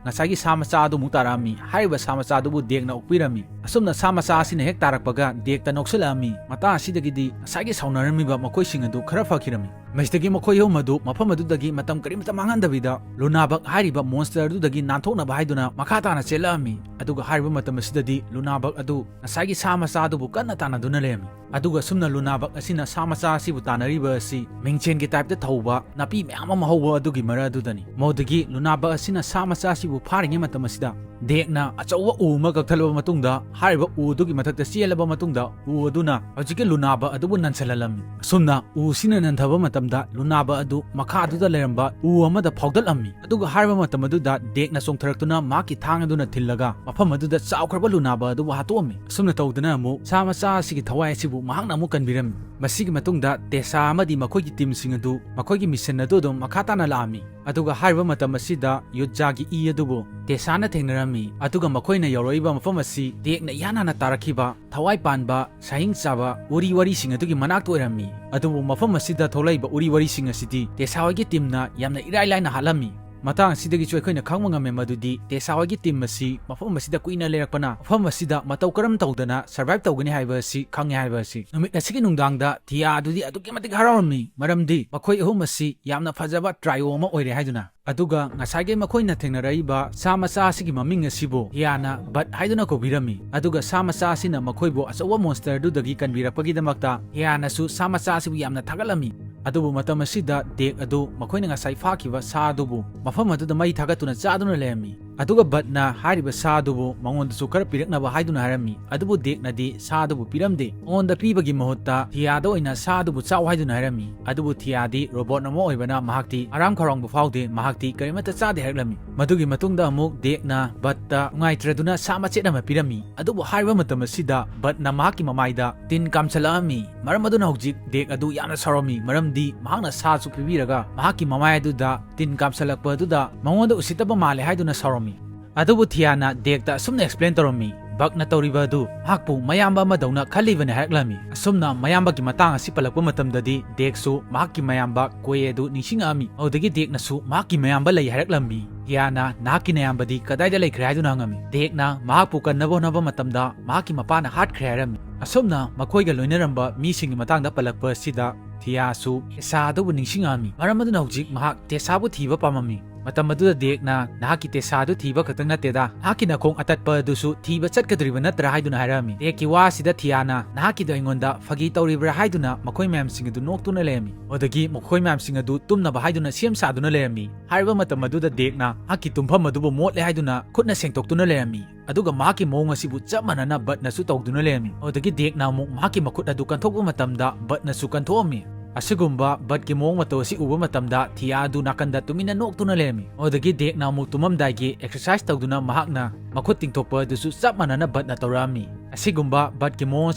ꯉꯁꯥꯏꯒꯤ ꯁꯥ ꯃꯆꯥ ꯑꯗꯨꯃꯨꯛ ꯇꯥꯔꯛꯑꯝꯃꯤ꯫ ꯍꯥꯏꯔꯤꯕ ꯁꯥ ꯃꯆꯥ ꯑꯗꯨꯕꯨ ꯗꯦꯛꯅ ꯑꯣꯛꯄꯤꯔꯝꯃꯤ꯫ ꯑꯁꯨꯝꯅ ꯁꯥ ꯃꯆꯥ ꯑꯁꯤꯅ ꯍꯦꯛ ꯇꯥꯔꯛꯄꯒ ꯗꯦꯛꯇ ꯅꯣꯛꯁꯤꯜꯂꯛꯑꯝꯃꯤ꯫ ꯃꯇꯥꯡ ꯑꯁꯤꯗꯒꯤꯗꯤ ꯉꯁꯥꯏꯒꯤ ꯁꯥꯎꯅꯔꯝꯃꯤꯕ ꯃꯈꯣꯏꯁꯤꯡ ꯑꯗꯨ ꯈꯔ ꯐꯈꯤꯔꯝꯃꯤ꯫ ꯃꯁꯤꯗꯒꯤ ꯃꯈꯣꯏ ꯑꯍꯨꯝ ꯑꯗꯨ ꯃꯐꯝ ꯑꯗꯨꯗꯒꯤ ꯃꯇꯝ ꯀꯔꯤꯃꯇ ꯃꯥꯡꯍꯟꯗꯕꯤꯗ ꯂꯨꯅꯥꯕꯛ ꯍꯥꯏꯔꯤꯕ ꯃꯣꯟꯁꯇꯔ ꯑꯗꯨꯗꯒꯤ ꯅꯥꯟꯊꯣꯛꯅꯕ ꯍꯥꯏꯗꯨꯅ ꯃꯈꯥ ꯇꯥꯅ ꯆꯦꯜꯂꯛꯑꯝꯃꯤ꯫ ꯑꯗꯨꯒ ꯍꯥꯏꯔꯤꯕ ꯃꯇꯝ ꯑꯁꯤꯗꯗꯤ ꯂꯨꯅꯥꯕꯛ ꯑꯗꯨ ꯉꯁꯥꯏꯒꯤ ꯁꯥ ꯃꯆꯥ ꯑꯗꯨꯕꯨ ꯀꯟꯅ ꯇꯥꯟꯅꯗꯨꯅ ꯂꯩꯔꯝꯃꯤ꯫ ꯑꯗꯨꯒ ꯑꯁꯨꯝꯅ ꯂꯨꯅꯥꯕꯛ ꯑꯁꯤꯅ ꯁꯥ ꯃꯆꯥ ꯑꯁꯤꯕꯨ ꯇꯥꯟꯅꯔꯤꯕ ꯑꯁꯤ ꯃꯤꯡꯁꯦꯟꯒꯤ ꯇꯥꯏꯞꯇ ꯊꯧꯕ ꯅꯥꯄꯤ ꯃꯌꯥꯝ ꯑꯃ ꯍꯧꯕ ꯑꯗꯨꯒꯤ ꯃꯔꯛ ꯑꯗꯨꯗꯅꯤ꯫ ꯃꯗꯨꯗꯒꯤ ꯂꯨꯅꯥꯕꯛ ꯑꯁꯤꯅ ꯁꯥ ꯃꯆꯥ ꯑꯁꯤꯕꯨ ꯐꯥꯔꯤꯉꯩ ꯃꯇꯝ ꯑꯁꯤꯗ ꯗꯦꯛꯅ ꯑꯆꯧꯕ ꯎ ꯑꯃ ꯀꯛꯊꯠꯂꯕ ꯃꯇꯨꯡꯗ ꯍꯥꯏꯔꯤꯕ ꯎ ꯑꯗꯨꯒꯤ ꯃꯊꯛꯇ ꯆꯦꯜꯂꯕ ꯃꯇꯨꯡꯗ ꯎ ꯑꯗꯨꯅ ꯍꯧꯖꯤꯛꯀꯤ ꯂꯨꯅꯥꯕꯛ ꯑꯗꯨꯕꯨ ꯅꯟꯁꯤꯜꯍꯜꯂꯝꯃꯤ꯫ ꯑꯁꯨꯝꯅ ꯎꯁꯤꯅ ꯅꯟꯊꯕ ꯃꯇꯝꯗ ꯂꯨꯅꯥꯕꯛ ꯑꯗꯨ ꯃꯈꯥꯗꯨꯗ ꯂꯩꯔꯝꯕ ꯎ ꯑꯃꯗ ꯐꯥꯎꯗꯠꯂꯝꯃꯤ꯫ ꯑꯗꯨꯒ ꯍꯥꯏꯔꯤꯕ ꯃꯇꯝ ꯑꯗꯨꯗ ꯗꯦꯛꯅ ꯆꯣꯡꯊꯔꯛꯇꯨꯅ ꯃꯍꯥꯛꯀꯤ ꯊꯥꯡ ꯑꯗꯨꯅ ꯊꯤꯜꯂꯒ ꯃꯐꯝ ꯑꯗꯨꯗ ꯆꯥꯎꯈ꯭ꯔꯕ ꯂꯨꯅꯥꯕꯛ ꯑꯗꯨꯕꯨ ꯍꯥꯠꯇꯣꯛꯑꯝꯃꯤ꯫ ꯑꯁꯨꯝꯅ ꯇꯧꯗꯨꯅ ꯑꯃꯨꯛ ꯁꯥ ꯃꯆꯥ ꯑꯁꯤꯒꯤ ꯊꯋꯥꯏ ꯑꯁꯤꯕꯨ ꯃꯍꯥꯛꯅ ꯑꯃꯨꯛ ꯀꯟꯕꯤꯔꯝꯃꯤ꯫ ꯃꯁꯤꯒꯤ ꯃꯇꯨꯡꯗ ꯇꯦꯁꯥ ꯑꯃꯗꯤ ꯃꯈꯣꯏꯒꯤ ꯇꯤꯝꯁꯤꯡ ꯑꯗꯨ ꯃꯈꯣꯏꯒꯤ ꯃꯤꯁꯟ ꯑꯗꯨ ꯑꯗꯨꯝ ꯃꯈꯥ ꯇꯥꯅ ꯂꯥꯛꯑꯝꯃꯤ꯫ ꯑꯗꯨꯒ ꯍꯥꯏꯔꯤꯕ ꯃꯇꯝ ꯑꯁꯤꯗ ꯌꯨꯠꯖꯥꯒꯤ ꯏ ꯑꯗꯨꯕꯨ ꯇꯦꯁꯥꯅ ꯊꯦꯡꯅꯔꯝꯃꯤ꯫ ꯑꯗꯨꯒ ꯃꯈꯣꯏꯅ ꯌꯧꯔꯛꯏꯕ ꯃꯐꯝ ꯑꯁꯤ ꯗꯦꯛꯅ ꯏꯍꯥꯟ ꯍꯥꯟꯅ ꯇꯥꯔꯛꯈꯤꯕ ꯊꯋꯥꯏ ꯄꯥꯟꯕ ꯁꯥꯍꯤꯡ ꯆꯥꯕ ꯎꯔꯤ ꯋꯥꯔꯤꯁꯤꯡ ꯑꯗꯨꯒꯤ ꯃꯅꯥꯛꯇ ꯑꯣꯏꯔꯝꯃꯤ꯫ ꯑꯗꯨꯕꯨ ꯃꯐꯝ ꯑꯁꯤꯗ ꯊꯣꯛꯂꯛꯏꯕ ꯎꯔꯤ ꯋꯥꯔꯤꯁꯤꯡ ꯑꯁꯤꯗꯤ ꯇꯦꯁꯥ ꯍꯣꯏꯒꯤ ꯇꯤꯝꯅ ꯌꯥꯝꯅ ꯏꯔꯥꯏ ꯂꯥꯏꯅ ꯍꯥꯠꯂꯝꯃꯤ꯫ ꯃꯇꯥꯡ ꯑꯁꯤꯗꯒꯤꯁꯨ ꯑꯩꯈꯣꯏꯅ ꯈꯪꯕ ꯉꯝꯃꯦ ꯃꯗꯨꯗꯤ ꯇꯦꯁꯥ ꯍꯣꯏꯒꯤ ꯇꯤꯝ ꯑꯁꯤ ꯃꯐꯝ ꯑꯁꯤꯗ ꯀꯨꯏꯅ ꯂꯩꯔꯛꯄꯅ ꯃꯐꯝ ꯑꯁꯤꯗ ꯃꯇꯧ ꯀꯔꯝ ꯇꯧꯗꯅ ꯁꯔꯚꯥꯏꯚ ꯇꯧꯒꯅꯤ ꯍꯥꯏꯕ ꯑꯁꯤ ꯈꯪꯉꯦ ꯍꯥꯏꯕ ꯑꯁꯤ꯫ ꯅꯨꯃꯤꯠ ꯑꯁꯤꯒꯤ ꯅꯨꯡꯗꯥꯡꯗ ꯊꯤꯌꯥ ꯑꯗꯨꯗꯤ ꯑꯗꯨꯛꯀꯤ ꯃꯇꯤꯛ ꯍꯔꯥꯎꯔꯝꯃꯤ, ꯃꯔꯝꯗꯤ ꯃꯈꯣꯏ ꯑꯍꯨꯝ ꯑꯁꯤ ꯌꯥꯝꯅ ꯐꯖꯕ ꯇ꯭ꯔꯥꯏꯑꯣ ꯑꯃ ꯑꯣꯏꯔꯦ ꯍꯥꯏꯗꯨꯅ꯫ ꯑꯗꯨꯒ ꯉꯁꯥꯏꯒꯤ ꯃꯈꯣꯏꯅ ꯊꯦꯡꯅꯔꯛꯏꯕ ꯁꯥ ꯃꯆꯥ ꯑꯁꯤꯒꯤ ꯃꯃꯤꯡ ꯑꯁꯤꯕꯨ ꯊꯤꯌꯥꯅ ꯕꯠ ꯍꯥꯏꯗꯨꯅ ꯀꯧꯕꯤꯔꯝꯃꯤ꯫ ꯑꯗꯨꯒ ꯁꯥ ꯃꯆꯥ ꯑꯁꯤꯅ ꯃꯈꯣꯏꯕꯨ ꯑꯆꯧꯕ ꯃꯣꯟꯁꯇꯔꯗꯨꯗꯒꯤ ꯀꯟꯕꯤꯔꯛꯄꯒꯤꯗꯃꯛꯇ ꯊꯤꯌꯥꯅꯁꯨ ꯁꯥ ꯃꯆꯥ ꯑꯁꯤꯕꯨ ꯌꯥꯝꯅ ꯊꯥꯒꯠꯂꯝꯃꯤ꯫ ꯑꯗꯨꯕꯨ ꯃꯇꯝ ꯑꯁꯤꯗ ꯗꯦꯛ ꯑꯗꯨ ꯃꯈꯣꯏꯅ ꯉꯁꯥꯏ ꯐꯥꯈꯤꯕ ꯁꯥ ꯑꯗꯨꯕꯨ ꯃꯐꯝ ꯑꯗꯨꯗ ꯃꯩ ꯊꯥꯒꯠꯇꯨꯅ ꯆꯥꯗꯨꯅ ꯂꯩꯔꯝꯃꯤ꯫ ꯑꯗꯨꯒ ꯕꯠꯅ ꯍꯥꯏꯔꯤꯕ ꯁꯥ ꯑꯗꯨꯕꯨ ꯃꯉꯣꯟꯗꯁꯨ ꯈꯔ ꯄꯤꯔꯛꯅꯕ ꯍꯥꯏꯗꯨꯅ ꯍꯥꯏꯔꯝꯃꯤ꯫ ꯑꯗꯨꯕꯨ ꯗꯦꯛꯅꯗꯤ ꯁꯥ ꯑꯗꯨꯕꯨ ꯄꯤꯔꯝꯗꯦ꯫ ꯃꯉꯣꯟꯗ ꯄꯤꯕꯒꯤ ꯃꯍꯨꯠꯇ ꯊꯤꯌꯥꯗ ꯑꯣꯏꯅ ꯁꯥ ꯑꯗꯨꯕꯨ ꯆꯥꯎ ꯍꯥꯏꯗꯨꯅ ꯍꯥꯏꯔꯝꯃꯤ꯫ ꯑꯗꯨꯕꯨ ꯊꯤꯌꯥꯗꯤ ꯔꯣꯕꯣꯠ ꯑꯃ ꯑꯣꯏꯕꯅ ꯃꯍꯥꯛꯇꯤ ꯑꯔꯥꯝ ꯈꯧꯔꯥꯡꯕ ꯐꯥꯎꯗꯦ, ꯃꯍꯥꯛꯇꯤ ꯀꯔꯤꯃꯠꯇ ꯆꯥꯗꯦ ꯍꯥꯏꯔꯛꯂꯝꯃꯤ꯫ ꯃꯗꯨꯒꯤ ꯃꯇꯨꯡꯗ ꯑꯃꯨꯛ ꯗꯦꯛꯅ ꯕꯠꯇ ꯅꯨꯡꯉꯥꯏꯇ꯭ꯔꯗꯨꯅ ꯁꯥ ꯃꯆꯦꯠ ꯑꯃ ꯄꯤꯔꯝꯃꯤ꯫ ꯑꯗꯨꯕꯨ ꯍꯥꯏꯔꯤꯕ ꯃꯇꯝ ꯑꯁꯤꯗ ꯕꯠꯅ ꯃꯍꯥꯛꯀꯤ ꯃꯃꯥꯏꯗ ꯇꯤꯟ ꯀꯥꯝꯁꯤꯜꯂꯛꯑꯝꯃꯤ꯫ ꯃꯔꯝ ꯑꯗꯨꯅ ꯍꯧꯖꯤꯛ ꯗꯦꯛ ꯑꯗꯨ ꯌꯥꯝꯅ ꯁꯥꯎꯔꯝꯃꯤ, ꯃꯔꯝꯗꯤ ꯃꯍꯥꯛꯅ ꯁꯥꯁꯨ ꯄꯤꯕꯤꯔꯒ ꯃꯍꯥꯛꯀꯤ ꯃꯃꯥꯏ ꯑꯗꯨꯗ ꯇꯤꯟ ꯀꯥꯝꯁꯤꯜꯂꯛꯄ ꯑꯗꯨꯗ ꯃꯉꯣꯟꯗ ꯎꯁꯤꯠꯇꯕ ꯃꯥꯜꯂꯦ ꯍꯥꯏꯗꯨꯅ ꯁꯥꯎꯔꯝꯃꯤ꯫ ꯑꯗꯨꯕꯨ ꯊꯤꯌꯥꯅ ꯗꯦꯛꯇ ꯑꯁꯨꯝꯅ ꯑꯦꯛꯁꯄ꯭ꯂꯦꯟ ꯇꯧꯔꯝꯃꯤ, ꯕꯛꯅ ꯇꯧꯔꯤꯕ ꯑꯗꯨ ꯃꯍꯥꯛꯄꯨ ꯃꯌꯥꯝꯕ ꯑꯃꯗꯧꯅ ꯈꯜꯂꯤꯕꯅꯤ ꯍꯥꯏꯔꯛꯂꯝꯃꯤ꯫ ꯑꯁꯨꯝꯅ ꯃꯌꯥꯝꯕꯒꯤ ꯃꯇꯥꯡ ꯑꯁꯤ ꯄꯜꯂꯛꯄ ꯃꯇꯝꯗꯗꯤ ꯗꯦꯛꯁꯨ ꯃꯍꯥꯛꯀꯤ ꯃꯌꯥꯝꯕ ꯀꯣꯏ ꯑꯗꯨ ꯅꯤꯡꯁꯤꯡꯉꯛꯑꯝꯃꯤ꯫ ꯑꯗꯨꯗꯒꯤ ꯗꯦꯛꯅꯁꯨ ꯃꯍꯥꯛꯀꯤ ꯃꯌꯥꯝꯕ ꯂꯩ ꯍꯥꯏꯔꯛꯂꯝꯃꯤ꯫ ꯊꯤꯌꯥꯅ ꯅꯍꯥꯛꯀꯤ ꯅꯌꯥꯝꯕꯗꯤ ꯀꯗꯥꯏꯗ ꯂꯩꯈ꯭ꯔꯦ ꯍꯥꯏꯗꯨꯅ ꯍꯪꯉꯝꯃꯤ꯫ ꯗꯦꯛꯅ ꯃꯍꯥꯛꯄꯨ ꯀꯟꯅꯕ ꯍꯣꯠꯅꯕ ꯃꯇꯝꯗ ꯃꯍꯥꯛꯀꯤ ꯃꯄꯥꯅ ꯍꯥꯠꯈ꯭ꯔꯦ ꯍꯥꯏꯔꯝꯃꯤ꯫ ꯑꯁꯨꯝꯅ ꯃꯈꯣꯏꯒ ꯂꯣꯏꯅꯔꯝꯕ ꯃꯤꯁꯤꯡꯒꯤ ꯃꯇꯥꯡꯗ ꯄꯜꯂꯛꯄ ꯑꯁꯤꯗ ꯊꯤꯌꯥꯁꯨ ꯇꯦꯁꯥ ꯑꯗꯨꯕꯨ ꯅꯤꯡꯁꯤꯡꯉꯛꯑꯝꯃꯤ꯫ ꯃꯔꯝ ꯑꯗꯨꯅ ꯍꯧꯖꯤꯛ ꯃꯍꯥꯛ ꯇꯦꯁꯥꯕꯨ ꯊꯤꯕ ꯄꯥꯝꯃꯝꯃꯤ꯫ ꯃꯇꯝ ꯑꯗꯨꯗ ꯗꯦꯛꯅ ꯅꯍꯥꯛꯀꯤ ꯇꯦꯁꯥ ꯑꯗꯨ ꯊꯤꯕ ꯈꯛꯇꯪ ꯅꯠꯇꯦꯗ, ꯅꯍꯥꯛꯀꯤ ꯅꯈꯣꯡ ꯑꯇꯠꯄ ꯑꯗꯨꯁꯨ ꯊꯤꯕ ꯆꯠꯀꯗꯧꯔꯤꯕ ꯅꯠꯇ꯭ꯔꯥ ꯍꯥꯏꯗꯨꯅ ꯍꯥꯏꯔꯛꯑꯝꯃꯤ꯫ ꯗꯦꯛꯀꯤ ꯋꯥ ꯑꯁꯤꯗ ꯊꯤꯌꯥꯅ ꯅꯍꯥꯛꯀꯤꯗꯣ ꯑꯩꯉꯣꯟꯗ ꯐꯥꯒꯤ ꯇꯧꯔꯤꯕ꯭ꯔꯥ ꯍꯥꯏꯗꯨꯅ ꯃꯈꯣꯏ ꯃꯌꯥꯝꯁꯤꯡ ꯑꯗꯨ ꯅꯣꯛꯇꯨꯅ ꯂꯩꯔꯝꯃꯤ꯫ ꯑꯗꯨꯗꯒꯤ ꯃꯈꯣꯏ ꯃꯌꯥꯝꯁꯤꯡ ꯑꯗꯨ ꯇꯨꯝꯅꯕ ꯍꯥꯏꯗꯨꯅ ꯁꯦꯝ ꯁꯥꯗꯨꯅ ꯂꯩꯔꯝꯃꯤ꯫ ꯍꯥꯏꯔꯤꯕ ꯃꯇꯝ ꯑꯗꯨꯗ ꯗꯦꯛꯅ ꯃꯍꯥꯛꯀꯤ ꯇꯨꯝꯐꯝ ꯑꯗꯨꯕꯨ ꯃꯣꯠꯂꯦ ꯍꯥꯏꯗꯨꯅ ꯈꯨꯠꯅ ꯁꯦꯡꯗꯣꯛꯇꯨꯅ ꯂꯩꯔꯝꯃꯤ꯫ ꯑꯗꯨꯒ ꯃꯍꯥꯛꯀꯤ ꯃꯑꯣꯡ ꯑꯁꯤꯕꯨ ꯆꯞ ꯃꯥꯟꯅꯅ ꯕꯠꯅꯁꯨ ꯇꯧꯗꯨꯅ ꯂꯩꯔꯝꯃꯤ꯫ ꯑꯗꯨꯗꯒꯤ ꯗꯦꯛꯅ ꯑꯃꯨꯛ ꯃꯍꯥꯛꯀꯤ ꯃꯈꯨꯠ ꯑꯗꯨ ꯀꯟꯊꯣꯛꯄ ꯃꯇꯝꯗ ꯕꯠꯅꯁꯨ ꯀꯟꯊꯣꯛꯑꯝꯃꯤ꯫ ꯑꯁꯤꯒꯨꯝꯕ ꯕꯠꯀꯤ ꯃꯑꯣꯡ ꯃꯇꯧ ꯑꯁꯤ ꯎꯕ ꯃꯇꯝꯗ ꯊꯤꯌꯥ ꯑꯗꯨ ꯅꯥꯀꯟꯗ ꯇꯨꯃꯤꯟꯅ ꯅꯣꯛꯇꯨꯅ ꯂꯩꯔꯝꯃꯤ꯫ ꯑꯗꯨꯗꯒꯤ ꯗꯦꯛꯅ ꯑꯃꯨꯛ ꯇꯨꯝꯃꯝꯗꯥꯏꯒꯤ ꯑꯦꯛꯁꯔꯁꯥꯏꯁ ꯇꯧꯗꯨꯅ ꯃꯍꯥꯛꯅ ꯃꯈꯨꯠ ꯇꯤꯡꯊꯣꯛꯄ ꯑꯗꯨꯁꯨ ꯆꯞ ꯃꯥꯟꯅꯅ ꯕꯠꯅ ꯇꯧꯔꯛꯑꯝꯃꯤ꯫ ꯑꯁꯤꯒꯨꯝꯕ ꯕꯠꯀꯤ ꯃꯑꯣꯡ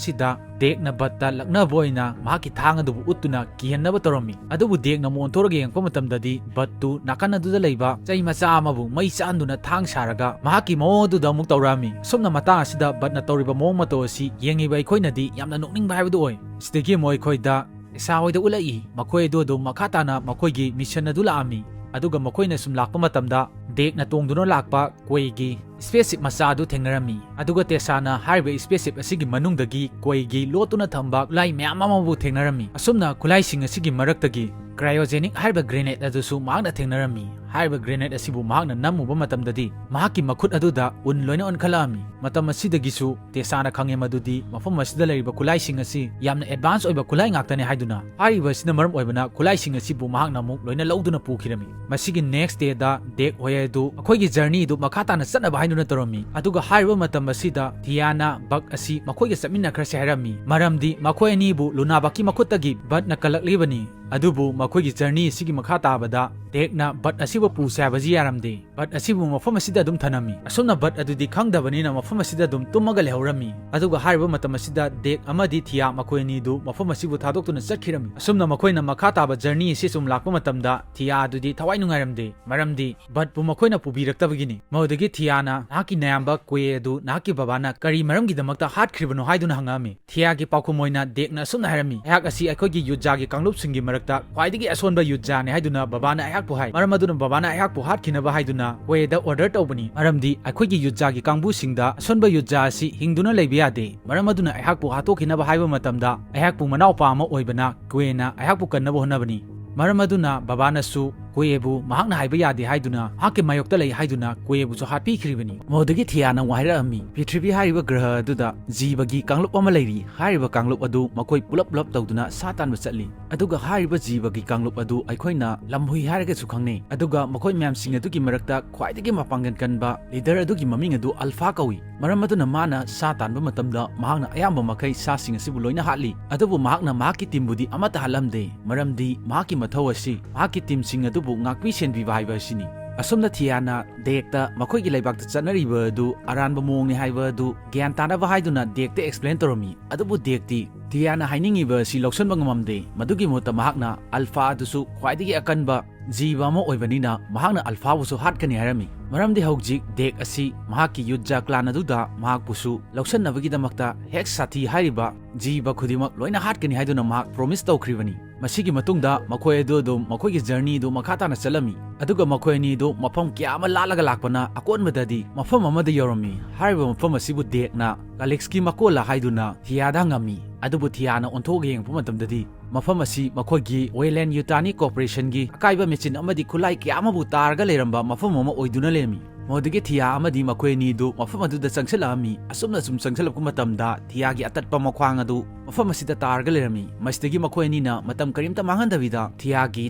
ꯑꯁꯤꯗ ꯗꯦꯛꯅ ꯕꯠꯇ ꯂꯛꯅꯕ ꯑꯣꯏꯅ ꯃꯍꯥꯛꯀꯤ ꯊꯥꯡ ꯑꯗꯨꯕꯨ ꯎꯠꯇꯨꯅ ꯀꯤꯍꯟꯅꯕ ꯇꯧꯔꯝꯃꯤ꯫ ꯑꯗꯨꯕꯨ ꯗꯦꯛꯅ ꯑꯃꯨꯛ ꯑꯣꯟꯊꯣꯔꯒ ꯌꯦꯡꯉꯛꯄ ꯃꯇꯝꯗꯗꯤ ꯕꯠꯇꯨ ꯅꯥꯀꯟ ꯑꯗꯨꯗ ꯂꯩꯕ ꯆꯩ ꯃꯆꯥ ꯑꯃꯕꯨ ꯃꯩ ꯆꯥꯍꯟꯗꯨꯅ ꯊꯥꯡ ꯁꯥꯔꯒ ꯃꯍꯥꯛꯀꯤ ꯃꯑꯣꯡ ꯑꯗꯨꯗ ꯑꯃꯨꯛ ꯇꯧꯔꯛꯑꯝꯃꯤ꯫ ꯑꯁꯨꯝꯅ ꯃꯇꯥꯡ ꯑꯁꯤꯗ ꯕꯠꯅ ꯇꯧꯔꯤꯕ ꯃꯑꯣꯡ ꯃꯇꯧ ꯑꯁꯤ ꯌꯦꯡꯉꯤꯕ ꯑꯩꯈꯣꯏꯅꯗꯤ ꯌꯥꯝꯅ ꯅꯣꯛꯅꯤꯡꯕ ꯍꯥꯏꯕꯗꯨ ꯑꯣꯏ꯫ ꯁꯤꯗꯒꯤ ꯑꯃꯨꯛ ꯑꯩꯈꯣꯏꯗ ꯇꯦꯁꯥ ꯍꯣꯏꯗ ꯎꯠꯂꯛꯏ꯫ ꯃꯈꯣꯏ ꯑꯗꯨ ꯑꯗꯨꯝ ꯃꯈꯥ ꯇꯥꯅ ꯃꯈꯣꯏꯒꯤ ꯃꯤꯁꯟ ꯑꯗꯨ ꯂꯥꯛꯑꯝꯃꯤ꯫ ꯑꯗꯨꯒ ꯃꯈꯣꯏꯅ ꯁꯨꯝ ꯂꯥꯛꯄ ꯃꯇꯝꯗ ꯗꯦꯛꯅ ꯇꯣꯡꯗꯨꯅ ꯂꯥꯛꯄ ꯀꯣꯏꯒꯤ ꯁ꯭ꯄꯦꯁꯁꯤꯞ ꯃꯆꯥ ꯑꯗꯨ ꯊꯦꯡꯅꯔꯝꯃꯤ꯫ ꯑꯗꯨꯒ ꯇꯦꯁꯥꯅ ꯍꯥꯏꯔꯤꯕ ꯁ꯭ꯄꯦꯁꯁꯤꯞ ꯑꯁꯤꯒꯤ ꯃꯅꯨꯡꯗꯒꯤ ꯀꯣꯏꯒꯤ ꯂꯣꯠꯇꯨꯅ ꯊꯝꯕ ꯈꯨꯠꯂꯥꯏ ꯃꯌꯥꯝ ꯑꯃꯕꯨ ꯊꯦꯡꯅꯔꯝꯃꯤ꯫ ꯑꯁꯨꯝꯅ ꯈꯨꯠꯂꯥꯏꯁꯤꯡ ꯑꯁꯤꯒꯤ ꯃꯔꯛꯇꯒꯤ ꯀ꯭ꯔꯥꯏꯑꯣꯖꯦꯅꯤꯛ ꯍꯥꯏꯔꯤꯕ ꯒ꯭ꯔꯦꯅꯦꯗ ꯑꯗꯨꯁꯨ ꯃꯍꯥꯛꯅ ꯊꯦꯡꯅꯔꯝꯃꯤ꯫ ꯍꯥꯏꯔꯤꯕ grenade ꯑꯁꯤꯕꯨ ꯃꯍꯥꯛꯅ ꯅꯝꯃꯨꯕ ꯃꯇꯝꯗꯗꯤ ꯃꯍꯥꯛꯀꯤ ꯃꯈꯨꯠ ꯑꯗꯨꯗ ꯎꯟ ꯂꯣꯏꯅ ꯑꯣꯟꯈꯠꯂꯛꯂꯝꯃꯤ꯫ ꯃꯇꯝ ꯑꯁꯤꯗꯒꯤꯁꯨ ꯇꯦꯁꯥꯅ ꯈꯪꯉꯦ ꯃꯗꯨꯗꯤ ꯃꯐꯝ ꯑꯁꯤꯗ ꯂꯩꯔꯤꯕ ꯈꯨꯠꯂꯥꯏꯁꯤꯡ ꯑꯁꯤ ꯌꯥꯝꯅ advance ꯑꯣꯏꯕ ꯈꯨꯠꯂꯥꯏ ꯉꯥꯛꯇꯅꯤ ꯍꯥꯏꯗꯨꯅ, ꯍꯥꯏꯔꯤꯕ ꯑꯁꯤꯅ ꯃꯔꯝ ꯑꯣꯏꯕꯅ ꯈꯨꯠꯂꯥꯏꯁꯤꯡ ꯑꯁꯤꯕꯨ ꯃꯍꯥꯛꯅ ꯑꯃꯨꯛ ꯂꯣꯏꯅ ꯂꯧꯗꯨꯅ ꯄꯨꯈꯤꯔꯝꯃꯤ꯫ ꯃꯁꯤꯒꯤ next day ꯗ ꯗꯦꯛ ꯍꯣꯌꯦ ꯑꯗꯨ ꯃꯈꯣꯏꯒꯤ journey ꯑꯗꯨ ꯃꯈꯥ ꯇꯥꯅ ꯆꯠꯅꯕ ꯍꯥꯏꯗꯨꯅ ꯇꯧꯔꯝꯃꯤ꯫ ꯑꯗꯨꯒ ꯍꯥꯏꯔꯤꯕ ꯃꯇꯝ ꯑꯁꯤꯗ ꯊꯤꯌꯥꯅ ꯕꯛ ꯑꯁꯤ ꯃꯈꯣꯏꯒ ꯆꯠꯃꯤꯟꯅꯈ꯭ꯔꯁꯤ ꯍꯥꯏꯔꯝꯃꯤ, ꯃꯔꯝꯗꯤ ꯃꯈꯣꯏ ꯑꯅꯤꯕꯨ ꯂꯨꯅꯥ ꯕꯛꯀꯤ ꯃꯈꯨꯠꯇꯒꯤ ꯕꯠꯅ ꯀꯜꯂꯛꯂꯤꯕꯅꯤ꯫ ꯑꯗꯨꯕꯨ ꯃꯈꯣꯏꯒꯤ journey ꯑꯁꯤꯒꯤ ꯃꯈꯥ ꯇꯥꯕꯗ ꯗꯦꯛꯅ ꯕꯠ ꯑꯁꯤꯕꯨ ꯄꯨꯁꯦ ꯍꯥꯏꯕꯁꯤ ꯌꯥꯔꯝꯗꯦ꯫ ꯕꯠ ꯑꯁꯤꯕꯨ ꯃꯐꯝ ꯑꯁꯤꯗ ꯑꯗꯨꯝ ꯊꯅꯝꯃꯤ꯫ ꯑꯁꯨꯝꯅ ꯕꯠ ꯑꯗꯨꯗꯤ ꯈꯪꯗꯕꯅꯤꯅ ꯃꯐꯝ ꯑꯁꯤꯗ ꯑꯗꯨꯝ ꯇꯨꯝꯃꯒ ꯂꯩꯍꯧꯔꯝꯃꯤ꯫ ꯑꯗꯨꯒ ꯍꯥꯏꯔꯤꯕ ꯃꯇꯝ ꯑꯁꯤꯗ ꯗꯦꯛ ꯑꯃꯗꯤ ꯊꯤꯌꯥ ꯃꯈꯣꯏ ꯑꯅꯤꯗꯨ ꯃꯐꯝ ꯑꯁꯤꯕꯨ ꯊꯥꯗꯣꯛꯇꯨꯅ ꯆꯠꯈꯤꯔꯝꯃꯤ꯫ ꯑꯁꯨꯝꯅ ꯃꯈꯣꯏꯅ ꯃꯈꯥ ꯇꯥꯕ journey ꯑꯁꯤ ꯁꯨꯝ ꯂꯥꯛꯄ ꯃꯇꯝꯗ ꯊꯤꯌꯥ ꯑꯗꯨꯗꯤ ꯊꯋꯥꯏ ꯅꯨꯡꯉꯥꯏꯔꯝꯗꯦ, ꯃꯔꯝꯗꯤ ꯕꯠꯄꯨ ꯃꯈꯣꯏꯅ ꯄꯨꯕꯤꯔꯛꯇꯕꯒꯤꯅꯤ꯫ ꯃꯗꯨꯗꯒꯤ ꯊꯤꯌꯥꯅ ꯅꯍꯥꯛꯀꯤ ꯅꯌꯥꯝꯕ ꯀꯨꯌꯦ ꯑꯗꯨ ꯅꯍꯥꯛꯀꯤ ꯕꯕꯥꯅ ꯀꯔꯤ ꯃꯔꯝꯒꯤꯗꯃꯛꯇ ꯍꯥꯠꯈ꯭ꯔꯤꯕꯅꯣ ꯍꯥꯏꯗꯨꯅ ꯍꯪꯉꯛꯂꯝꯃꯤ꯫ ꯊꯤꯌꯥꯒꯤ ꯄꯥꯎꯈꯨꯝ ꯑꯣꯏꯅ ꯗꯦꯛꯅ ꯑꯁꯨꯝꯅ ꯍꯥꯏꯔꯝꯃꯤ, ꯑꯩꯍꯥꯛ ꯑꯁꯤ ꯑꯩꯈꯣꯏꯒꯤ ꯌꯨꯖꯥꯒꯤ ꯀꯥꯡꯂꯨꯞꯁꯤꯡꯒꯤ ꯃꯔꯛꯇ ꯈ꯭ꯋꯥꯏꯗꯒꯤ ꯑꯁꯣꯟꯕ ꯌꯨꯖꯥꯅꯤ ꯍꯥꯏꯗꯨꯅ ꯕꯕꯥꯅ ꯑꯩꯍꯥꯛꯄꯨ ꯍꯥꯏ꯫ ꯃꯔꯝ ꯑꯗꯨꯅ ꯕꯕꯥꯅ ꯑꯩꯍꯥꯛꯄꯨ ꯍꯥꯠꯈꯤꯅꯕ ꯍꯥꯏꯗꯨꯅ ꯀꯨꯌꯦꯗ order ꯇꯧꯕꯅꯤ, ꯃꯔꯝꯗꯤ ꯑꯩꯈꯣꯏꯒꯤ ꯌꯨꯖꯥꯒꯤ ꯀꯥꯡꯕꯨꯁꯤꯡꯗ ꯑꯁꯣꯟꯕ ꯌꯨꯖꯥ ꯑꯁꯤ ꯍꯤꯡꯗꯨꯅ ꯂꯩꯕ ꯌꯥꯗꯦ꯫ ꯃꯔꯝ ꯑꯗꯨꯅ ꯑꯩꯍꯥꯛꯄꯨ ꯍꯥꯠꯇꯣꯛꯈꯤꯅꯕ ꯍꯥꯏꯕ ꯃꯇꯝꯗ ꯑꯩꯍꯥꯛꯄꯨ ꯃꯅꯥꯎꯄꯥ ꯑꯃ ꯑꯣꯏꯕꯅ ꯀꯨꯌꯦꯅ ꯑꯩꯍꯥꯛꯄꯨ ꯀꯟꯅꯕ ꯍꯣꯠꯅꯕꯅꯤ꯫ ꯃꯔꯝ ꯑꯗꯨꯅ ꯕꯕꯥꯅꯁꯨ ꯀꯨꯌꯦꯕꯨ ꯃꯍꯥꯛꯅ ꯍꯥꯏꯕ ꯌꯥꯗꯦ ꯍꯥꯏꯗꯨꯅ ꯃꯍꯥꯛꯀꯤ ꯃꯥꯌꯣꯛꯇ ꯂꯩ ꯍꯥꯏꯗꯨꯅ ꯀꯨꯌꯦꯕꯨꯁꯨ ꯍꯥꯠꯄꯤꯈ꯭ꯔꯤꯕꯅꯤ꯫ ꯃꯗꯨꯗꯒꯤ ꯊꯤꯌꯥꯅ ꯑꯃꯨꯛ ꯍꯥꯏꯔꯛꯂꯝꯃꯤ, ꯄ꯭ꯔꯤꯊꯤꯕꯤ ꯍꯥꯏꯔꯤꯕ ꯒ꯭ꯔꯍ ꯑꯗꯨꯗ ꯖꯤꯕꯒꯤ ꯀꯥꯡꯂꯨꯞ ꯑꯃ ꯂꯩꯔꯤ꯫ ꯍꯥꯏꯔꯤꯕ ꯀꯥꯡꯂꯨꯞ ꯑꯗꯨ ꯃꯈꯣꯏ ꯄꯨꯂꯞ ꯄꯨꯂꯞ ꯇꯧꯗꯨꯅ ꯁꯥ ꯇꯥꯟꯕ ꯆꯠꯂꯤ꯫ ꯑꯗꯨꯒ ꯍꯥꯏꯔꯤꯕ ꯖꯤꯕꯒꯤ ꯀꯥꯡꯂꯨꯞ ꯑꯗꯨ ꯑꯩꯈꯣꯏꯅ ꯂꯝꯍꯨꯏ ꯍꯥꯏꯔꯒꯁꯨ ꯈꯪꯅꯩ꯫ ꯑꯗꯨꯒ ꯃꯈꯣꯏ ꯃꯌꯥꯝꯁꯤꯡ ꯑꯗꯨꯒꯤ ꯃꯔꯛꯇ ꯈ꯭ꯋꯥꯏꯗꯒꯤ ꯃꯄꯥꯡꯒꯜ ꯀꯟꯕ leader ꯑꯗꯨꯒꯤ ꯃꯃꯤꯡ ꯑꯗꯨ ꯑꯜꯐꯥ ꯀꯧꯏ꯫ ꯃꯔꯝ ꯑꯗꯨꯅ ꯃꯥꯅ ꯁꯥ ꯇꯥꯟꯕ ꯃꯇꯝꯗ ꯃꯍꯥꯛꯅ ꯑꯌꯥꯝꯕ ꯃꯈꯩ ꯁꯥꯁꯤꯡ ꯑꯁꯤꯕꯨ ꯂꯣꯏꯅ ꯍꯥꯠꯂꯤ꯫ ꯑꯗꯨꯕꯨ ꯃꯍꯥꯛꯅ ꯃꯍꯥꯛꯀꯤ teamꯕꯨꯗꯤ ꯑꯃꯠꯇ ꯍꯥꯠꯂꯝꯗꯦ, ꯃꯔꯝꯗꯤ ꯃꯍꯥꯛꯀꯤ ꯃꯊꯧ ꯑꯁꯤ ꯃꯍꯥꯛꯀꯤ teamꯁꯤꯡ ꯑꯗꯨꯕꯨ ꯉꯥꯛꯄꯤ ꯁꯦꯟꯕꯤꯕ ꯍꯥꯏꯕ ꯑꯁꯤꯅꯤ꯫ ꯑꯁꯨꯝꯅ ꯊꯤꯌꯥꯅ ꯗꯦꯛꯇ ꯃꯈꯣꯏꯒꯤ ꯂꯩꯕꯥꯛꯇ ꯆꯠꯅꯔꯤꯕ ꯑꯗꯨ ꯑꯔꯥꯟꯕ ꯃꯑꯣꯡꯅꯤ ꯍꯥꯏꯕ ꯑꯗꯨ ꯒ꯭ꯌꯥꯟ ꯇꯥꯅꯕ ꯍꯥꯏꯗꯨꯅ ꯗꯦꯛꯇ explain ꯇꯧꯔꯝꯃꯤ꯫ ꯑꯗꯨꯕꯨ ꯗꯦꯛꯇꯤ ꯊꯤꯌꯥꯅ ꯍꯥꯏꯅꯤꯡꯉꯤꯕ ꯑꯁꯤ ꯂꯧꯁꯤꯟꯕ ꯉꯝꯂꯝꯗꯦ꯫ ꯃꯗꯨꯒꯤ ꯃꯍꯨꯠꯇ ꯃꯍꯥꯛꯅ ꯑꯜꯐꯥ ꯑꯗꯨꯁꯨ ꯈ꯭ꯋꯥꯏꯗꯒꯤ ꯑꯀꯟꯕ ꯖꯤꯕ ꯑꯃ ꯑꯣꯏꯕꯅꯤꯅ ꯃꯍꯥꯛꯅ ꯑꯜꯐꯥꯕꯨꯁꯨ ꯍꯥꯠꯀꯅꯤ ꯍꯥꯏꯔꯝꯃꯤ꯫ ꯃꯔꯝꯗꯤ ꯍꯧꯖꯤꯛ ꯗꯦꯛ ꯑꯁꯤ ꯃꯍꯥꯛꯀꯤ ꯌꯨꯖꯥ clan ꯑꯗꯨꯗ ꯃꯍꯥꯛꯄꯨꯁꯨ ꯂꯧꯁꯤꯟꯅꯕꯒꯤꯗꯃꯛꯇ ꯍꯦꯛ ꯁꯥꯊꯤ ꯍꯥꯏꯔꯤꯕ ꯖꯤꯕ ꯈꯨꯗꯤꯡꯃꯛ ꯂꯣꯏꯅ ꯍꯥꯠꯀꯅꯤ ꯍꯥꯏꯗꯨꯅ ꯃꯍꯥꯛ promise ꯇꯧꯈ꯭ꯔꯤꯕꯅꯤ꯫ ꯃꯁꯤꯒꯤ ꯃꯇꯨꯡꯗ ꯃꯈꯣꯏ ꯑꯗꯨ ꯑꯗꯨꯝ ꯃꯈꯣꯏꯒꯤ journey ꯑꯗꯨ ꯃꯈꯥ ꯇꯥꯅ ꯆꯠꯂꯝꯃꯤ꯫ ꯑꯗꯨꯒ ꯃꯈꯣꯏ ꯑꯅꯤ ꯑꯗꯨ ꯃꯐꯝ ꯀꯌꯥ ꯑꯃ ꯂꯥꯜꯂꯒ ꯂꯥꯛꯄꯅ ꯑꯀꯣꯟꯕꯗꯗꯤ ꯃꯐꯝ ꯑꯃꯗ ꯌꯧꯔꯝꯃꯤ꯫ ꯍꯥꯏꯔꯤꯕ ꯃꯐꯝ ꯑꯁꯤꯕꯨ ꯗꯦꯛꯅ ꯀꯥꯂꯤꯛꯁꯀꯤ ꯃꯀꯣꯜꯂ ꯍꯥꯏꯗꯨꯅ ꯊꯤꯌꯥꯗ ꯍꯪꯉꯝꯃꯤ꯫ ꯑꯗꯨꯕꯨ ꯊꯤꯌꯥꯅ ꯑꯣꯟꯊꯣꯛꯑꯒ ꯌꯦꯡꯉꯛꯄ ꯃꯇꯝꯗꯗꯤ ꯃꯐꯝ ꯑꯁꯤ ꯃꯈꯣꯏꯒꯤ Weyland Yutani Corporationꯒꯤ ꯑꯀꯥꯏꯕ ꯃꯦꯆꯤꯟ ꯑꯃꯗꯤ ꯈꯨꯠꯂꯥꯏ ꯀꯌꯥ ꯑꯃꯕꯨ ꯇꯥꯔꯒ ꯂꯩꯔꯝꯕ ꯃꯐꯝ ꯑꯃ ꯑꯣꯏꯗꯨꯅ ꯂꯩꯔꯝꯃꯤ꯫ ꯃꯗꯨꯗꯒꯤ ꯊꯤꯌꯥ ꯑꯃꯗꯤ ꯃꯈꯣꯏ ꯑꯅꯤꯗꯨ ꯃꯐꯝ ꯑꯗꯨꯗ ꯆꯪꯁꯤꯜꯂꯛꯑꯝꯃꯤ꯫ ꯑꯁꯨꯝꯅ ꯁꯨꯝ ꯆꯪꯁꯤꯜꯂꯛꯄ ꯃꯇꯝꯗ ꯊꯤꯌꯥꯒꯤ ꯑꯇꯠꯄ ꯃꯈ꯭ꯋꯥꯡ ꯑꯗꯨ ꯃꯐꯝ ꯑꯁꯤꯗ ꯇꯥꯔꯒ ꯂꯩꯔꯝꯃꯤ꯫ ꯃꯁꯤꯗꯒꯤ ꯃꯈꯣꯏ ꯑꯅꯤꯅ ꯃꯇꯝ ꯀꯔꯤꯝꯇ ꯃꯥꯡꯍꯟꯗꯕꯤꯗ ꯊꯤꯌꯥꯒꯤ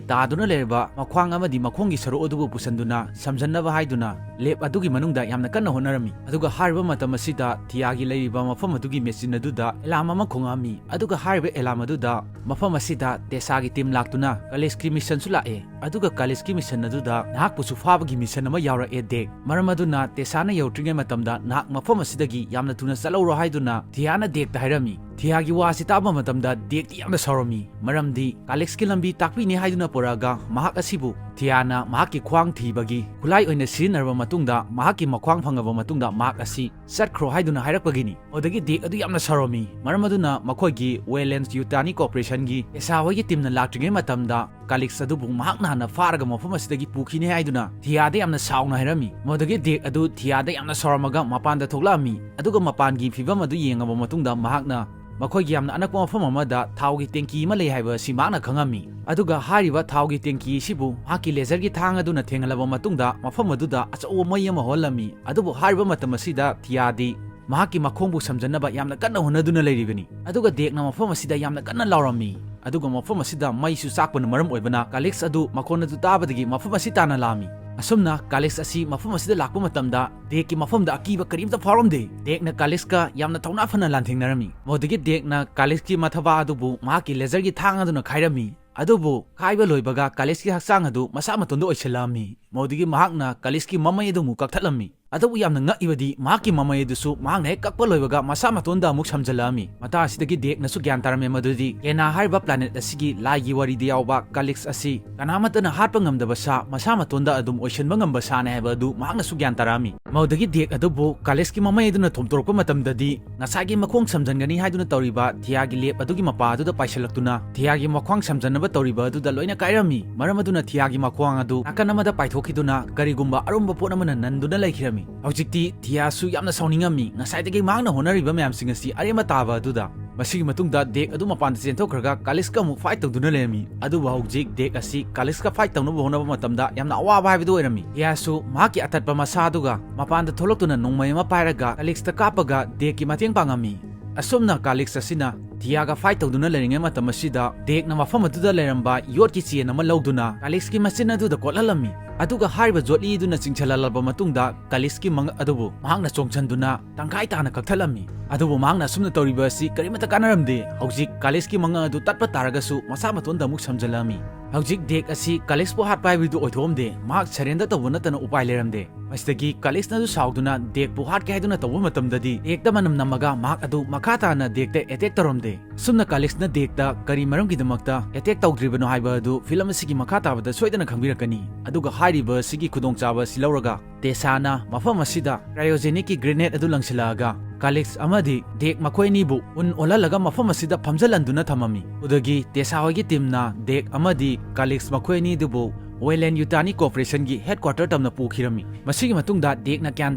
ꯇꯥꯗꯨꯅ ꯂꯩꯔꯕ ꯃꯈ꯭ꯋꯥꯡ ꯑꯃꯗꯤ ꯃꯈꯣꯡꯒꯤ ꯁꯔꯨꯛ ꯑꯗꯨꯕꯨ ꯄꯨꯁꯤꯟꯗꯨꯅ ꯁꯝꯖꯟꯅꯕ ꯍꯥꯏꯗꯨꯅ lab ꯑꯗꯨꯒꯤ ꯃꯅꯨꯡꯗ ꯌꯥꯝꯅ ꯀꯟꯅ ꯍꯣꯠꯅꯔꯝꯃꯤ꯫ ꯑꯗꯨꯒ ꯍꯥꯏꯔꯤꯕ ꯃꯇꯝ ꯑꯁꯤꯗ ꯊꯤꯌꯥꯒꯤ ꯂꯩꯔꯤꯕ ꯃꯐꯝ ꯑꯗꯨꯒꯤ ꯃꯦꯆꯤꯟ ꯑꯗꯨꯗ alarm ꯑꯃ ꯈꯣꯡꯉꯛꯑꯝꯃꯤ꯫ ꯑꯗꯨꯒ ꯍꯥꯏꯔꯤꯕ alarm ꯑꯗꯨꯗ ꯃꯐꯝ ꯑꯁꯤꯗ ꯇꯦꯁꯥꯒꯤ team ꯂꯥꯛꯇꯨꯅ Calyxꯀꯤ missionꯁꯨ ꯂꯥꯛꯑꯦ꯫ ꯑꯗꯨꯒ Calyxꯀꯤ mission ꯑꯗꯨꯗ ꯅꯍꯥꯛꯄꯨꯁꯨ ꯐꯥꯕꯒꯤ mission ꯑꯃ ꯌꯥꯎꯔꯛꯑꯦ, ꯗꯦꯛ꯫ ꯃꯔꯝ ꯑꯗꯨꯅ ꯇꯦꯁꯥꯅ ꯌꯧꯗ꯭ꯔꯤꯉꯩ ꯃꯇꯝꯗ ꯅꯍꯥꯛ ꯃꯐꯝ ꯑꯁꯤꯗꯒꯤ ꯌꯥꯝꯅ ꯊꯨꯅ ꯆꯠꯍꯧꯔꯣ ꯍꯥꯏꯗꯨꯅ ꯊꯤꯌꯥꯅ ꯗꯦꯛꯇ ꯍꯥꯏꯔꯝꯃꯤ꯫ ꯊꯤꯌꯥꯒꯤ ꯋꯥ ꯑꯁꯤ ꯇꯥꯕ ꯃꯇꯝꯗ ꯗꯦꯛꯇꯤ ꯌꯥꯝꯅ ꯁꯥꯎꯔꯝꯃꯤ, ꯃꯔꯝꯗꯤ Calyxꯀꯤ ꯂꯝꯕꯤ ꯇꯥꯛꯄꯤꯅꯤ ꯍꯥꯏꯗꯨꯅ ꯄꯨꯔꯛꯑꯒ ꯃꯍꯥꯛ ꯑꯁꯤꯕꯨ ꯊꯤꯌꯥꯅ ꯃꯍꯥꯛꯀꯤ ꯈ꯭ꯋꯥꯡ ꯊꯤꯕꯒꯤ ꯈꯨꯠꯂꯥꯏ ꯑꯣꯏꯅ ꯁꯤꯖꯤꯟꯅꯔꯕ ꯃꯇꯨꯡꯗ, ꯃꯍꯥꯛꯀꯤ ꯃꯈ꯭ꯋꯥꯡ ꯐꯪꯉꯕ ꯃꯇꯨꯡꯗ ꯃꯍꯥꯛ ꯑꯁꯤ ꯆꯠꯈ꯭ꯔꯣ ꯍꯥꯏꯗꯨꯅ ꯍꯥꯏꯔꯛꯄꯒꯤꯅꯤ꯫ ꯑꯗꯨꯗꯒꯤ ꯗꯦꯛ ꯑꯗꯨ ꯌꯥꯝꯅ ꯁꯥꯎꯔꯝꯃꯤ, ꯃꯔꯝ ꯑꯗꯨꯅ ꯃꯈꯣꯏꯒꯤ Weyland Yutani Corporationꯒꯤ ꯇꯦꯁꯥ ꯍꯣꯏꯒꯤ teamꯅ ꯂꯥꯛꯇ꯭ꯔꯤꯉꯩ ꯃꯇꯝꯗ Calyx ꯑꯗꯨꯕꯨ ꯃꯍꯥꯛꯅ ꯍꯥꯟꯅ ꯐꯥꯔꯒ ꯃꯐꯝ ꯑꯁꯤꯗꯒꯤ ꯄꯨꯈꯤꯅꯤ ꯍꯥꯏꯗꯨꯅ ꯊꯤꯌꯥꯗ ꯌꯥꯝꯅ ꯁꯥꯎꯅ ꯍꯥꯏꯔꯝꯃꯤ꯫ ꯃꯗꯨꯗꯒꯤ ꯗꯦꯛ ꯑꯗꯨ ꯊꯤꯌꯥꯗ ꯌꯥꯝꯅ ꯁꯥꯎꯔꯝꯃꯒ ꯃꯄꯥꯟꯗ ꯊꯣꯛꯂꯛꯑꯝꯃꯤ꯫ ꯑꯗꯨꯒ ꯃꯄꯥꯟꯒꯤ ꯐꯤꯕꯝ ꯑꯗꯨ ꯌꯦꯡꯉꯕ ꯃꯇꯨꯡꯗ ꯃꯍꯥꯛꯅ ꯃꯈꯣꯏꯒꯤ ꯌꯥꯝꯅ ꯑꯅꯛꯄ ꯃꯐꯝ ꯑꯃꯗ ꯊꯥꯎꯒꯤ tanky ꯑꯃ ꯂꯩ ꯍꯥꯏꯕ ꯑꯁꯤ ꯃꯍꯥꯛꯅ ꯈꯪꯉꯝꯃꯤ꯫ ꯑꯗꯨꯒ ꯍꯥꯏꯔꯤꯕ ꯊꯥꯎꯒꯤ tanky ꯑꯁꯤꯕꯨ ꯃꯍꯥꯛꯀꯤ laserꯒꯤ ꯊꯥꯡ ꯑꯗꯨꯅ ꯊꯦꯡꯍꯜꯂꯕ ꯃꯇꯨꯡꯗ ꯃꯐꯝ ꯑꯗꯨꯗ ꯑꯆꯧꯕ ꯃꯩ ꯑꯃ ꯍꯧꯍꯜꯂꯝꯃꯤ꯫ ꯑꯗꯨꯕꯨ ꯍꯥꯏꯔꯤꯕ ꯃꯇꯝ ꯑꯁꯤꯗ ꯊꯤꯌꯥꯗꯤ ꯃꯍꯥꯛꯀꯤ ꯃꯈꯣꯡꯕꯨ ꯁꯝꯖꯟꯅꯕ ꯌꯥꯝꯅ ꯀꯟꯅ ꯍꯣꯠꯅꯗꯨꯅ ꯂꯩꯔꯤꯕꯅꯤ꯫ ꯑꯗꯨꯒ ꯗꯦꯛꯅ ꯃꯐꯝ ꯑꯁꯤꯗ ꯌꯥꯝꯅ ꯀꯟꯅ ꯂꯥꯎꯔꯝꯃꯤ꯫ ꯑꯗꯨꯒ ꯃꯐꯝ ꯑꯁꯤꯗ ꯃꯩꯁꯨ ꯆꯥꯛꯄꯅ ꯃꯔꯝ ꯑꯣꯏꯕꯅ Calyx ꯑꯗꯨ ꯃꯈꯣꯟ ꯑꯗꯨ ꯇꯥꯕꯗꯒꯤ ꯃꯐꯝ ꯑꯁꯤ ꯇꯥꯅ ꯂꯥꯛꯑꯝꯃꯤ꯫ ꯑꯁꯨꯝꯅ Calyx ꯑꯁꯤ ꯃꯐꯝ ꯑꯁꯤꯗ ꯂꯥꯛꯄ ꯃꯇꯝꯗ ꯗꯦꯛꯀꯤ ꯃꯐꯝꯗ ꯑꯀꯤꯕ ꯀꯔꯤꯝꯇ ꯐꯥꯎꯔꯝꯗꯦ꯫ ꯗꯦꯛꯅ Calyxꯀ ꯌꯥꯝꯅ ꯊꯧꯅꯥ ꯐꯅ ꯂꯥꯟꯊꯦꯡꯅꯔꯝꯃꯤ꯫ ꯃꯗꯨꯗꯒꯤ ꯗꯦꯛꯅ Calyxꯀꯤ ꯃꯊꯕꯥ ꯑꯗꯨꯕꯨ ꯃꯍꯥꯛꯀꯤ laserꯒꯤ ꯊꯥꯡ ꯑꯗꯨꯅ ꯈꯥꯏꯔꯝꯃꯤ꯫ ꯑꯗꯨꯕꯨ ꯈꯥꯏꯕ ꯂꯣꯏꯕꯒ Calyxꯀꯤ ꯍꯛꯆꯥꯡ ꯑꯗꯨ ꯃꯁꯥ ꯃꯇꯣꯟꯗ ꯑꯣꯏꯁꯤꯜꯂꯛꯑꯝꯃꯤ꯫ ꯃꯗꯨꯗꯒꯤ ꯃꯍꯥꯛꯅ Calyxꯀꯤ ꯃꯃꯩ ꯑꯗꯨ ꯑꯃꯨꯛ ꯀꯛꯊꯠꯂꯝꯃꯤ꯫ ꯑꯗꯨꯕꯨ ꯌꯥꯝꯅ ꯉꯛꯏꯕꯗꯤ ꯃꯍꯥꯛꯀꯤ ꯃꯃꯩ ꯑꯗꯨꯁꯨ ꯃꯍꯥꯛꯅ ꯍꯦꯛ ꯀꯛꯄ ꯂꯣꯏꯕꯒ ꯃꯁꯥ ꯃꯇꯣꯟꯗ ꯑꯃꯨꯛ ꯁꯝꯖꯤꯜꯂꯛꯑꯝꯃꯤ꯫ ꯃꯇꯥꯡ ꯑꯁꯤꯗꯒꯤ ꯗꯦꯛꯅꯁꯨ ꯒ꯭ꯌꯥꯟ ꯇꯥꯔꯝꯃꯦ ꯃꯗꯨꯗꯤ Kena ꯍꯥꯏꯔꯤꯕ planet ꯑꯁꯤꯒꯤ ꯂꯥꯏꯒꯤ ꯋꯥꯔꯤꯗ ꯌꯥꯎꯕ Calyx ꯑꯁꯤ ꯀꯅꯥꯃꯠꯇꯅ ꯍꯥꯠꯄ ꯉꯝꯗꯕ ꯁꯥ, ꯃꯁꯥ ꯃꯇꯣꯟꯗ ꯑꯗꯨꯝ ꯑꯣꯏꯁꯤꯟꯕ ꯉꯝꯕ ꯁꯥꯅꯤ ꯍꯥꯏꯕ ꯑꯗꯨ ꯃꯍꯥꯛꯅꯁꯨ ꯒ꯭ꯌꯥꯟ ꯇꯥꯔꯛꯑꯝꯃꯤ꯫ ꯃꯗꯨꯗꯒꯤ ꯗꯦꯛ ꯑꯗꯨꯕꯨ Calyxꯀꯤ ꯃꯃꯩ ꯑꯗꯨꯅ ꯊꯣꯝꯇꯣꯔꯛꯄ ꯃꯇꯝꯗꯗꯤ ꯉꯁꯥꯏꯒꯤ ꯃꯈꯣꯡ ꯁꯝꯖꯟꯒꯅꯤ ꯍꯥꯏꯗꯨꯅ ꯇꯧꯔꯤꯕ ꯊꯤꯌꯥꯒꯤ lab ꯑꯗꯨꯒꯤ ꯃꯄꯥ ꯑꯗꯨꯗ ꯄꯥꯏꯁꯤꯜꯂꯛꯇꯨꯅ ꯊꯤꯌꯥꯒꯤ ꯃꯈ꯭ꯋꯥꯡ ꯁꯝꯖꯟꯅꯕ ꯇꯧꯔꯤꯕ ꯑꯗꯨꯗ ꯂꯣꯏꯅ ꯀꯥꯏꯔꯝꯃꯤ꯫ ꯃꯔꯝ ꯑꯗꯨꯅ ꯊꯤꯌꯥꯒꯤ ꯃꯈ꯭ꯋꯥꯡ ꯑꯗꯨ ꯅꯥꯀꯟ ꯑꯃꯗ ꯄꯥꯏꯊꯣꯛꯈꯤꯗꯨꯅ ꯀꯔꯤꯒꯨꯝꯕ ꯑꯔꯨꯝꯕ ꯄꯣꯠ ꯑꯃꯅ ꯅꯟꯗꯨꯅ ꯂꯩꯈꯤꯔꯝꯃꯤ꯫ ꯍꯧꯖꯤꯛꯇꯤ ꯊꯤꯌꯥꯁꯨ ꯌꯥꯝꯅ ꯁꯥꯎꯅꯤꯡꯉꯝꯃꯤ꯫ ꯉꯁꯥꯏꯗꯒꯤ ꯃꯍꯥꯛꯅ ꯍꯣꯠꯅꯔꯤꯕ ꯃꯌꯥꯝꯁꯤꯡ ꯑꯁꯤ ꯑꯔꯦꯝꯕ ꯇꯥꯕ ꯑꯗꯨꯗ ꯃꯁꯤꯒꯤ ꯃꯇꯨꯡꯗ ꯗꯦꯛ ꯑꯗꯨ ꯃꯄꯥꯟꯗ ꯆꯦꯟꯊꯣꯛꯈ꯭ꯔꯒ ꯀꯥꯂꯤꯛꯁꯀ ꯑꯃꯨꯛ ꯐꯥꯏꯠ ꯇꯧꯗꯨꯅ ꯂꯩꯔꯝꯃꯤ꯫ ꯑꯗꯨꯕꯨ ꯍꯧꯖꯤꯛ ꯗꯦꯛ ꯑꯁꯤ ꯀꯥꯂꯤꯛꯁꯀ ꯐꯥꯏꯠ ꯇꯧꯅꯕ ꯍꯣꯠꯅꯕ ꯃꯇꯝꯗ ꯌꯥꯝꯅ ꯑꯋꯥꯕ ꯍꯥꯏꯕꯗꯨ ꯑꯣꯏꯔꯝꯃꯤ꯫ ꯊꯤꯌꯥꯁꯨ ꯃꯍꯥꯛꯀꯤ ꯑꯇꯠꯄ ꯃꯁꯥꯗꯨꯒ ꯃꯄꯥꯟꯗ ꯊꯣꯛꯂꯛꯇꯨꯅ ꯅꯣꯡꯃꯩ ꯑꯃ ꯄꯥꯏꯔꯒ ꯀꯥꯂꯤꯛꯁꯇ ꯀꯥꯞꯄꯒ ꯗꯦꯛꯀꯤ ꯃꯇꯦꯡ ꯄꯥꯡꯉꯝꯃꯤ꯫ ꯑꯁꯨꯝꯅ ꯀꯥꯂꯤꯛꯁ ꯑꯁꯤꯅ ꯊꯤꯌꯥꯒ ꯐꯥꯏꯠ ꯇꯧꯗꯨꯅ ꯂꯩꯔꯤꯉꯩ ꯃꯇꯝ ꯑꯁꯤꯗ ꯗꯦꯛꯅ ꯃꯐꯝ ꯑꯗꯨꯗ ꯂꯩꯔꯝꯕ ꯌꯣꯠꯀꯤ ꯆꯦꯟ ꯑꯃ ꯂꯧꯗꯨꯅ ꯀꯥꯂꯤꯛꯁꯀꯤ ꯃꯆꯤꯟ ꯑꯗꯨꯗ ꯀꯣꯠꯍꯜꯂꯝꯃꯤ꯫ ꯑꯗꯨꯒ ꯍꯥꯏꯔꯤꯕ ꯖꯣꯠꯂꯤ ꯑꯗꯨꯅ ꯆꯤꯡꯁꯤꯜꯍꯜꯂꯕ ꯃꯇꯨꯡꯗ ꯀꯥꯂꯤꯛꯁꯀꯤ ꯃꯉꯛ ꯑꯗꯨꯕꯨ ꯃꯍꯥꯛꯅ ꯆꯣꯡꯁꯤꯟꯗꯨꯅ ꯇꯪꯈꯥꯏ ꯇꯥꯅ ꯀꯛꯊꯠꯂꯝꯃꯤ꯫ ꯑꯗꯨꯕꯨ ꯃꯍꯥꯛꯅ ꯑꯁꯨꯝꯅ ꯇꯧꯔꯤꯕ ꯑꯁꯤ ꯀꯔꯤꯃꯠꯇ ꯀꯥꯟꯅꯔꯝꯗꯦ꯫ ꯍꯧꯖꯤꯛ ꯀꯥꯂꯤꯛꯁꯀꯤ ꯃꯉꯛ ꯑꯗꯨ ꯇꯠꯄ ꯇꯥꯔꯒꯁꯨ ꯃꯁꯥ ꯃꯇꯣꯟꯗ ꯑꯃꯨꯛ ꯁꯝꯖꯤꯜꯂꯝꯃꯤ꯫ ꯍꯧꯖꯤꯛ ꯗꯦꯛ ꯑꯁꯤ ꯀꯥꯂꯤꯛꯁꯄꯨ ꯍꯥꯠꯄ ꯍꯥꯏꯕꯗꯨ ꯑꯣꯏꯊꯣꯛꯑꯝꯗꯦ꯫ ꯃꯍꯥꯛ ꯁꯔꯦꯟꯗꯔ ꯇꯧꯕ ꯅꯠꯇꯅ ꯎꯄꯥꯏ ꯂꯩꯔꯝꯗꯦ꯫ ꯃꯁꯤꯗꯒꯤ ꯀꯥꯂꯤꯛꯁꯅꯁꯨ ꯁꯥꯎꯗꯨꯅ ꯗꯦꯛꯄꯨ ꯍꯥꯠꯀꯦ ꯍꯥꯏꯗꯨꯅ ꯇꯧꯕ ꯃꯇꯝꯗꯗꯤ ꯗꯦꯛꯇ ꯃꯅꯝ ꯅꯝꯃꯒ ꯃꯍꯥꯛ ꯑꯗꯨ ꯃꯈꯥ ꯇꯥꯅ ꯗꯦꯛꯇ ꯑꯦꯇꯦꯛ ꯇꯧꯔꯝꯗꯦ꯫ ꯑꯁꯨꯝꯅ ꯀꯥꯂꯤꯛꯁꯅ ꯗꯦꯛꯇ ꯀꯔꯤ ꯃꯔꯝꯒꯤꯗꯃꯛꯇ ꯑꯦꯇꯦꯛ ꯇꯧꯗ꯭ꯔꯤꯕꯅꯣ ꯍꯥꯏꯕ ꯑꯗꯨ ꯐꯤꯂꯝ ꯑꯁꯤꯒꯤ ꯃꯈꯥ ꯇꯥꯕꯗ ꯁꯣꯏꯗꯅ ꯈꯪꯕꯤꯔꯛꯀꯅꯤ꯫ ꯑꯗꯨꯒ ꯍꯥꯏꯔꯤꯕ ꯑꯁꯤꯒꯤ ꯈꯨꯗꯣꯡꯆꯥꯕ ꯑꯁꯤ ꯂꯧꯔꯒ ꯇꯦꯁꯥꯅ ꯃꯐꯝ ꯑꯁꯤꯗ ꯀ꯭ꯔꯥꯏꯑꯣꯖꯦꯅꯤꯛꯀꯤ ꯒ꯭ꯔꯦꯅꯦꯗ ꯑꯗꯨ ꯂꯪꯁꯤꯜꯂꯛꯑꯒ ꯀꯥꯂꯤꯛꯁ ꯑꯃꯗꯤ ꯗꯦꯛ ꯃꯈꯣꯏ ꯑꯅꯤꯕꯨ ꯎꯟ ꯑꯣꯜꯍꯜꯂꯒ ꯃꯐꯝ ꯑꯁꯤꯗ ꯐꯝꯖꯜꯍꯟꯗꯨꯅ ꯊꯝꯃꯝꯃꯤ꯫ ꯑꯗꯨꯗꯒꯤ ꯇꯦꯁꯥ ꯍꯣꯏꯒꯤ ꯇꯤꯝꯅ ꯗꯦꯛ ꯑꯃꯗꯤ ꯀꯥꯂꯤꯛꯁ ꯃꯈꯣꯏ ꯑꯅꯤꯗꯨꯕꯨ ꯋꯦꯂꯦꯟ ꯌꯨꯇꯥꯅꯤ ꯀꯣꯔꯄꯣꯔꯦꯁꯟꯒꯤ ꯍꯦꯗꯀ꯭ꯋꯥꯔꯇꯔ ꯇꯝꯅ ꯄꯨꯈꯤꯔꯝꯃꯤ꯫ ꯃꯁꯤꯒꯤ ꯃꯇꯨꯡꯗ ꯗꯦꯛꯅ ꯒ꯭ꯌꯥꯟ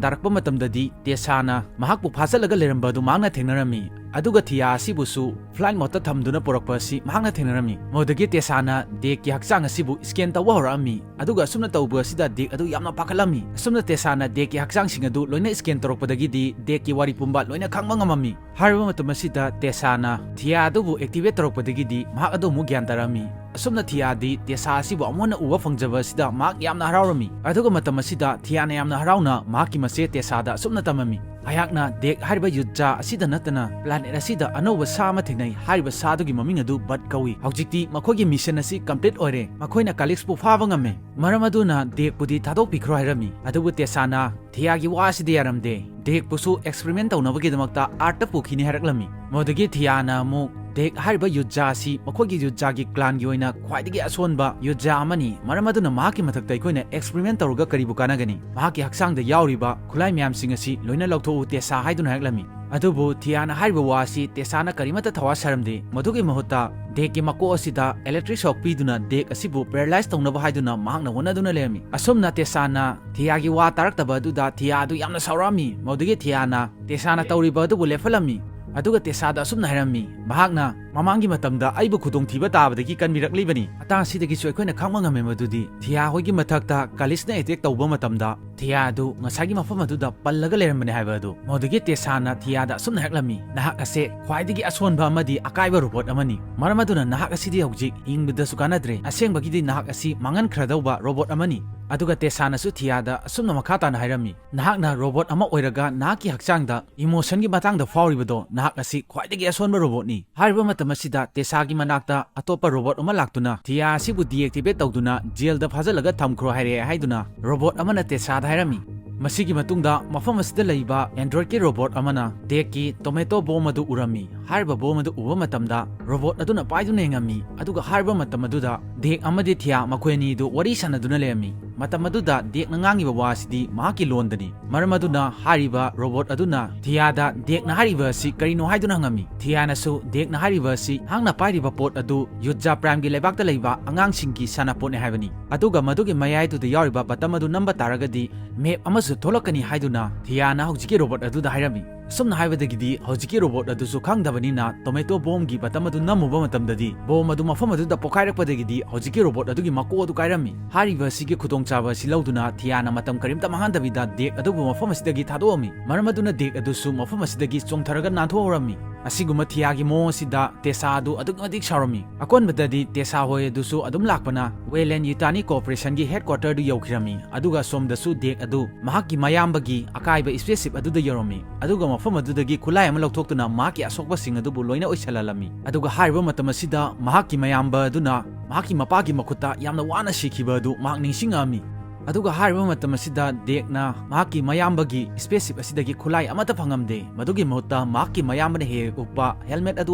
ꯇꯥꯔꯛꯄ ꯃꯇꯝꯗꯗꯤ ꯇꯦꯁꯥꯅ ꯃꯍꯥꯛꯄꯨ ꯐꯥꯖꯜꯂꯒ ꯂꯩꯔꯝꯕ ꯑꯗꯨ ꯃꯍꯥꯛꯅ ꯊꯦꯡꯅꯔꯝꯃꯤ꯫ ꯑꯗꯨꯒ ꯊꯤꯌꯥ ꯑꯁꯤꯕꯨꯁꯨ ꯐ꯭ꯂꯥꯏꯠ ꯃꯣꯗꯇ ꯊꯝꯗꯨꯅ ꯄꯨꯔꯛꯄ ꯑꯁꯤ ꯃꯍꯥꯛꯅ ꯊꯦꯡꯅꯔꯝꯃꯤ꯫ ꯃꯗꯨꯗꯒꯤ ꯇꯦꯁꯥꯅ ꯗꯦꯛꯀꯤ ꯍꯛꯆꯥꯡ ꯑꯁꯤꯕꯨ ꯁ꯭ꯀꯦꯟ ꯇꯧꯕ ꯍꯧꯔꯛꯑꯝꯃꯤ꯫ ꯑꯗꯨꯒ ꯑꯁꯨꯝꯅ ꯇꯧꯕ ꯑꯁꯤꯗ ꯗꯦꯛ ꯑꯗꯨ ꯌꯥꯝꯅ ꯄꯥꯈꯠꯂꯝꯃꯤ꯫ ꯑꯁꯨꯝꯅ ꯇꯦꯁꯥꯅ ꯗꯦꯛꯀꯤ ꯍꯛꯆꯥꯡꯁꯤꯡ ꯑꯗꯨ ꯂꯣꯏꯅ ꯁ꯭ꯀꯦꯟ ꯇꯧꯔꯛꯄꯗꯒꯤꯗꯤ ꯗꯦꯛꯀꯤ ꯋꯥꯔꯤ ꯄꯨꯝꯕ ꯂꯣꯏꯅ ꯈꯪꯕ ꯉꯝꯃꯝꯃꯤ꯫ ꯍꯥꯏꯔꯤꯕ ꯃꯇꯝ ꯑꯁꯤꯗ ꯇꯦꯁꯥꯅ ꯊꯤꯌꯥ ꯑꯗꯨꯕꯨ ꯑꯦꯛꯇꯤꯚꯦꯠ ꯇꯧꯔꯛꯄꯗꯒꯤꯗꯤ ꯃꯍꯥꯛ ꯑꯗꯨ ꯑꯃꯨꯛ ꯒ꯭ꯌꯥꯟ ꯇꯥꯔꯝꯃꯤ꯫ ꯑꯁꯨꯝꯅ ꯊꯤꯌꯥꯗꯤ ꯇꯦꯁꯥ ꯑꯁꯤꯕꯨ ꯑꯃꯨꯛ ꯍꯟꯅ ꯎꯕ ꯐꯪꯖꯕ ꯑꯁꯤꯗ ꯃꯍꯥꯛ ꯌꯥꯝꯅ ꯍꯔꯥꯎꯔꯝꯃꯤ꯫ ꯑꯗꯨꯒ ꯃꯇꯝ ꯑꯁꯤꯗ ꯊꯤꯌꯥꯅ ꯌꯥꯝꯅ ꯍꯔꯥꯎꯅ ꯃꯍꯥꯛꯀꯤ ꯃꯆꯦ ꯇꯦꯁꯥꯗ ꯑꯁꯨꯝꯅ ꯇꯝꯃꯝꯃꯤ, "ꯑꯩꯍꯥꯛꯅ ꯗꯦꯛ ꯍꯥꯏꯔꯤꯕ ꯌꯨꯠꯖꯥ ꯑꯁꯤꯗ ꯅꯠꯇꯅ ꯄ꯭ꯂꯥꯅꯦꯠ ꯑꯁꯤꯗ ꯑꯅꯧꯕ ꯁꯥ ꯑꯃ ꯊꯦꯡꯅꯩ꯫ ꯍꯥꯏꯔꯤꯕ ꯁꯥ ꯑꯗꯨꯒꯤ ꯃꯃꯤꯡ ꯑꯗꯨ ꯕꯠ ꯀꯧꯏ꯫ ꯍꯧꯖꯤꯛꯇꯤ ꯃꯈꯣꯏꯒꯤ ꯃꯤꯁꯟ ꯑꯁꯤ ꯀꯝꯄ꯭ꯂꯤꯠ ꯑꯣꯏꯔꯦ꯫ ꯃꯈꯣꯏꯅ ꯀꯥꯂꯤꯛꯁꯄꯨ ꯐꯥꯕ ꯉꯝꯃꯦ꯫ ꯃꯔꯝ ꯑꯗꯨꯅ ꯗꯦꯛꯄꯨꯗꯤ ꯊꯥꯗꯣꯛꯄꯤꯈ꯭ꯔꯣ" ꯍꯥꯏꯔꯝꯃꯤ꯫ ꯑꯗꯨꯕꯨ ꯇꯦꯁꯥꯅ ꯊꯤꯌꯥꯒꯤ ꯋꯥ ꯑꯁꯤꯗ ꯌꯥꯔꯝꯗꯦ꯫ ꯗꯦꯛꯄꯨꯁꯨ ꯑꯦꯛꯁꯄꯦꯔꯤꯃꯦꯟ ꯇꯧꯅꯕꯒꯤꯗꯃꯛꯇ ꯑꯥꯔꯠꯇ ꯄꯨꯈꯤꯅꯤ ꯍꯥꯏꯔꯛꯂꯝꯃꯤ꯫ ꯃꯗꯨꯗꯒꯤ ꯊꯤꯌꯥꯅ ꯑꯃꯨꯛ, "ꯗꯦꯛ ꯍꯥꯏꯔꯤꯕ ꯌꯨꯠꯖꯥ ꯑꯁꯤ ꯃꯈꯣꯏꯒꯤ ꯌꯨꯠꯖꯥꯒꯤ ꯀ꯭ꯂꯥꯟꯒꯤ ꯑꯣꯏꯅ ꯈ꯭ꯋꯥꯏꯗꯒꯤ ꯑꯁꯣꯟꯕ ꯌꯨꯠꯖꯥ ꯑꯃꯅꯤ꯫ ꯃꯔꯝ ꯑꯗꯨꯅ ꯃꯍꯥꯛꯀꯤ ꯃꯊꯛꯇ ꯑꯩꯈꯣꯏꯅ ꯑꯦꯛꯁꯄꯦꯔꯤꯃꯦꯟ ꯇꯧꯔꯒ ꯀꯔꯤꯕꯨ ꯀꯥꯟꯅꯒꯅꯤ? ꯃꯍꯥꯛꯀꯤ ꯍꯛꯆꯥꯡꯗ ꯌꯥꯎꯔꯤꯕ ꯈꯨꯠꯂꯥꯏ ꯃꯌꯥꯝꯁꯤꯡ ꯑꯁꯤ ꯂꯣꯏꯅ ꯂꯧꯊꯣꯛꯎ ꯇꯦꯁꯥ" ꯍꯥꯏꯗꯨꯅ ꯍꯥꯏꯔꯛꯂꯝꯃꯤ꯫ ꯑꯗꯨꯕꯨ ꯊꯤꯌꯥꯅ ꯍꯥꯏꯔꯤꯕ ꯋꯥ ꯑꯁꯤ ꯇꯦꯁꯥꯅ ꯀꯔꯤꯃꯠꯇ ꯊꯋꯥ ꯁꯥꯔꯝꯗꯦ꯫ ꯃꯗꯨꯒꯤ ꯃꯍꯨꯠꯇ ꯗꯦꯛꯀꯤ ꯃꯀꯣꯛ ꯑꯁꯤꯗ ꯏꯂꯦꯛꯇ꯭ꯔꯤꯛ ꯁꯣꯛ ꯄꯤꯗꯨꯅ ꯗꯦꯛ ꯑꯁꯤꯕꯨ ꯄꯦꯔꯥꯂꯥꯏꯁ ꯇꯧꯅꯕ ꯍꯥꯏꯗꯨꯅ ꯃꯍꯥꯛꯅ ꯍꯣꯠꯅꯗꯨꯅ ꯂꯩꯔꯝꯃꯤ꯫ ꯑꯁꯨꯝꯅ ꯇꯦꯁꯥꯅ ꯊꯤꯌꯥꯒꯤ ꯋꯥ ꯇꯥꯔꯛꯇꯕ ꯑꯗꯨꯗ ꯊꯤꯌꯥ ꯑꯗꯨ ꯌꯥꯝꯅ ꯁꯥꯎꯔꯛꯑꯝꯃꯤ꯫ ꯃꯗꯨꯗꯒꯤ ꯊꯤꯌꯥꯅ ꯇꯦꯁꯥꯅ ꯇꯧꯔꯤꯕ ꯑꯗꯨꯕꯨ ꯂꯦꯞꯍꯜꯂꯝꯃꯤ꯫ ꯑꯗꯨꯒ ꯇꯦꯁꯥꯗ ꯑꯁꯨꯝꯅ ꯍꯥꯏꯔꯝꯃꯤ, ꯃꯍꯥꯛꯅ ꯃꯃꯥꯡꯒꯤ ꯃꯇꯝꯗ ꯑꯩꯕꯨ ꯈꯨꯗꯣꯡꯊꯤꯕ ꯇꯥꯕꯗꯒꯤ ꯀꯟꯕꯤꯔꯛꯂꯤꯕꯅꯤ꯫ ꯃꯇꯥꯡ ꯑꯁꯤꯗꯒꯤꯁꯨ ꯑꯩꯈꯣꯏꯅ ꯈꯪꯕ ꯉꯝꯃꯦ ꯃꯗꯨꯗꯤ ꯊꯤꯌꯥ ꯍꯣꯏꯒꯤ ꯃꯊꯛꯇ ꯀꯥꯂꯤꯁꯅ ꯑꯦꯇꯦꯛ ꯇꯧꯕ ꯃꯇꯝꯗ ꯊꯤꯌꯥ ꯑꯗꯨ ꯉꯁꯥꯏꯒꯤ ꯃꯐꯝ ꯑꯗꯨꯗ ꯄꯜꯂꯒ ꯂꯩꯔꯝꯕꯅꯤ ꯍꯥꯏꯕ ꯑꯗꯨ꯫ ꯃꯗꯨꯗꯒꯤ ꯇꯦꯁꯥꯅ ꯊꯤꯌꯥꯗ ꯑꯁꯨꯝꯅ ꯍꯥꯏꯔꯛꯂꯝꯃꯤ, "ꯅꯍꯥꯛ ꯑꯁꯦ ꯈ꯭ꯋꯥꯏꯗꯒꯤ ꯑꯁꯣꯟꯕ ꯑꯃꯗꯤ ꯑꯀꯥꯏꯕ ꯔꯣꯕꯣꯠ ꯑꯃꯅꯤ꯫ ꯃꯔꯝ ꯑꯗꯨꯅ ꯅꯍꯥꯛ ꯑꯁꯤꯗꯤ ꯍꯧꯖꯤꯛ ꯍꯤꯡꯕꯗꯁꯨ ꯀꯥꯟꯅꯗ꯭ꯔꯦ꯫ ꯑꯁꯦꯡꯕꯒꯤꯗꯤ ꯅꯍꯥꯛ ꯑꯁꯤ ꯃꯥꯡꯍꯟꯈ꯭ꯔꯗꯧꯕ ꯔꯣꯕꯣꯠ ꯑꯃꯅꯤ꯫" ꯑꯗꯨꯒ ꯇꯦꯁꯥꯅꯁꯨ ꯊꯤꯌꯥꯗ ꯑꯁꯨꯝꯅ ꯃꯈꯥ ꯇꯥꯅ ꯍꯥꯏꯔꯝꯃꯤ, "ꯅꯍꯥꯛꯅ ꯔꯣꯕꯣꯠ ꯑꯃ ꯑꯣꯏꯔꯒ ꯅꯍꯥꯛꯀꯤ ꯍꯛꯆꯥꯡꯗ ꯏꯃꯣꯁꯟꯒꯤ ꯃꯇꯥꯡꯗ ꯐꯥꯎꯔꯤꯕꯗꯣ, ꯅꯍꯥꯛ ꯑꯁꯤ ꯈ꯭ꯋꯥꯏꯗꯒꯤ ꯑꯁꯣꯟꯕ ꯔꯣꯕꯣꯠꯅꯤ꯫" ꯍꯥꯏꯔꯤꯕ ꯃꯇꯝ ꯑꯁꯤꯗ ꯇꯦꯁꯥꯒꯤ ꯃꯅꯥꯛꯇ ꯑꯇꯣꯞꯄ ꯔꯣꯕꯣꯠ ꯑꯃ ꯂꯥꯛꯇꯨꯅ ꯊꯤꯌꯥ ꯑꯁꯤꯕꯨ deactivate ꯇꯧꯗꯨꯅ ꯖꯦꯜꯗ ꯐꯥꯖꯤꯜꯂꯒ ꯊꯝꯈ꯭ꯔꯣ ꯍꯥꯏꯔꯛꯑꯦ ꯍꯥꯏꯗꯨꯅ ꯔꯣꯕꯣꯠ ꯑꯃꯅ ꯇꯦꯁꯥꯗ ꯍꯥꯏꯔꯝꯃꯤ꯫ ꯃꯁꯤꯒꯤ ꯃꯇꯨꯡꯗ ꯃꯐꯝ ꯑꯁꯤꯗ ꯂꯩꯕ Androidꯀꯤ ꯔꯣꯕꯣꯠ ꯑꯃꯅ ꯗꯦꯛꯀꯤ ꯇꯣꯃꯦꯇꯣ ꯕꯣꯝ ꯑꯗꯨ ꯎꯔꯝꯃꯤ꯫ ꯍꯥꯏꯔꯤꯕ ꯕꯣꯝ ꯑꯗꯨ ꯎꯕ ꯃꯇꯝꯗ ꯔꯣꯕꯣꯠ ꯑꯗꯨꯅ ꯄꯥꯏꯗꯨꯅ ꯌꯦꯡꯉꯝꯃꯤ, ꯑꯗꯨꯒ ꯍꯥꯏꯔꯤꯕ ꯃꯇꯝ ꯑꯗꯨꯗ ꯗꯦꯛ ꯑꯃꯗꯤ ꯊꯤꯌꯥ ꯃꯈꯣꯏ ꯑꯅꯤꯗꯨ ꯋꯥꯔꯤ ꯁꯥꯟꯅꯗꯨꯅ ꯂꯩꯔꯝꯃꯤ꯫ ꯃꯇꯝ ꯑꯗꯨꯗ ꯗꯦꯛꯅ ꯉꯥꯡꯉꯤꯕ ꯋꯥ ꯑꯁꯤꯗꯤ ꯃꯍꯥꯛꯀꯤ ꯂꯣꯟꯗꯅꯤ꯫ ꯃꯔꯝ ꯑꯗꯨꯅ ꯍꯥꯏꯔꯤꯕ ꯔꯣꯕꯣꯠ ꯑꯗꯨꯅ ꯊꯤꯌꯥꯗ ꯗꯦꯛꯅ ꯍꯥꯏꯔꯤꯕ ꯑꯁꯤ ꯀꯔꯤꯅꯣ ꯍꯥꯏꯗꯨꯅ ꯍꯪꯉꯝꯃꯤ꯫ ꯊꯤꯌꯥꯅꯁꯨ ꯗꯦꯛꯅ ꯍꯥꯏꯔꯤꯕ ꯑꯁꯤ ꯃꯍꯥꯛꯅ ꯄꯥꯏꯔꯤꯕ ꯄꯣꯠ ꯑꯗꯨ ꯌꯨꯠꯖꯥ ꯄ꯭ꯔꯥꯏꯝꯒꯤ ꯂꯩꯕꯥꯛꯇ ꯂꯩꯕ ꯑꯉꯥꯡꯁꯤꯡꯒꯤ ꯁꯥꯟꯅꯄꯣꯠꯅꯤ ꯍꯥꯏꯕꯅꯤ꯫ ꯑꯗꯨꯒ ꯃꯗꯨꯒꯤ ꯃꯌꯥꯏꯗꯨꯗ ꯌꯥꯎꯔꯤꯕ ꯕꯇꯝ ꯑꯗꯨ ꯅꯝꯕ ꯇꯥꯔꯒꯗꯤ ꯃꯦꯞ ꯑꯃꯁꯨ ꯊꯣꯛꯂꯛꯀꯅꯤ ꯍꯥꯏꯗꯨꯅ ꯊꯤꯌꯥꯅ ꯍꯧꯖꯤꯛꯀꯤ ꯔꯣꯕꯣꯠ ꯑꯗꯨꯗ ꯍꯥꯏꯔꯝꯃꯤ꯫ ꯑꯁꯨꯝꯅ ꯍꯥꯏꯕꯗꯒꯤꯗꯤ ꯍꯧꯖꯤꯛꯀꯤ ꯔꯣꯕꯣꯠ ꯑꯗꯨꯁꯨ ꯈꯪꯗꯕꯅꯤꯅ ꯇꯣꯃꯦꯇꯣ ꯕꯣꯝꯒꯤ ꯕꯇꯝ ꯑꯗꯨ ꯅꯝꯃꯨꯕ ꯃꯇꯝꯗꯗꯤ ꯕꯣꯝ ꯑꯗꯨ ꯃꯐꯝ ꯑꯗꯨꯗ ꯄꯣꯈꯥꯏꯔꯛꯄꯗꯒꯤꯗꯤ ꯍꯧꯖꯤꯛꯀꯤ ꯔꯣꯕꯣꯠ ꯑꯗꯨꯒꯤ ꯃꯀꯣꯛ ꯑꯗꯨ ꯀꯥꯏꯔꯝꯃꯤ꯫ ꯍꯥꯏꯔꯤꯕ ꯑꯁꯤꯒꯤ ꯈꯨꯗꯣꯡꯆꯥꯕ ꯑꯁꯤ ꯂꯧꯗꯨꯅ ꯊꯤꯌꯥꯅ ꯃꯇꯝ ꯀꯔꯤꯝꯇ ꯃꯥꯡꯍꯟꯗꯕꯤꯗ ꯗꯦꯛ ꯑꯗꯨꯕꯨ ꯃꯐꯝ ꯑꯁꯤꯗꯒꯤ ꯊꯥꯗꯣꯛꯑꯝꯃꯤ꯫ ꯃꯔꯝ ꯑꯗꯨꯅ ꯗꯦꯛ ꯑꯗꯨꯁꯨ ꯃꯐꯝ ꯑꯁꯤꯗꯒꯤ ꯆꯣꯡꯊꯔꯒ ꯅꯥꯟꯊꯣꯛꯍꯧꯔꯝꯃꯤ꯫ ꯑꯁꯤꯒꯨꯝꯕ ꯊꯤꯌꯥꯒꯤ ꯃꯑꯣꯡ ꯑꯁꯤꯗ ꯇꯦꯁꯥ ꯑꯗꯨ ꯑꯗꯨꯛꯀꯤ ꯃꯇꯤꯛ ꯁꯥꯎꯔꯝꯃꯤ꯫ ꯑꯀꯣꯟꯕꯗꯗꯤ ꯇꯦꯁꯥ ꯍꯣꯏ ꯑꯗꯨꯁꯨ ꯑꯗꯨꯝ ꯂꯥꯛꯄꯅ ꯋꯦꯂꯦꯟ ꯌꯨꯇꯥꯅꯤ ꯀꯣꯔꯄꯣꯔꯦꯁꯟꯒꯤ ꯍꯦꯗꯀ꯭ꯋꯥꯇꯔꯗꯨ ꯌꯧꯈꯤꯔꯝꯃꯤ, ꯑꯗꯨꯒ ꯁꯣꯝꯗꯁꯨ ꯗꯦꯛ ꯑꯗꯨ ꯃꯍꯥꯛꯀꯤ ꯃꯌꯥꯝꯕꯒꯤ ꯑꯀꯥꯏꯕ spaceship ꯑꯗꯨꯗ ꯌꯧꯔꯝꯃꯤ, ꯑꯗꯨꯒ ꯃꯐꯝ ꯑꯗꯨꯗꯒꯤ ꯈꯨꯠꯂꯥꯏ ꯑꯃ ꯂꯧꯊꯣꯛꯇꯨꯅ ꯃꯍꯥꯛꯀꯤ ꯑꯁꯣꯛꯄꯁꯤꯡ ꯑꯗꯨꯕꯨ ꯂꯣꯏꯅ ꯑꯣꯏꯁꯜꯍꯜꯂꯝꯃꯤ꯫ ꯑꯗꯨꯒ ꯍꯥꯏꯔꯤꯕ ꯃꯇꯝ ꯑꯁꯤꯗ ꯃꯍꯥꯛꯀꯤ ꯃꯌꯥꯝꯕ ꯑꯗꯨꯅ ꯃꯍꯥꯛꯀꯤ ꯃꯄꯥꯒꯤ ꯃꯈꯨꯠꯇ ꯌꯥꯝꯅ ꯋꯥꯅ ꯁꯤꯈꯤꯕ ꯑꯗꯨ ꯃꯍꯥꯛ ꯅꯤꯡꯁꯤꯡꯉꯛꯑꯝꯃꯤ꯫ ꯑꯗꯨꯒ ꯍꯥꯏꯔꯤꯕ ꯃꯇꯝ ꯑꯁꯤꯗ ꯗꯦꯛꯅ ꯃꯍꯥꯛꯀꯤ ꯃꯌꯥꯝꯕꯒꯤ spaceship ꯑꯁꯤꯗꯒꯤ ꯈꯨꯠꯂꯥꯏ ꯑꯃꯠꯇ ꯐꯪꯉꯝꯗꯦ꯫ ꯃꯗꯨꯒꯤ ꯃꯍꯨꯠꯇ ꯃꯍꯥꯛꯀꯤ ꯃꯌꯥꯝꯕꯅ ꯍꯦꯛ ꯍꯦꯛ ꯎꯞꯄ helmet ꯑꯗꯨ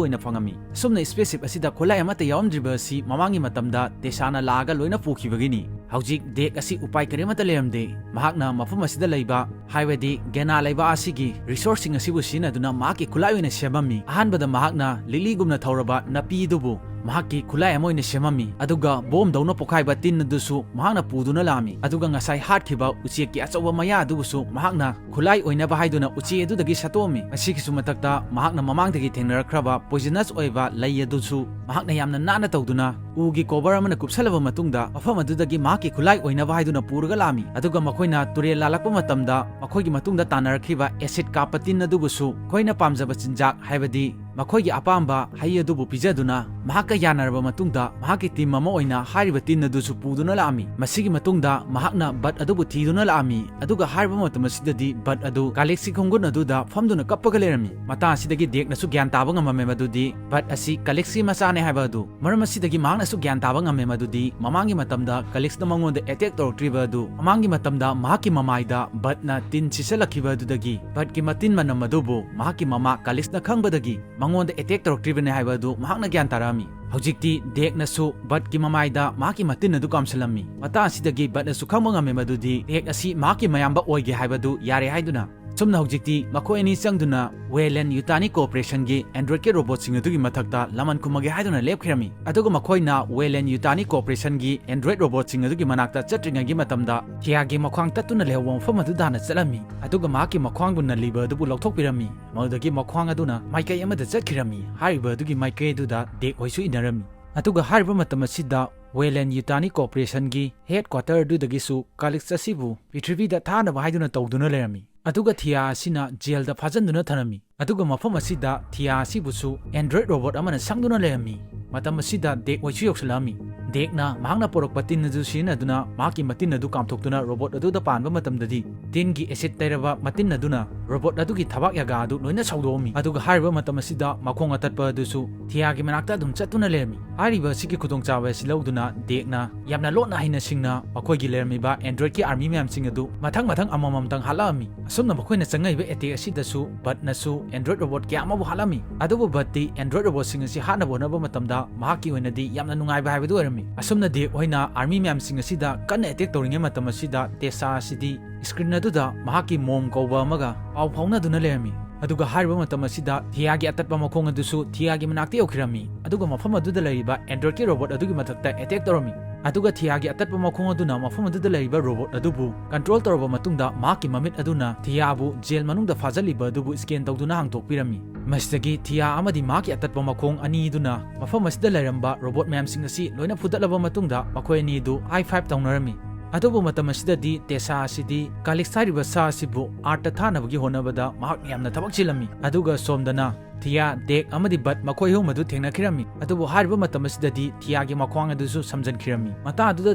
ꯑꯣꯏꯅ ꯐꯪꯉꯝꯃꯤ꯫ ꯑꯁꯨꯝꯅ spaceship ꯑꯁꯤꯗ ꯈꯨꯠꯂꯥꯏ ꯑꯃꯠꯇ ꯌꯥꯎꯔꯝꯗ꯭ꯔꯤꯕ ꯑꯁꯤ ꯃꯃꯥꯡꯒꯤ ꯃꯇꯝꯗ ꯇꯦꯁꯥꯅ ꯂꯥꯛꯑꯒ ꯂꯣꯏꯅ ꯄꯨꯈꯤꯕꯒꯤꯅꯤ꯫ ꯍꯧꯖꯤꯛ ꯗꯦꯛ ꯑꯁꯤ ꯎꯄꯥꯏ ꯀꯔꯤꯃꯠꯇ ꯂꯩꯔꯝꯗꯦ꯫ ꯃꯍꯥꯛꯅ ꯃꯐꯝ ꯑꯁꯤꯗ ꯂꯩꯕ, ꯍꯥꯏꯕꯗꯤ ꯒꯦꯅꯥ ꯂꯩꯕꯥꯛ ꯑꯁꯤꯒꯤ resourceꯁꯤꯡ ꯑꯁꯤꯕꯨ ꯁꯤꯖꯤꯟꯅꯗꯨꯅ ꯃꯍꯥꯛꯀꯤ ꯈꯨꯠꯂꯥꯏ ꯑꯣꯏꯅ ꯁꯦꯝꯃꯝꯃꯤ꯫ ꯑꯍꯥꯟꯕꯗ ꯃꯍꯥꯛꯅ ꯂꯤꯛꯂꯤꯒꯨꯝꯅ ꯊꯧꯔꯕ ꯅꯥꯄꯤ ꯑꯗꯨꯕꯨ ꯃꯍꯥꯛꯀꯤ ꯈꯨꯠꯂꯥꯏ ꯑꯃ ꯑꯣꯏꯅ ꯁꯦꯝꯃꯝꯃꯤ꯫ ꯑꯗꯨꯒ ꯕꯣꯝꯗꯧꯅ ꯄꯣꯈꯥꯏꯕ ꯇꯤꯟ ꯑꯗꯨꯁꯨ ꯃꯍꯥꯛꯅ ꯄꯨꯗꯨꯅ ꯂꯥꯛꯑꯝꯃꯤ꯫ ꯑꯗꯨꯒ ꯉꯁꯥꯏ ꯍꯥꯠꯈꯤꯕ ꯎꯆꯦꯛꯀꯤ ꯑꯆꯧꯕ ꯃꯌꯥ ꯑꯗꯨꯕꯨꯁꯨ ꯃꯍꯥꯛꯅ ꯈꯨꯠꯂꯥꯏ ꯑꯣꯏꯅꯕ ꯍꯥꯏꯗꯨꯅ ꯎꯆꯦꯛ ꯑꯗꯨꯗꯒꯤ ꯁꯠꯇꯣꯛꯑꯝꯃꯤ꯫ ꯃꯁꯤꯒꯤꯁꯨ ꯃꯊꯛꯇ ꯃꯍꯥꯛꯅ ꯃꯃꯥꯡꯗꯒꯤ ꯊꯦꯡꯅꯔꯛꯈ꯭ꯔꯕ poisonous ꯑꯣꯏꯕ ꯂꯩ ꯑꯗꯨꯁꯨ ꯃꯍꯥꯛꯅ ꯌꯥꯝꯅ ꯅꯥꯟꯅ ꯇꯧꯗꯨꯅ ꯎꯒꯤ cover ꯑꯃꯅ ꯀꯨꯞꯁꯜꯂꯕ ꯃꯇꯨꯡꯗ ꯃꯐꯝ ꯑꯗꯨꯗꯒꯤ ꯃꯍꯥꯛꯀꯤ ꯈꯨꯠꯂꯥꯏ ꯑꯣꯏꯅꯕ ꯍꯥꯏꯗꯨꯅ ꯄꯨꯔꯒ ꯂꯥꯛꯑꯝꯃꯤ꯫ ꯑꯗꯨꯒ ꯃꯈꯣꯏꯅ ꯇꯨꯔꯦꯜ ꯂꯥꯜꯂꯛꯄ ꯃꯇꯝꯗ ꯃꯈꯣꯏꯒꯤ ꯃꯇꯨꯡꯗ ꯇꯥꯟꯅꯔꯛꯈꯤꯕ acid ꯀꯥꯞꯄ ꯇꯤꯟ ꯑꯗꯨꯕꯨꯁꯨ ꯃꯈꯣꯏꯅ ꯄꯥꯝꯖꯕ ꯆꯤꯟꯖꯥꯛ, ꯍꯥꯏꯕꯗꯤ ꯃꯈꯣꯏꯒꯤ ꯑꯄꯥꯝꯕ ꯍꯩ ꯑꯗꯨꯕꯨ ꯄꯤꯖꯗꯨꯅ ꯃꯍꯥꯛꯀ ꯌꯥꯅꯔꯕ ꯃꯇꯨꯡꯗ ꯃꯍꯥꯛꯀꯤ team ꯑꯃ ꯑꯣꯏꯅ ꯍꯥꯏꯔꯤꯕ ꯇꯤꯟ ꯑꯗꯨꯁꯨ ꯄꯨꯗꯨꯅ ꯂꯥꯛꯑꯝꯃꯤ꯫ ꯃꯁꯤꯒꯤ ꯃꯇꯨꯡꯗ ꯃꯍꯥꯛꯅ Bud ꯑꯗꯨꯕꯨ ꯊꯤꯗꯨꯅ ꯂꯥꯛꯑꯝꯃꯤ꯫ ꯑꯗꯨꯒ ꯍꯥꯏꯔꯤꯕ ꯃꯇꯝ ꯑꯁꯤꯗꯗꯤ Bud ꯑꯗꯨ Calyxꯀꯤ ꯈꯣꯡꯒꯨꯟ ꯑꯗꯨꯗ ꯐꯝꯗꯨꯅ ꯀꯞꯄꯒ ꯂꯩꯔꯝꯃꯤ꯫ ꯃꯇꯥꯡ ꯑꯁꯤꯗꯒꯤ Decꯅꯁꯨ ꯒ꯭ꯌꯥꯟ ꯇꯥꯕ ꯉꯝꯃꯝꯃꯦ ꯃꯗꯨꯗꯤ Bud ꯑꯁꯤ Calyxꯀꯤ ꯃꯆꯥꯅꯦ ꯍꯥꯏꯕ ꯑꯗꯨ꯫ ꯃꯔꯝ ꯑꯁꯤꯗꯒꯤ ꯃꯍꯥꯛꯅꯁꯨ ꯒ꯭ꯌꯥꯟ ꯇꯥꯕ ꯉꯝꯃꯦ ꯃꯗꯨꯗꯤ ꯃꯃꯥꯡꯒꯤ ꯃꯇꯝꯗ Calyxꯅ ꯃꯉꯣꯟꯗ attack ꯇꯧꯔꯛꯇ꯭ꯔꯤꯕ ꯑꯗꯨ ꯃꯃꯥꯡꯒꯤ ꯃꯇꯝꯗ ꯃꯍꯥꯛꯀꯤ ꯃꯃꯥꯏꯗ Budꯅ ꯇꯤꯟ ꯁꯤꯠꯆꯜꯂꯛꯈꯤꯕ ꯑꯗꯨꯗꯒꯤ Budꯀꯤ ꯃꯇꯤꯟ ꯃꯅꯝ ꯑꯗꯨꯕꯨ ꯃꯍꯥꯛꯀꯤ ꯃꯃꯥ Calyxꯅ ꯈꯪꯕꯗꯒꯤ ꯃꯉꯣꯟꯗ attack ꯇꯧꯔꯛꯇ꯭ꯔꯤꯕꯅꯤ ꯍꯥꯏꯕ ꯑꯗꯨ ꯃꯍꯥꯛꯅ ꯒ꯭ꯌꯥꯟ ꯇꯥꯔꯛꯑꯝꯃꯤ꯫ ꯍꯧꯖꯤꯛꯇꯤ Decꯅꯁꯨ Budꯀꯤ ꯃꯃꯥꯏꯗ ꯃꯍꯥꯛꯀꯤ ꯃꯇꯤꯟ ꯑꯗꯨ ꯀꯥꯝꯁꯤꯜꯂꯝꯃꯤ꯫ ꯃꯇꯥꯡ ꯑꯁꯤꯗꯒꯤ Budꯅꯁꯨ ꯈꯪꯕ ꯉꯝꯃꯦ ꯃꯗꯨꯗꯤ Dec ꯑꯁꯤ ꯃꯍꯥꯛꯀꯤ ꯃꯌꯥꯝꯕ ꯑꯣꯏꯒꯦ ꯍꯥꯏꯕꯗꯨ ꯌꯥꯔꯦ ꯍꯥꯏꯗꯨꯅ꯫ ꯑꯁꯨꯝꯅ ꯍꯧꯖꯤꯛꯇꯤ ꯃꯈꯣꯏ ꯑꯅꯤ ꯆꯪꯗꯨꯅ Weyland-Yutani Corporationꯒꯤ Androidꯀꯤ robotꯁꯤꯡ ꯑꯗꯨꯒꯤ ꯃꯊꯛꯇ ꯂꯃꯟ ꯈꯨꯝꯃꯒꯦ ꯍꯥꯏꯗꯨꯅ ꯂꯦꯞꯈꯤꯔꯝꯃꯤ꯫ ꯑꯗꯨꯒ ꯃꯈꯣꯏꯅ Weyland-Yutani Corporationꯒꯤ Android robotꯁꯤꯡ ꯑꯗꯨꯒꯤ ꯃꯅꯥꯛꯇ ꯆꯠꯇ꯭ꯔꯤꯉꯩꯒꯤ ꯃꯇꯝꯗ Theaꯒꯤ ꯃꯈ꯭ꯋꯥꯡ ꯇꯠꯇꯨꯅ ꯂꯩꯍꯧꯕ ꯃꯐꯝ ꯑꯗꯨꯗ ꯍꯥꯟꯅ ꯆꯠꯂꯝꯃꯤ꯫ ꯑꯗꯨꯒ ꯃꯍꯥꯛꯀꯤ ꯃꯈ꯭ꯋꯥꯡꯕꯨ ꯅꯜꯂꯤꯕ ꯑꯗꯨꯕꯨ ꯂꯧꯊꯣꯛꯄꯤꯔꯝꯃꯤ꯫ ꯃꯗꯨꯗꯒꯤ ꯃꯈ꯭ꯋꯥꯡ ꯑꯗꯨꯅ ꯃꯥꯏꯀꯩ ꯑꯃꯗ ꯆꯠꯈꯤꯔꯝꯃꯤ꯫ ꯍꯥꯏꯔꯤꯕ ꯑꯗꯨꯒꯤ ꯃꯥꯏꯀꯩ ꯑꯗꯨꯗ Dec ꯍꯣꯏꯁꯨ ꯏꯟꯅꯔꯝꯃꯤ꯫ ꯑꯗꯨꯒ ꯍꯥꯏꯔꯤꯕ ꯃꯇꯝ ꯑꯁꯤꯗ Weyland-Yutani Corporationꯒꯤ headquarter ꯑꯗꯨꯗꯒꯤꯁꯨ Calyx ꯑꯁꯤꯕꯨ ꯄ꯭ꯔꯤꯊꯤꯕꯤꯗ ꯊꯥꯅꯕ ꯍꯥꯏꯗꯨꯅ ꯇꯧꯗꯨꯅ ꯂꯩꯔꯝꯃꯤ꯫ ꯑꯗꯨꯒ Thea ꯑꯁꯤꯅ jailꯗ ꯐꯥꯖꯤꯟꯗꯨꯅ ꯊꯝꯂꯝꯃꯤ꯫ ꯑꯗꯨꯒ ꯃꯐꯝ ꯑꯁꯤꯗ Thea ꯑꯁꯤꯕꯨꯁꯨ Android robot ꯑꯃꯅ ꯁꯪꯗꯨꯅ ꯂꯩꯔꯝꯃꯤ꯫ ꯃꯇꯝ ꯑꯁꯤꯗ Dec ꯍꯣꯏꯁꯨ ꯌꯧꯁꯤꯜꯂꯛꯑꯝꯃꯤ꯫ Decꯅ ꯃꯍꯥꯛꯅ ꯄꯨꯔꯛꯄ ꯇꯤꯟ ꯑꯗꯨ ꯁꯤꯖꯤꯟꯅꯗꯨꯅ ꯃꯍꯥꯛꯀꯤ ꯃꯇꯤꯟ ꯑꯗꯨ ꯀꯥꯝꯊꯣꯛꯇꯨꯅ robot ꯑꯗꯨꯗ ꯄꯥꯟꯕ ꯃꯇꯝꯗꯗꯤ ꯇꯤꯟꯒꯤ acid ꯇꯩꯔꯕ ꯃꯇꯤꯟ ꯑꯗꯨꯅ robot ꯑꯗꯨꯒꯤ ꯊꯕꯥꯛ ꯌꯥꯒꯥ ꯑꯗꯨ ꯂꯣꯏꯅ ꯁꯧꯗꯣꯛꯑꯝꯃꯤ꯫ ꯑꯗꯨꯒ ꯍꯥꯏꯔꯤꯕ ꯃꯇꯝ ꯑꯁꯤꯗ ꯃꯈꯣꯡ ꯑꯇꯠꯄ ꯑꯗꯨꯁꯨ Theaꯒꯤ ꯃꯅꯥꯛꯇ ꯑꯗꯨꯝ ꯆꯠꯇꯨꯅ ꯂꯩꯔꯝꯃꯤ꯫ ꯍꯥꯏꯔꯤꯕ ꯑꯁꯤꯒꯤ ꯈꯨꯗꯣꯡꯆꯥꯕ ꯑꯁꯤ ꯂꯧꯗꯨꯅ Decꯅ ꯌꯥꯝꯅ ꯂꯣꯠꯅ ꯍꯩꯅ ꯁꯤꯡꯅ ꯃꯈꯣꯏꯒꯤ ꯂꯩꯔꯝꯃꯤꯕ Androidꯀꯤ army ꯃꯌꯥꯝꯁꯤꯡ ꯑꯗꯨ ꯃꯊꯪ ꯃꯊꯪ ꯑꯃꯃꯝꯇꯪ ꯍꯥꯠꯂꯛꯑꯝꯃꯤ꯫ ꯑꯁꯨꯝꯅ ꯃꯈꯣꯏꯅ ꯆꯪꯉꯛꯏꯕ attack ꯑꯁꯤꯗꯁꯨ Budꯅꯁꯨ Android robot ꯀꯌꯥ ꯑꯃꯕꯨ ꯍꯥꯠꯂꯝꯃꯤ꯫ ꯑꯗꯨꯕꯨ Budꯇꯤ Android robotꯁꯤꯡ ꯑꯁꯤ ꯍꯥꯠꯅꯕ ꯍꯣꯠꯅꯕ ꯃꯇꯝꯗ ꯃꯍꯥꯛꯀꯤ ꯑꯣꯏꯅꯗꯤ ꯌꯥꯝꯅ ꯅꯨꯡꯉꯥꯏꯕ ꯍꯥꯏꯕꯗꯨ ꯑꯣꯏꯔꯝꯃꯤ꯫ ꯑꯁꯨꯝꯅ Dec ꯍꯣꯏꯅ army ꯃꯌꯥꯝꯁꯤꯡ ꯑꯁꯤꯗ ꯀꯟꯅ attack ꯇꯧꯔꯤꯉꯩ ꯃꯇꯝ ꯑꯁꯤꯗ Tessa ꯑꯁꯤꯗꯤ screen ꯑꯗꯨꯗ mom ꯀꯧꯕ ꯑꯃꯒ ꯄꯥꯎ ꯐꯥꯎꯅꯗꯨꯅ ꯂꯩꯔꯝꯃꯤ꯫ ꯑꯗꯨꯒ ꯍꯥꯏꯔꯤꯕ ꯃꯇꯝ ꯑꯁꯤꯗ ꯊꯤꯌꯥꯒꯤ ꯑꯇꯠꯄ ꯃꯈꯣꯡ ꯑꯗꯨꯁꯨ ꯊꯤꯌꯥꯒꯤ ꯃꯅꯥꯛꯇ ꯌꯧꯈꯤꯔꯝꯃꯤ꯫ ꯑꯗꯨꯒ ꯃꯐꯝ ꯑꯗꯨꯗ ꯂꯩꯔꯤꯕ Androidꯀꯤ robot ꯑꯗꯨꯒꯤ ꯃꯊꯛꯇ attack ꯇꯧꯔꯝꯃꯤ꯫ ꯑꯗꯨꯒ ꯊꯤꯌꯥꯒꯤ ꯑꯇꯠꯄ ꯃꯈꯣꯡ ꯑꯗꯨꯅ ꯃꯐꯝ ꯑꯗꯨꯗ ꯂꯩꯔꯤꯕ robot ꯑꯗꯨꯕꯨ control ꯇꯧꯔꯕ ꯃꯇꯨꯡꯗ ꯃꯍꯥꯛꯀꯤ ꯃꯃꯤꯠ ꯑꯗꯨꯅ ꯊꯤꯌꯥꯕꯨ jail ꯃꯅꯨꯡꯗ ꯐꯥꯖꯤꯜꯂꯤꯕ ꯑꯗꯨꯕꯨ scan ꯇꯧꯗꯨꯅ ꯍꯥꯡꯗꯣꯛꯄꯤꯔꯝꯃꯤ꯫ ꯃꯁꯤꯗꯒꯤ ꯊꯤꯌꯥ ꯑꯃꯗꯤ ꯃꯍꯥꯛꯀꯤ ꯑꯇꯠꯄ ꯃꯈꯣꯡ ꯑꯅꯤ ꯑꯗꯨꯅ ꯃꯐꯝ ꯑꯁꯤꯗ ꯂꯩꯔꯝꯕ robot ꯃꯌꯥꯝꯁꯤꯡ ꯑꯁꯤ ꯂꯣꯏꯅ ꯐꯨꯗꯠꯂꯕ ꯃꯇꯨꯡꯗ ꯃꯈꯣꯏ ꯑꯅꯤ ꯑꯗꯨ high five ꯇꯧꯅꯔꯝꯃꯤ꯫ ꯑꯗꯨꯕꯨ ꯃꯇꯝ ꯑꯁꯤꯗꯗꯤ ꯇꯦꯁꯥ ꯑꯁꯤꯗꯤ Calix ꯍꯥꯏꯔꯤꯕ ꯁꯥ ꯑꯁꯤꯕꯨ Earthꯇ ꯊꯥꯅꯕꯒꯤ ꯍꯣꯠꯅꯕꯗ ꯃꯍꯥꯛ ꯌꯥꯝꯅ ꯊꯕꯛ ꯆꯤꯜꯂꯝꯃꯤ꯫ ꯑꯗꯨꯒ ꯁꯣꯝꯗꯅ ꯊꯤꯌꯥ, ꯗꯦꯛ ꯑꯃꯗꯤ ꯕꯠ ꯃꯈꯣꯏ ꯑꯍꯨꯝ ꯑꯗꯨ ꯊꯦꯡꯅꯈꯤꯔꯝꯃꯤ꯫ ꯑꯗꯨꯕꯨ ꯍꯥꯏꯔꯤꯕ ꯃꯇꯝ ꯑꯁꯤꯗꯗꯤ ꯊꯤꯌꯥꯒꯤ ꯃꯈ꯭ꯋꯥꯡ ꯑꯗꯨꯁꯨ ꯁꯝꯖꯟꯈꯤꯔꯝꯃꯤ꯫ ꯃꯇꯥꯡ ꯑꯗꯨꯗ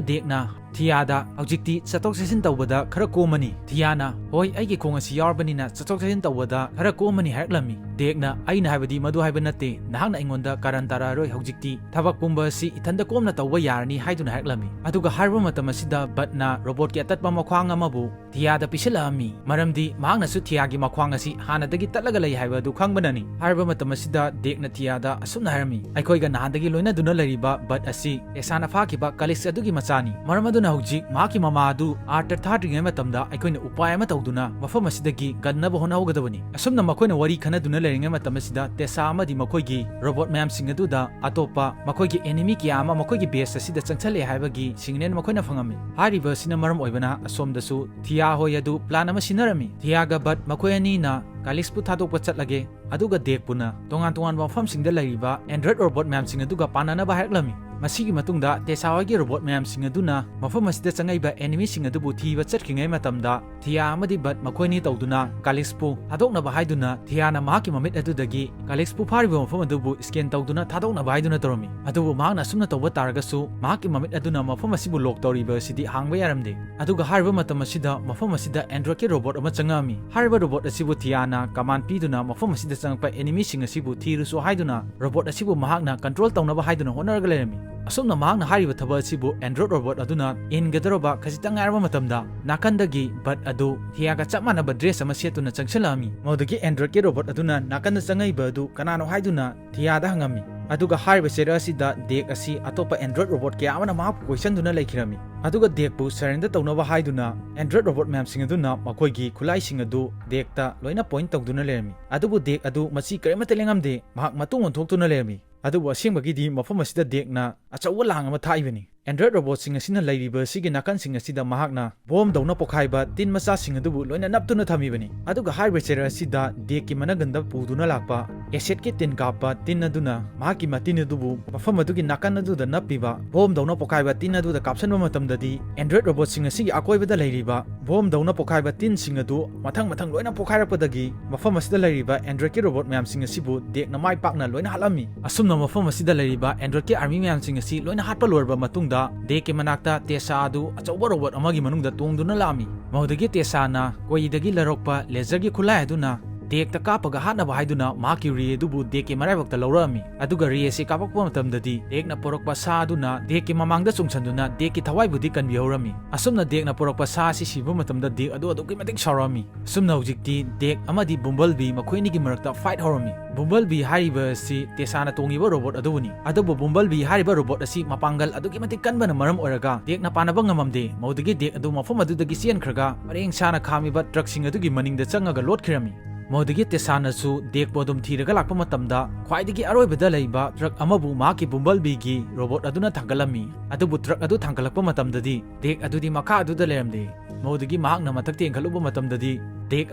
ꯗꯦꯛꯅ ꯊꯤꯌꯥꯗ ꯍꯧꯖꯤꯛꯇꯤ ꯆꯠꯊꯣꯛ ꯆꯠꯁꯤꯟ ꯇꯧꯕꯗ ꯈꯔ ꯀꯣꯝꯃꯅꯤ꯫ ꯊꯤꯌꯥꯅ, "ꯍꯣꯏ, ꯑꯩꯒꯤ ꯈꯣꯡ ꯑꯁꯤ ꯌꯥꯎꯔꯕꯅꯤꯅ ꯆꯠꯊꯣꯛ ꯆꯠꯁꯤꯟ ꯇꯧꯕꯗ ꯈꯔ ꯀꯣꯝꯃꯅꯤ" ꯍꯥꯏꯔꯛꯂꯝꯃꯤ꯫ ꯗꯦꯛꯅ, "ꯑꯩꯅ ꯍꯥꯏꯕꯗꯤ ꯃꯗꯨ ꯍꯥꯏꯕ ꯅꯠꯇꯦ, ꯅꯍꯥꯛꯅ ꯑꯩꯉꯣꯟꯗ ꯀꯥꯔꯟ ꯇꯥꯔꯛꯑꯔꯣꯏ, ꯍꯧꯖꯤꯛꯇꯤ ꯊꯕꯛ ꯄꯨꯝꯕ ꯑꯁꯤ ꯏꯊꯟꯗ ꯀꯣꯝꯅ ꯇꯧꯕ ꯌꯥꯔꯅꯤ" ꯍꯥꯏꯗꯨꯅ ꯍꯥꯏꯔꯛꯂꯝꯃꯤ꯫ ꯑꯗꯨꯒ ꯍꯥꯏꯔꯤꯕ ꯃꯇꯝ ꯑꯁꯤꯗ ꯕꯠꯅ robotꯀꯤ ꯑꯇꯠꯄ ꯃꯈ꯭ꯋꯥꯡ ꯑꯃꯕꯨ ꯊꯤꯌꯥꯗ ꯄꯤꯁꯤꯜꯂꯛꯑꯝꯃꯤ, ꯃꯔꯝꯗꯤ ꯃꯍꯥꯛꯅꯁꯨ ꯊꯤꯌꯥꯒꯤ ꯃꯈ꯭ꯋꯥꯡ ꯑꯁꯤ ꯍꯥꯟꯅꯗꯒꯤ ꯇꯠꯂꯒ ꯂꯩ ꯍꯥꯏꯕ ꯑꯗꯨ ꯈꯪꯕꯅꯅꯤ꯫ ꯍꯥꯏꯔꯤꯕ ꯃꯇꯝ ꯑꯁꯤꯗ ꯗꯦꯛꯅ ꯊꯤꯌꯥꯗ ꯑꯁꯨꯝꯅ ꯍꯥꯏꯔꯝꯃꯤ, "ꯑꯩꯈꯣꯏꯒ ꯅꯍꯥꯟꯗꯒꯤ ꯂꯣꯏꯅꯗꯨꯅ ꯂꯩꯔꯤꯕ ꯕꯠ ꯑꯁꯤ ꯇꯦꯁꯥꯅ ꯐꯥꯈꯤꯕ ꯀꯥꯂꯤꯛꯁ ꯑꯗꯨꯒꯤ ꯃꯆꯥꯅꯤ꯫ ꯃꯔꯝ ꯑꯗꯨꯅ ꯍꯧꯖꯤꯛ ꯃꯍꯥꯛꯀꯤ ꯃꯃꯥ ꯑꯗꯨ Earthꯇ ꯊꯥꯗ꯭ꯔꯤꯉꯩ ꯃꯇꯝꯗ ꯑꯩꯈꯣꯏꯅ ꯎꯄꯥꯏ ꯑꯃ ꯇꯧꯗꯨꯅ ꯃꯐꯝ ꯑꯁꯤꯗꯒꯤ ꯀꯟꯅꯕ ꯍꯣꯠꯅꯍꯧꯒꯗꯕꯅꯤ꯫" ꯑꯁꯨꯝꯅ ꯃꯈꯣꯏꯅ ꯋꯥꯔꯤ ꯈꯟꯅꯗꯨꯅ ꯂꯩꯔꯤꯉꯩ ꯃꯇꯝ ꯑꯁꯤꯗ ꯇꯦꯁꯥ ꯑꯃꯗꯤ ꯃꯈꯣꯏꯒꯤ robot ꯃꯌꯥꯝꯁꯤꯡ ꯑꯗꯨꯗ ꯑꯇꯣꯞꯄ ꯃꯈꯣꯏꯒꯤ enemy ꯀꯌꯥ ꯑꯃ ꯃꯈꯣꯏꯒꯤ base ꯑꯁꯤꯗ ꯆꯪꯁꯜꯂꯛꯑꯦ ꯍꯥꯏꯕꯒꯤ signal ꯃꯈꯣꯏꯅ ꯐꯪꯉꯝꯃꯤ꯫ ꯍꯥꯏꯔꯤꯕ ꯑꯁꯤꯅ ꯃꯔꯝ ꯑꯣꯏꯕꯅ ꯑꯁꯣꯝꯗꯁꯨ ꯊꯤꯌꯥ ꯍꯣꯏ ꯑꯗꯨ plan ꯑꯃ ꯁꯤꯟꯅꯔꯝꯃꯤ꯫ ꯊꯤꯌꯥꯒ ꯕꯠ ꯃꯈꯣꯏ ꯑꯅꯤꯅ ꯀꯥꯂꯤꯛꯁꯄꯨ ꯊꯥꯗꯣꯛꯄ ꯆꯠꯂꯒꯦ, ꯑꯗꯨꯒ ꯗꯦꯛꯄꯨꯅ ꯇꯣꯉꯥꯟ ꯇꯣꯉꯥꯟꯕ ꯃꯐꯝꯁꯤꯡꯗ ꯂꯩꯔꯤꯕ Android robot ꯃꯌꯥꯝꯁꯤꯡ ꯑꯗꯨꯒ ꯄꯥꯟꯅꯅꯕ ꯍꯥꯏꯔꯛꯂꯝꯃꯤ꯫ ꯃꯁꯤꯒꯤ ꯃꯇꯨꯡꯗ ꯇꯦꯁꯥ ꯍꯣꯏꯒꯤ robot ꯃꯌꯥꯝꯁꯤꯡ ꯑꯗꯨꯅ ꯃꯐꯝ ꯑꯁꯤꯗ ꯆꯪꯉꯛꯏꯕ enemyꯁꯤꯡ ꯑꯗꯨꯕꯨ ꯊꯤꯕ ꯆꯠꯈ꯭ꯔꯤꯉꯩ ꯃꯇꯝꯗ ꯊꯤꯌꯥ ꯑꯃꯗꯤ ꯕꯠ ꯃꯈꯣꯏꯅꯤ ꯇꯧꯗꯨꯅ ꯀꯥꯂꯤꯛꯁꯄꯨ ꯊꯥꯗꯣꯛꯅꯕ ꯍꯥꯏꯗꯨꯅ ꯊꯤꯌꯥꯅ ꯃꯍꯥꯛꯀꯤ ꯃꯃꯤꯠ ꯑꯗꯨꯗꯒꯤ ꯀꯥꯂꯤꯛꯁꯄꯨ ꯐꯥꯔꯤꯕ ꯃꯐꯝ ꯑꯗꯨꯕꯨ scan ꯇꯧꯗꯨꯅ ꯊꯥꯗꯣꯛꯅꯕ ꯍꯥꯏꯗꯨꯅ ꯇꯧꯔꯝꯃꯤ꯫ ꯑꯗꯨꯕꯨ ꯃꯍꯥꯛꯅ ꯑꯁꯨꯝꯅ ꯇꯧꯕ ꯇꯥꯔꯒꯁꯨ ꯃꯍꯥꯛꯀꯤ ꯃꯃꯤꯠ ꯑꯗꯨꯅ ꯃꯐꯝ ꯑꯁꯤꯕꯨ lock ꯇꯧꯔꯤꯕ ꯑꯁꯤꯗꯤ ꯍꯥꯡꯕ ꯌꯥꯔꯝꯗꯦ꯫ ꯑꯗꯨꯒ ꯍꯥꯏꯔꯤꯕ ꯃꯇꯝ ꯑꯁꯤꯗ ꯃꯐꯝ ꯑꯁꯤꯗ Androidꯀꯤ robot ꯑꯃ ꯆꯪꯉꯛꯑꯝꯃꯤ꯫ ꯍꯥꯏꯔꯤꯕ robot ꯑꯁꯤꯕꯨ ꯊꯤꯌꯥꯅ command ꯄꯤꯗꯨꯅ ꯃꯐꯝ ꯑꯁꯤꯗ ꯆꯪꯉꯛꯄ enemyꯁꯤꯡ ꯑꯁꯤꯕꯨ ꯊꯤꯔꯨꯁꯨ ꯍꯥꯏꯗꯨꯅ robot ꯑꯁꯤꯕꯨ ꯃꯍꯥꯛꯅ control ꯇꯧꯅꯕ ꯍꯥꯏꯗꯨꯅ ꯍꯣꯠꯅꯔꯒ ꯂꯩꯔꯝꯃꯤ꯫ ꯑꯁꯨꯝꯅ ꯃꯍꯥꯛꯅ ꯍꯥꯏꯔꯤꯕ ꯊꯕꯛ ꯑꯁꯤꯕꯨ Android robot ꯑꯗꯨꯅ ꯏꯟꯒꯗꯧꯔꯕ ꯈꯖꯤꯛꯇꯪ ꯉꯥꯏꯔꯕ ꯃꯇꯝꯗ, ꯅꯥꯀꯟꯗꯒꯤ Bud ꯑꯗꯨ Thiaꯒ ꯆꯞ ꯃꯥꯟꯅꯕ dress ꯑꯃ ꯁꯦꯠꯇꯨꯅ ꯆꯪꯁꯤꯜꯂꯛꯑꯝꯃꯤ꯫ ꯃꯗꯨꯗꯒꯤ Androidꯀꯤ robot ꯑꯗꯨꯅ ꯅꯥꯀꯟꯗ ꯆꯪꯉꯛꯏꯕ ꯑꯗꯨ ꯀꯅꯥꯅꯣ ꯍꯥꯏꯗꯨꯅ Thiaꯗ ꯍꯪꯉꯝꯃꯤ꯫ ꯑꯗꯨꯒ ꯍꯥꯏꯔꯤꯕ ꯆꯩꯔꯛ ꯑꯁꯤꯗ Dag ꯑꯁꯤ ꯑꯇꯣꯞꯄ Android robot ꯀꯌꯥ ꯑꯃꯅ ꯃꯍꯥꯛꯄꯨ ꯀꯣꯏꯁꯟꯗꯨꯅ ꯂꯩꯈꯤꯔꯝꯃꯤ꯫ ꯑꯗꯨꯒ Dagꯄꯨ surrender ꯇꯧꯅꯕ ꯍꯥꯏꯗꯨꯅ Android robot ꯃꯌꯥꯝꯁꯤꯡ ꯑꯗꯨꯅ ꯃꯈꯣꯏꯒꯤ ꯈꯨꯠꯂꯥꯏꯁꯤꯡ ꯑꯗꯨ Dagꯇ ꯂꯣꯏꯅ point ꯇꯧꯗꯨꯅ ꯂꯩꯔꯝꯃꯤ꯫ ꯑꯗꯨꯕꯨ Dag ꯑꯗꯨ ꯃꯁꯤ ꯀꯔꯤꯃꯠꯇ ꯂꯦꯡꯉꯝꯗꯦ, ꯃꯍꯥꯛ ꯃꯇꯨꯡ ꯑꯣꯟꯊꯣꯛꯇꯨꯅ ꯂꯩꯔꯝꯃꯤ꯫ ꯑꯗꯨꯕꯨ ꯑꯁꯦꯡꯕꯒꯤꯗꯤ ꯃꯐꯝ ꯑꯁꯤꯗ Dagꯅ ꯑꯆꯧꯕ ꯂꯥꯡ ꯑꯃ ꯊꯥꯛꯏꯕꯅꯤ꯫ Android robotꯁꯤꯡ ꯑꯁꯤꯅ ꯂꯩꯔꯤꯕ ꯑꯁꯤꯒꯤ ꯅꯥꯀꯟꯁꯤꯡ ꯑꯁꯤꯗ ꯃꯍꯥꯛꯅ bomb ꯗꯧꯅ ꯄꯣꯈꯥꯏꯕ ꯇꯤꯟ ꯃꯆꯥꯁꯤꯡ ꯑꯗꯨꯕꯨ ꯂꯣꯏꯅ ꯅꯞꯇꯨꯅ ꯊꯝꯃꯤꯕꯅꯤ꯫ ꯑꯗꯨꯒ ꯍꯥꯏꯔꯤꯕ ꯆꯩꯔꯛ ꯑꯁꯤꯗ Dagꯀꯤ ꯃꯅꯒꯟꯗ ꯄꯨꯗꯨꯅ ꯂꯥꯛꯄ acidꯀꯤ ꯇꯤꯟ ꯀꯥꯞꯄ ꯇꯤꯟ ꯑꯗꯨꯅ ꯃꯍꯥꯛꯀꯤ ꯃꯇꯤꯟ ꯑꯗꯨꯕꯨ ꯃꯐꯝ ꯑꯗꯨꯒꯤ ꯅꯥꯀꯟ ꯑꯗꯨꯗ ꯅꯞꯄꯤꯕ bomb ꯗꯧꯅ ꯄꯣꯈꯥꯏꯕ ꯇꯤꯟ ꯑꯗꯨꯗ ꯀꯥꯞꯁꯤꯟꯕ ꯃꯇꯝꯗꯗꯤ, Android robotꯁꯤꯡ ꯑꯁꯤꯒꯤ ꯑꯀꯣꯏꯕꯗ ꯂꯩꯔꯤꯕ bomb ꯗꯧꯅ ꯄꯣꯈꯥꯏꯕ ꯇꯤꯟꯁꯤꯡ ꯑꯗꯨ ꯃꯊꯪ ꯃꯊꯪ ꯂꯣꯏꯅ ꯄꯣꯈꯥꯏꯔꯛꯄꯗꯒꯤ, ꯃꯐꯝ ꯑꯁꯤꯗ ꯂꯩꯔꯤꯕ Androidꯀꯤ robot ꯃꯌꯥꯝꯁꯤꯡ ꯑꯁꯤꯕꯨ Dagꯅ ꯃꯥꯏ ꯄꯥꯛꯅ ꯂꯣꯏꯅ ꯍꯥꯠꯂꯝꯃꯤ꯫ ꯑꯁꯨꯝꯅ ꯃꯐꯝ ꯑꯁꯤꯗ ꯂꯩꯔꯤꯕ Androidꯀꯤ army ꯃꯌꯥꯝꯁꯤꯡ ꯑꯁꯤ ꯂꯣꯏꯅ ꯍꯥꯠꯄ ꯂꯣꯏꯔꯕ ꯃꯇꯨꯡꯗ, Dagꯀꯤ ꯃꯅꯥꯛꯇ Tessa ꯑꯗꯨ ꯑꯆꯧꯕ robot ꯑꯃꯒꯤ ꯃꯅꯨꯡꯗ ꯇꯣꯡꯗꯨꯅ ꯂꯥꯛꯑꯝꯃꯤ꯫ ꯃꯗꯨꯗꯒꯤ Tessaꯅ ꯀꯣꯌꯤꯗꯒꯤ ꯂꯧꯔꯛꯄ laserꯒꯤ ꯈꯨꯠꯂꯥꯏ ꯑꯗꯨꯅ Dagꯇ ꯀꯥꯞꯄꯒ ꯍꯥꯠꯅꯕ ꯍꯥꯏꯗꯨꯅ ꯃꯍꯥꯛꯀꯤ ray ꯑꯗꯨꯕꯨ Dagꯀꯤ ꯃꯔꯥꯏꯕꯛꯇ ꯂꯧꯔꯛꯑꯝꯃꯤ꯫ ꯑꯗꯨꯒ ray ꯑꯁꯤ ꯀꯥꯞꯄꯛꯄ ꯃꯇꯝꯗꯗꯤ, Dagꯅ ꯄꯨꯔꯛꯄ ꯁꯥ ꯑꯗꯨꯅ Dagꯀꯤ ꯃꯃꯥꯡꯗ ꯆꯣꯡꯁꯤꯟꯗꯨꯅ Dagꯀꯤ ꯊꯋꯥꯏꯕꯨꯗꯤ ꯀꯟꯕꯤꯍꯧꯔꯝꯃꯤ꯫ ꯑꯁꯨꯝꯅ Dagꯅ ꯄꯨꯔꯛꯄ ꯁꯥ ꯑꯁꯤ ꯁꯤꯕ ꯃꯇꯝꯗ Dag ꯑꯗꯨ ꯑꯗꯨꯛꯀꯤ ꯃꯇꯤꯛ ꯁꯥꯎꯔꯛꯑꯝꯃꯤ꯫ ꯑꯁꯨꯝꯅ ꯍꯧꯖꯤꯛꯇꯤ Dag ꯑꯃꯗꯤ Bumblebee ꯃꯈꯣꯏ ꯑꯅꯤꯒꯤ ꯃꯔꯛꯇ fight ꯍꯧꯔꯝꯃꯤ꯫ Bumblebee ꯍꯥꯏꯔꯤꯕ ꯑꯁꯤ Tessaꯅ ꯇꯣꯡꯉꯤꯕ robot ꯑꯗꯨꯕꯨꯅꯤ꯫ ꯑꯗꯨꯕꯨ Bumblebee ꯍꯥꯏꯔꯤꯕ robot ꯑꯁꯤ ꯃꯄꯥꯡꯒꯜ ꯑꯗꯨꯛꯀꯤ ꯃꯇꯤꯛ ꯀꯟꯕꯅ ꯃꯔꯝ ꯑꯣꯏꯔꯒ Dagꯅ ꯄꯥꯟꯅꯕ ꯉꯝꯃꯝꯗꯦ꯫ ꯃꯗꯨꯗꯒꯤ Dag ꯑꯗꯨ ꯃꯐꯝ ꯑꯗꯨꯗꯒꯤ ꯆꯦꯟꯈ꯭ꯔꯒ ꯄꯔꯦꯡ ꯁꯥꯅ ꯈꯥꯝꯃꯤꯕ truckꯁꯤꯡ ꯑꯗꯨꯒꯤ ꯃꯅꯤꯡꯗ ꯆꯪꯉꯒ ꯂꯣꯠꯈꯤꯔꯝꯃꯤ꯫ ꯃꯗꯨꯗꯒꯤ Tessaꯅꯁꯨ Dagꯄꯨ ꯑꯗꯨꯝ ꯊꯤꯔꯒ ꯂꯥꯛꯄ ꯃꯇꯝꯗ, ꯈ꯭ꯋꯥꯏꯗꯒꯤ ꯑꯔꯣꯏꯕꯗ ꯂꯩꯕ truck ꯑꯃꯕꯨ ꯃꯍꯥꯛꯀꯤ Bumblebeeꯒꯤ robot ꯑꯗꯨꯅ ꯊꯥꯡꯒꯠꯂꯝꯃꯤ꯫ ꯑꯗꯨꯕꯨ truck ꯑꯗꯨ ꯊꯥꯡꯒꯠꯂꯛꯄ ꯃꯇꯝꯗꯗꯤ, Dag ꯑꯗꯨꯗꯤ ꯃꯈꯥ ꯑꯗꯨꯗ ꯂꯩꯔꯝꯗꯦ꯫ ꯃꯗꯨꯗꯒꯤ ꯃꯍꯥꯛꯅ ꯃꯊꯛꯇ ꯌꯦꯡꯈꯠꯂꯨꯕ ꯃꯇꯝꯗꯗꯤ, Dag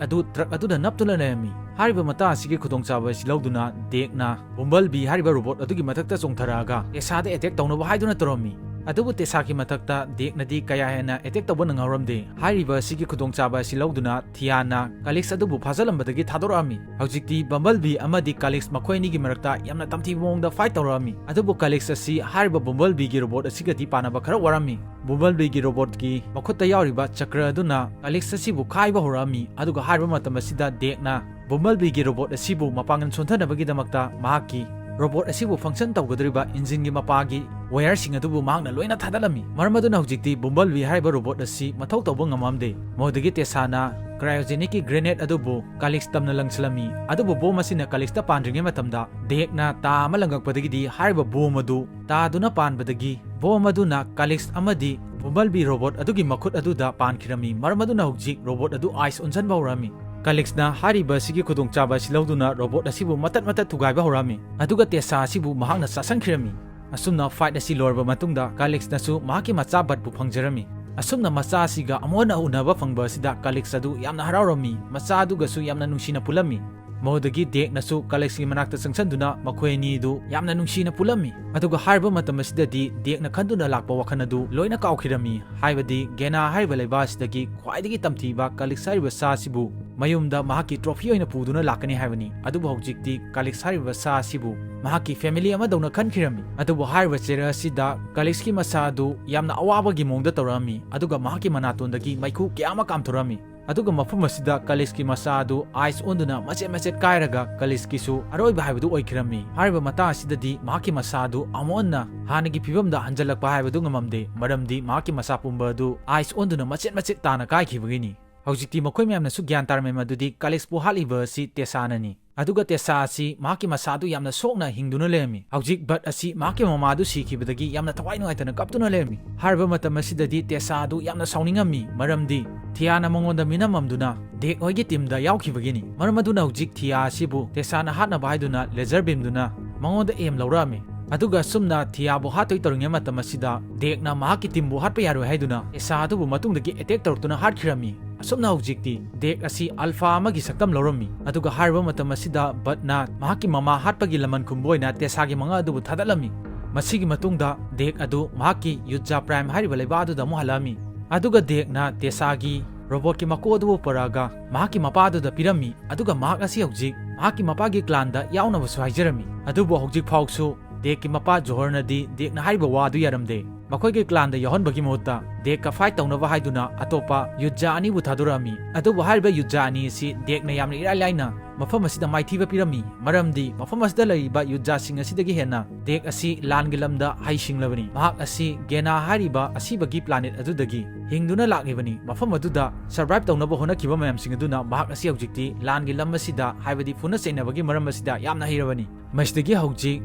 ꯑꯗꯨ truck ꯑꯗꯨꯗ ꯅꯞꯇꯨꯅ ꯂꯩꯔꯝꯃꯤ꯫ ꯍꯥꯏꯔꯤꯕ ꯃꯇꯥꯡ ꯑꯁꯤꯒꯤ ꯈꯨꯗꯣꯡꯆꯥꯕ ꯑꯁꯤ ꯂꯧꯗꯨꯅ, Dagꯅ Bumblebee ꯍꯥꯏꯔꯤꯕ robot ꯑꯗꯨꯒꯤ ꯃꯊꯛꯇ ꯆꯣꯡꯊꯔꯛꯑꯒ Tessaꯗ attack ꯇꯧꯅꯕ ꯍꯥꯏꯗꯨꯅ ꯇꯧꯔꯝꯃꯤ꯫ ꯑꯗꯨꯕꯨ Tessaꯒꯤ ꯃꯊꯛꯇ Dagꯅꯗꯤ ꯀꯌꯥ ꯍꯦꯟꯅ attack ꯇꯧꯕ ꯅꯪꯍꯧꯔꯝꯗꯦ꯫ ꯍꯥꯏꯔꯤꯕ ꯑꯁꯤꯒꯤ ꯈꯨꯗꯣꯡꯆꯥꯕ ꯑꯁꯤ ꯂꯧꯗꯨꯅ, Thiaꯅ Kalisk ꯑꯗꯨꯕꯨ ꯐꯥꯖꯤꯜꯂꯝꯕꯗꯒꯤ ꯊꯥꯗꯣꯔꯛꯑꯝꯃꯤ꯫ ꯍꯧꯖꯤꯛꯇꯤ Bumblebee ꯑꯃꯗꯤ Kalisk ꯃꯈꯣꯏ ꯑꯅꯤꯒꯤ ꯃꯔꯛꯇ ꯌꯥꯝꯅ ꯇꯝꯊꯤꯕ ꯃꯑꯣꯡꯗ fight ꯇꯧꯔꯛꯑꯝꯃꯤ꯫ ꯑꯗꯨꯕꯨ Kalisk ꯑꯁꯤ ꯍꯥꯏꯔꯤꯕ Bumblebeeꯒꯤ robot ꯑꯁꯤꯒꯗꯤ ꯄꯥꯟꯅꯕ ꯈꯔ ꯋꯥꯔꯝꯃꯤ꯫ Bumblebeeꯒꯤ robotꯀꯤ ꯃꯈꯨꯠꯇ ꯌꯥꯎꯔꯤꯕ ꯆꯀ꯭ꯔ ꯑꯗꯨꯅ Kalisk ꯑꯁꯤꯕꯨ ꯈꯥꯏꯕ ꯍꯧꯔꯛꯑꯝꯃꯤ꯫ ꯑꯗꯨꯒ ꯍꯥꯏꯔꯤꯕ ꯃꯇꯝ ꯑꯁꯤꯗ Dagꯅ Bumblebeeꯒꯤ robot ꯑꯁꯤꯕꯨ ꯃꯄꯥꯡꯒꯜ ꯁꯣꯟꯊꯅꯕꯒꯤꯗꯃꯛꯇ ꯃꯍꯥꯛꯀꯤ ꯔꯣꯕꯣꯠ ꯑꯁꯤꯕꯨ ꯐꯪꯁꯟ ꯇꯧꯒꯗꯧꯔꯤꯕ ꯏꯟꯖꯤꯟꯒꯤ ꯃꯄꯥꯒꯤ ꯋꯥꯌꯔꯁꯤꯡ ꯑꯗꯨꯕꯨ ꯃꯍꯥꯛꯅ ꯂꯣꯏꯅ ꯊꯥꯗꯠꯂꯝꯃꯤ꯫ ꯃꯔꯝ ꯑꯗꯨꯅ ꯍꯧꯖꯤꯛꯇꯤ ꯕꯨꯝꯕꯜꯕꯤ ꯍꯥꯏꯔꯤꯕ ꯔꯣꯕꯣꯠ ꯑꯁꯤ ꯃꯊꯧ ꯇꯧꯕ ꯉꯝꯃꯝꯗꯦ꯫ ꯃꯗꯨꯗꯒꯤ ꯇꯦꯁꯥꯅ ꯀ꯭ꯔꯥꯏꯑꯣꯖꯦꯅꯤꯛꯀꯤ ꯒ꯭ꯔꯦꯅꯦꯗ ꯑꯗꯨꯕꯨ ꯀꯥꯂꯤꯛꯁ ꯇꯝꯅ ꯂꯪꯁꯤꯜꯂꯝꯃꯤ꯫ ꯑꯗꯨꯕꯨ ꯕꯣꯝ ꯑꯁꯤꯅ ꯀꯥꯂꯤꯛꯁꯇ ꯄꯥꯟꯗ꯭ꯔꯤꯉꯩ ꯃꯇꯝꯗ ꯗꯦꯛꯅ ꯇꯥ ꯑꯃ ꯂꯪꯉꯛꯄꯗꯒꯤꯗꯤ ꯍꯥꯏꯔꯤꯕ ꯕꯣꯝ ꯑꯗꯨ ꯇꯥꯗꯨꯅ ꯄꯥꯟꯕꯗꯒꯤ ꯕꯣꯝ ꯑꯗꯨꯅ ꯀꯥꯂꯤꯛꯁ ꯑꯃꯗꯤ ꯕꯨꯝꯕꯜꯕꯤ ꯔꯣꯕꯣꯠ ꯑꯗꯨꯒꯤ ꯃꯈꯨꯠ ꯑꯗꯨꯗ ꯄꯥꯟꯈꯤꯔꯝꯃꯤ꯫ ꯃꯔꯝ ꯑꯗꯨꯅ ꯍꯧꯖꯤꯛ ꯔꯣꯕꯣꯠ ꯑꯗꯨ ꯑꯥꯏꯁ ꯑꯣꯟꯁꯤꯟꯕ ꯍꯧꯔꯛꯑꯝꯃꯤ꯫ ꯀꯥꯂꯤꯛꯁꯅ ꯍꯥꯏꯔꯤꯕ ꯑꯁꯤꯒꯤ ꯈꯨꯗꯣꯡꯆꯥꯕ ꯑꯁꯤ ꯂꯧꯗꯨꯅ ꯔꯣꯕꯣꯠ ꯑꯁꯤꯕꯨ ꯃꯇꯠ ꯃꯇꯠ ꯊꯨꯒꯥꯏꯕ ꯍꯧꯔꯛꯑꯝꯃꯤ꯫ ꯑꯗꯨꯒ ꯇꯦꯁꯥ ꯑꯁꯤꯕꯨ ꯃꯍꯥꯛꯅ ꯆꯥꯁꯟꯈꯤꯔꯝꯃꯤ꯫ ꯑꯁꯨꯝꯅ ꯐꯥꯏꯠ ꯑꯁꯤ ꯂꯣꯏꯔꯕ ꯃꯇꯨꯡꯗ ꯀꯥꯂꯤꯛꯁꯅꯁꯨ ꯃꯍꯥꯛꯀꯤ ꯃꯆꯥ ꯕꯠꯄꯨ ꯐꯪꯖꯔꯝꯃꯤ꯫ ꯑꯁꯨꯝꯅ ꯃꯆꯥ ꯑꯁꯤꯒ ꯑꯃꯨꯛ ꯍꯟꯅ ꯎꯅꯕ ꯐꯪꯕ ꯑꯁꯤꯗ ꯀꯥꯂꯤꯛꯁ ꯑꯗꯨ ꯌꯥꯝꯅ ꯍꯔꯥꯎꯔꯝꯃꯤ꯫ ꯃꯆꯥ ꯑꯗꯨꯒꯁꯨ ꯌꯥꯝꯅ ꯅꯨꯡꯁꯤꯅ ꯄꯨꯜꯂꯝꯃꯤ꯫ ꯃꯗꯨꯗꯒꯤ ꯗꯦꯛꯅꯁꯨ ꯀꯥꯂꯤꯛꯁꯀꯤ ꯃꯅꯥꯛꯇ ꯆꯪꯁꯤꯟꯗꯨꯅ ꯃꯈꯣꯏ ꯑꯅꯤꯗꯨ ꯌꯥꯝꯅ ꯅꯨꯡꯁꯤꯅ ꯄꯨꯜꯂꯝꯃꯤ꯫ ꯑꯗꯨꯒ ꯍꯥꯏꯔꯤꯕ ꯃꯇꯝ ꯑꯁꯤꯗꯗꯤ ꯗꯦꯛꯅ ꯈꯟꯗꯨꯅ ꯂꯥꯛꯄ ꯋꯥꯈꯜ ꯑꯗꯨ ꯂꯣꯏꯅ ꯀꯥꯎꯈꯤꯔꯝꯃꯤ꯫ ꯍꯥꯏꯕꯗꯤ ꯒꯦꯅꯥ ꯍꯥꯏꯔꯤꯕ ꯂꯩꯕꯥꯛ ꯑꯁꯤꯗꯒꯤ ꯈ꯭ꯋꯥꯏꯗꯒꯤ ꯇꯝꯊꯤꯕ ꯀꯥꯂꯤꯛꯁ ꯍꯥꯏꯔꯤꯕ ꯁꯥ ꯑꯁꯤꯕꯨ ꯃꯌꯨꯝꯗ ꯃꯍꯥꯛꯀꯤ ꯇ꯭ꯔꯣꯐꯤ ꯑꯣꯏꯅ ꯄꯨꯗꯨꯅ ꯂꯥꯛꯀꯅꯤ ꯍꯥꯏꯕꯅꯤ꯫ ꯑꯗꯨꯕꯨ ꯍꯧꯖꯤꯛꯇꯤ ꯀꯥꯂꯤꯛꯁ ꯍꯥꯏꯔꯤꯕ ꯁꯥ ꯑꯁꯤꯕꯨ ꯃꯍꯥꯛꯀꯤ ꯐꯦꯃꯤꯂꯤ ꯑꯃꯗꯧꯅ ꯈꯟꯈꯤꯔꯝꯃꯤ꯫ ꯑꯗꯨꯕꯨ ꯍꯥꯏꯔꯤꯕ ꯆꯦꯔ ꯑꯁꯤꯗ ꯀꯥꯂꯤꯛꯁꯀꯤ ꯃꯁꯥ ꯑꯗꯨ ꯌꯥꯝꯅ ꯑꯋꯥꯕꯒꯤ ꯃꯑꯣꯡꯗ ꯇꯧꯔꯛꯑꯝꯃꯤ꯫ ꯑꯗꯨꯒ ꯃꯍꯥꯛꯀꯤ ꯃꯅꯥꯇꯣꯟꯗꯒꯤ ꯃꯩꯈꯨ ꯀꯌꯥ ꯑꯃ ꯀꯥꯝꯊꯣꯔꯛꯑꯝꯃꯤ꯫ ꯑꯗꯨꯒ ꯃꯐꯝ ꯑꯁꯤꯗ ꯀꯥꯂꯤꯛꯁꯀꯤ ꯃꯁꯥ ꯑꯗꯨ ꯑꯥꯏꯁ ꯑꯣꯟꯗꯨꯅ ꯃꯆꯦꯠ ꯃꯆꯦꯠ ꯀꯥꯏꯔꯒ ꯀꯥꯂꯤꯛꯁꯀꯤꯁꯨ ꯑꯔꯣꯏꯕ ꯍꯥꯏꯕꯗꯨ ꯑꯣꯏꯈꯤꯔꯝꯃꯤ꯫ ꯍꯥꯏꯔꯤꯕ ꯃꯇꯥꯡ ꯑꯁꯤꯗꯗꯤ ꯃꯍꯥꯛꯀꯤ ꯃꯁꯥ ꯑꯗꯨ ꯑꯃꯨꯛ ꯍꯟꯅ ꯍꯥꯟꯅꯒꯤ ꯐꯤꯕꯝꯗ ꯍꯟꯖꯤꯜꯂꯛꯄ ꯍꯥꯏꯕꯗꯨ ꯉꯝꯃꯝꯗꯦ, ꯃꯔꯝꯗꯤ ꯃꯍꯥꯛꯀꯤ ꯃꯁꯥ ꯄꯨꯝꯕ ꯑꯗꯨ ꯑꯥꯏꯁ ꯑꯣꯟꯗꯨꯅ ꯃꯆꯦꯠ ꯃꯆꯦꯠ ꯇꯥꯅ ꯀꯥꯏꯈꯤꯕꯒꯤꯅꯤ꯫ ꯍꯧꯖꯤꯛꯇꯤ ꯃꯈꯣꯏ ꯃꯌꯥꯝꯅꯁꯨ ꯒ꯭ꯌꯥꯟ ꯇꯥꯔꯝꯃꯦ ꯃꯗꯨꯗꯤ ꯀꯥꯂꯤꯛꯁꯄꯨ ꯍꯥꯠꯂꯤꯕ ꯑꯁꯤ ꯇꯦꯁꯥꯅꯅꯤ꯫ ꯑꯗꯨꯒ ꯇꯦꯁꯥ ꯑꯁꯤ ꯃꯍꯥꯛꯀꯤ ꯃꯁꯥ ꯑꯗꯨ ꯌꯥꯝꯅ ꯁꯣꯛꯅ ꯍꯤꯡꯗꯨꯅ ꯂꯩꯔꯝꯃꯤ꯫ ꯍꯧꯖꯤꯛ ꯕꯠ ꯑꯁꯤ ꯃꯍꯥꯛꯀꯤ ꯃꯃꯥ ꯑꯗꯨ ꯁꯤꯈꯤꯕꯗꯒꯤ ꯌꯥꯝꯅ ꯊꯋꯥꯏ ꯅꯨꯡꯉꯥꯏꯇꯅ ꯀꯞꯇꯨꯅ ꯂꯩꯔꯝꯃꯤ꯫ ꯍꯥꯏꯔꯤꯕ ꯃꯇꯝ ꯑꯁꯤꯗꯗꯤ ꯇꯦꯁꯥ ꯑꯗꯨ ꯌꯥꯝꯅ ꯁꯥꯎꯅꯤꯡꯉꯝꯃꯤ, ꯃꯔꯝꯗꯤ ꯊꯤꯌꯥꯅ ꯃꯉꯣꯟꯗ ꯃꯤꯅꯝꯃꯝꯗꯨꯅ ꯗꯦꯛ ꯍꯣꯏꯒꯤ ꯇꯤꯝꯗ ꯌꯥꯎꯈꯤꯕꯒꯤꯅꯤ꯫ ꯃꯔꯝ ꯑꯗꯨꯅ ꯍꯧꯖꯤꯛ ꯊꯤꯌꯥ ꯑꯁꯤꯕꯨ ꯇꯦꯁꯥꯅ ꯍꯥꯠꯅꯕ ꯍꯥꯏꯗꯨꯅ ꯂꯦꯖꯔ ꯕꯤꯝꯗꯨꯅ ꯃꯉꯣꯟꯗ ꯑꯦꯝ ꯂꯧꯔꯛꯑꯝꯃꯤ꯫ ꯑꯗꯨꯒ ꯑꯁꯨꯝꯅ ꯊꯤꯌꯥꯕꯨ ꯍꯥꯠꯇꯣꯏ ꯇꯧꯔꯤꯉꯩ ꯃꯇꯝ ꯑꯁꯤꯗ ꯗꯦꯛꯅ ꯃꯍꯥꯛꯀꯤ ꯇꯤꯝꯕꯨ ꯍꯥꯠꯄ ꯌꯥꯔꯣꯏ ꯍꯥꯏꯗꯨꯅ ꯇꯦꯁꯥ ꯑꯗꯨꯕꯨ ꯃꯇꯨꯡꯗꯒꯤ ꯑꯦꯇꯦꯛ ꯇꯧꯔꯛꯇꯨꯅ ꯍꯥꯠꯈꯤꯔꯝꯃꯤ꯫ ꯑꯁꯨꯝꯅ ꯍꯧꯖꯤꯛꯇꯤ ꯗꯦꯛ ꯑꯁꯤ ꯑꯜꯐꯥ ꯑꯃꯒꯤ ꯁꯛꯇꯝ ꯂꯧꯔꯝꯃꯤ꯫ ꯑꯗꯨꯒ ꯍꯥꯏꯔꯤꯕ ꯃꯇꯝ ꯑꯁꯤꯗ ꯕꯠꯅ ꯃꯍꯥꯛꯀꯤ ꯃꯃꯥ ꯍꯥꯠꯄꯒꯤ ꯂꯃꯟ ꯈꯨꯝꯕ ꯑꯣꯏꯅ ꯇꯦꯁꯥꯒꯤ ꯃꯉꯛ ꯑꯗꯨꯕꯨ ꯊꯥꯗꯠꯂꯝꯃꯤ꯫ ꯃꯁꯤꯒꯤ ꯃꯇꯨꯡꯗ ꯗꯦꯛ ꯑꯗꯨ ꯃꯍꯥꯛꯀꯤ ꯌꯨꯖꯥ ꯄ꯭ꯔꯥꯏꯝ ꯍꯥꯏꯔꯤꯕ ꯂꯩꯕꯥꯛ ꯑꯗꯨꯗ ꯑꯃꯨꯛ ꯍꯜꯂꯛꯑꯝꯃꯤ꯫ ꯑꯗꯨꯒ ꯗꯦꯛꯅ ꯇꯦꯁꯥꯒꯤ ꯔꯣꯕꯣꯠꯀꯤ ꯃꯀꯣꯛ ꯑꯗꯨꯕꯨ ꯄꯨꯔꯛꯑꯒ ꯃꯍꯥꯛꯀꯤ ꯃꯄꯥꯗꯨꯗ ꯄꯤꯔꯝꯃꯤ꯫ ꯑꯗꯨꯒ ꯃꯍꯥꯛ ꯑꯁꯤ ꯍꯧꯖꯤꯛ ꯃꯍꯥꯛꯀꯤ ꯃꯄꯥꯒꯤ ꯀ꯭ꯂꯥꯟꯗ ꯌꯥꯎꯅꯕꯁꯨ ꯍꯥꯏꯖꯔꯝꯃꯤ꯫ ꯑꯗꯨꯕꯨ ꯍꯧꯖꯤꯛ ꯐꯥꯎꯁꯨ ꯗꯦꯛꯀꯤ ꯃꯄꯥ ꯖꯣꯍꯔꯅꯗꯤ ꯗꯦꯛꯅ ꯍꯥꯏꯔꯤꯕ ꯋꯥ ꯑꯗꯨ ꯌꯥꯔꯝꯗꯦ꯫ ꯃꯈꯣꯏꯒꯤ ꯀ꯭ꯂꯥꯟꯗ ꯌꯥꯎꯍꯟꯕꯒꯤ ꯃꯍꯨꯠꯇ ꯗꯦꯛꯀ ꯐꯥꯏꯠ ꯇꯧꯅꯕ ꯍꯥꯏꯗꯨꯅ ꯑꯇꯣꯞꯄ ꯌꯨꯖꯥ ꯑꯅꯤꯕꯨ ꯊꯥꯗꯣꯔꯛꯑꯝꯃꯤ꯫ ꯑꯗꯨꯕꯨ ꯍꯥꯏꯔꯤꯕ ꯌꯨꯖꯥ ꯑꯅꯤ ꯑꯁꯤ ꯗꯦꯛꯅ ꯌꯥꯝꯅ ꯏꯔꯥꯏ ꯂꯥꯏꯅ ꯃꯐꯝ ꯑꯁꯤꯗ ꯃꯥꯏꯊꯤꯕ ꯄꯤꯔꯝꯃꯤ, ꯃꯔꯝꯗꯤ ꯃꯐꯝ ꯑꯁꯤꯗ ꯂꯩꯔꯤꯕ ꯌꯨꯖꯥꯁꯤꯡ ꯑꯁꯤꯗꯒꯤ ꯍꯦꯟꯅ ꯗꯦꯛ ꯑꯁꯤ ꯂꯥꯟꯒꯤ ꯂꯝꯗ ꯍꯩꯁꯤꯡꯂꯕꯅꯤ꯫ ꯃꯍꯥꯛ ꯑꯁꯤ ꯒꯦꯅꯥ ꯍꯥꯏꯔꯤꯕ ꯑꯁꯤꯕꯒꯤ ꯄ꯭ꯂꯥꯅꯦꯠ ꯑꯗꯨꯗꯒꯤ ꯍꯤꯡꯗꯨꯅ ꯂꯥꯛꯂꯤꯕꯅꯤ꯫ ꯃꯐꯝ ꯑꯗꯨꯗ ꯁꯔꯚꯥꯏꯚ ꯇꯧꯅꯕ ꯍꯣꯠꯅꯈꯤꯕ ꯃꯌꯥꯝꯁꯤꯡ ꯑꯗꯨꯅ ꯃꯍꯥꯛ ꯑꯁꯤ ꯍꯧꯖꯤꯛꯇꯤ ꯂꯥꯟꯒꯤ ꯂꯝ ꯑꯁꯤꯗ, ꯍꯥꯏꯕꯗꯤ ꯐꯨꯅ ꯆꯩꯅꯕꯒꯤ ꯃꯔꯝ ꯑꯁꯤꯗ ꯌꯥꯝꯅ ꯍꯩꯔꯕꯅꯤ꯫ ꯃꯁꯤꯗꯒꯤ ꯍꯧꯖꯤꯛ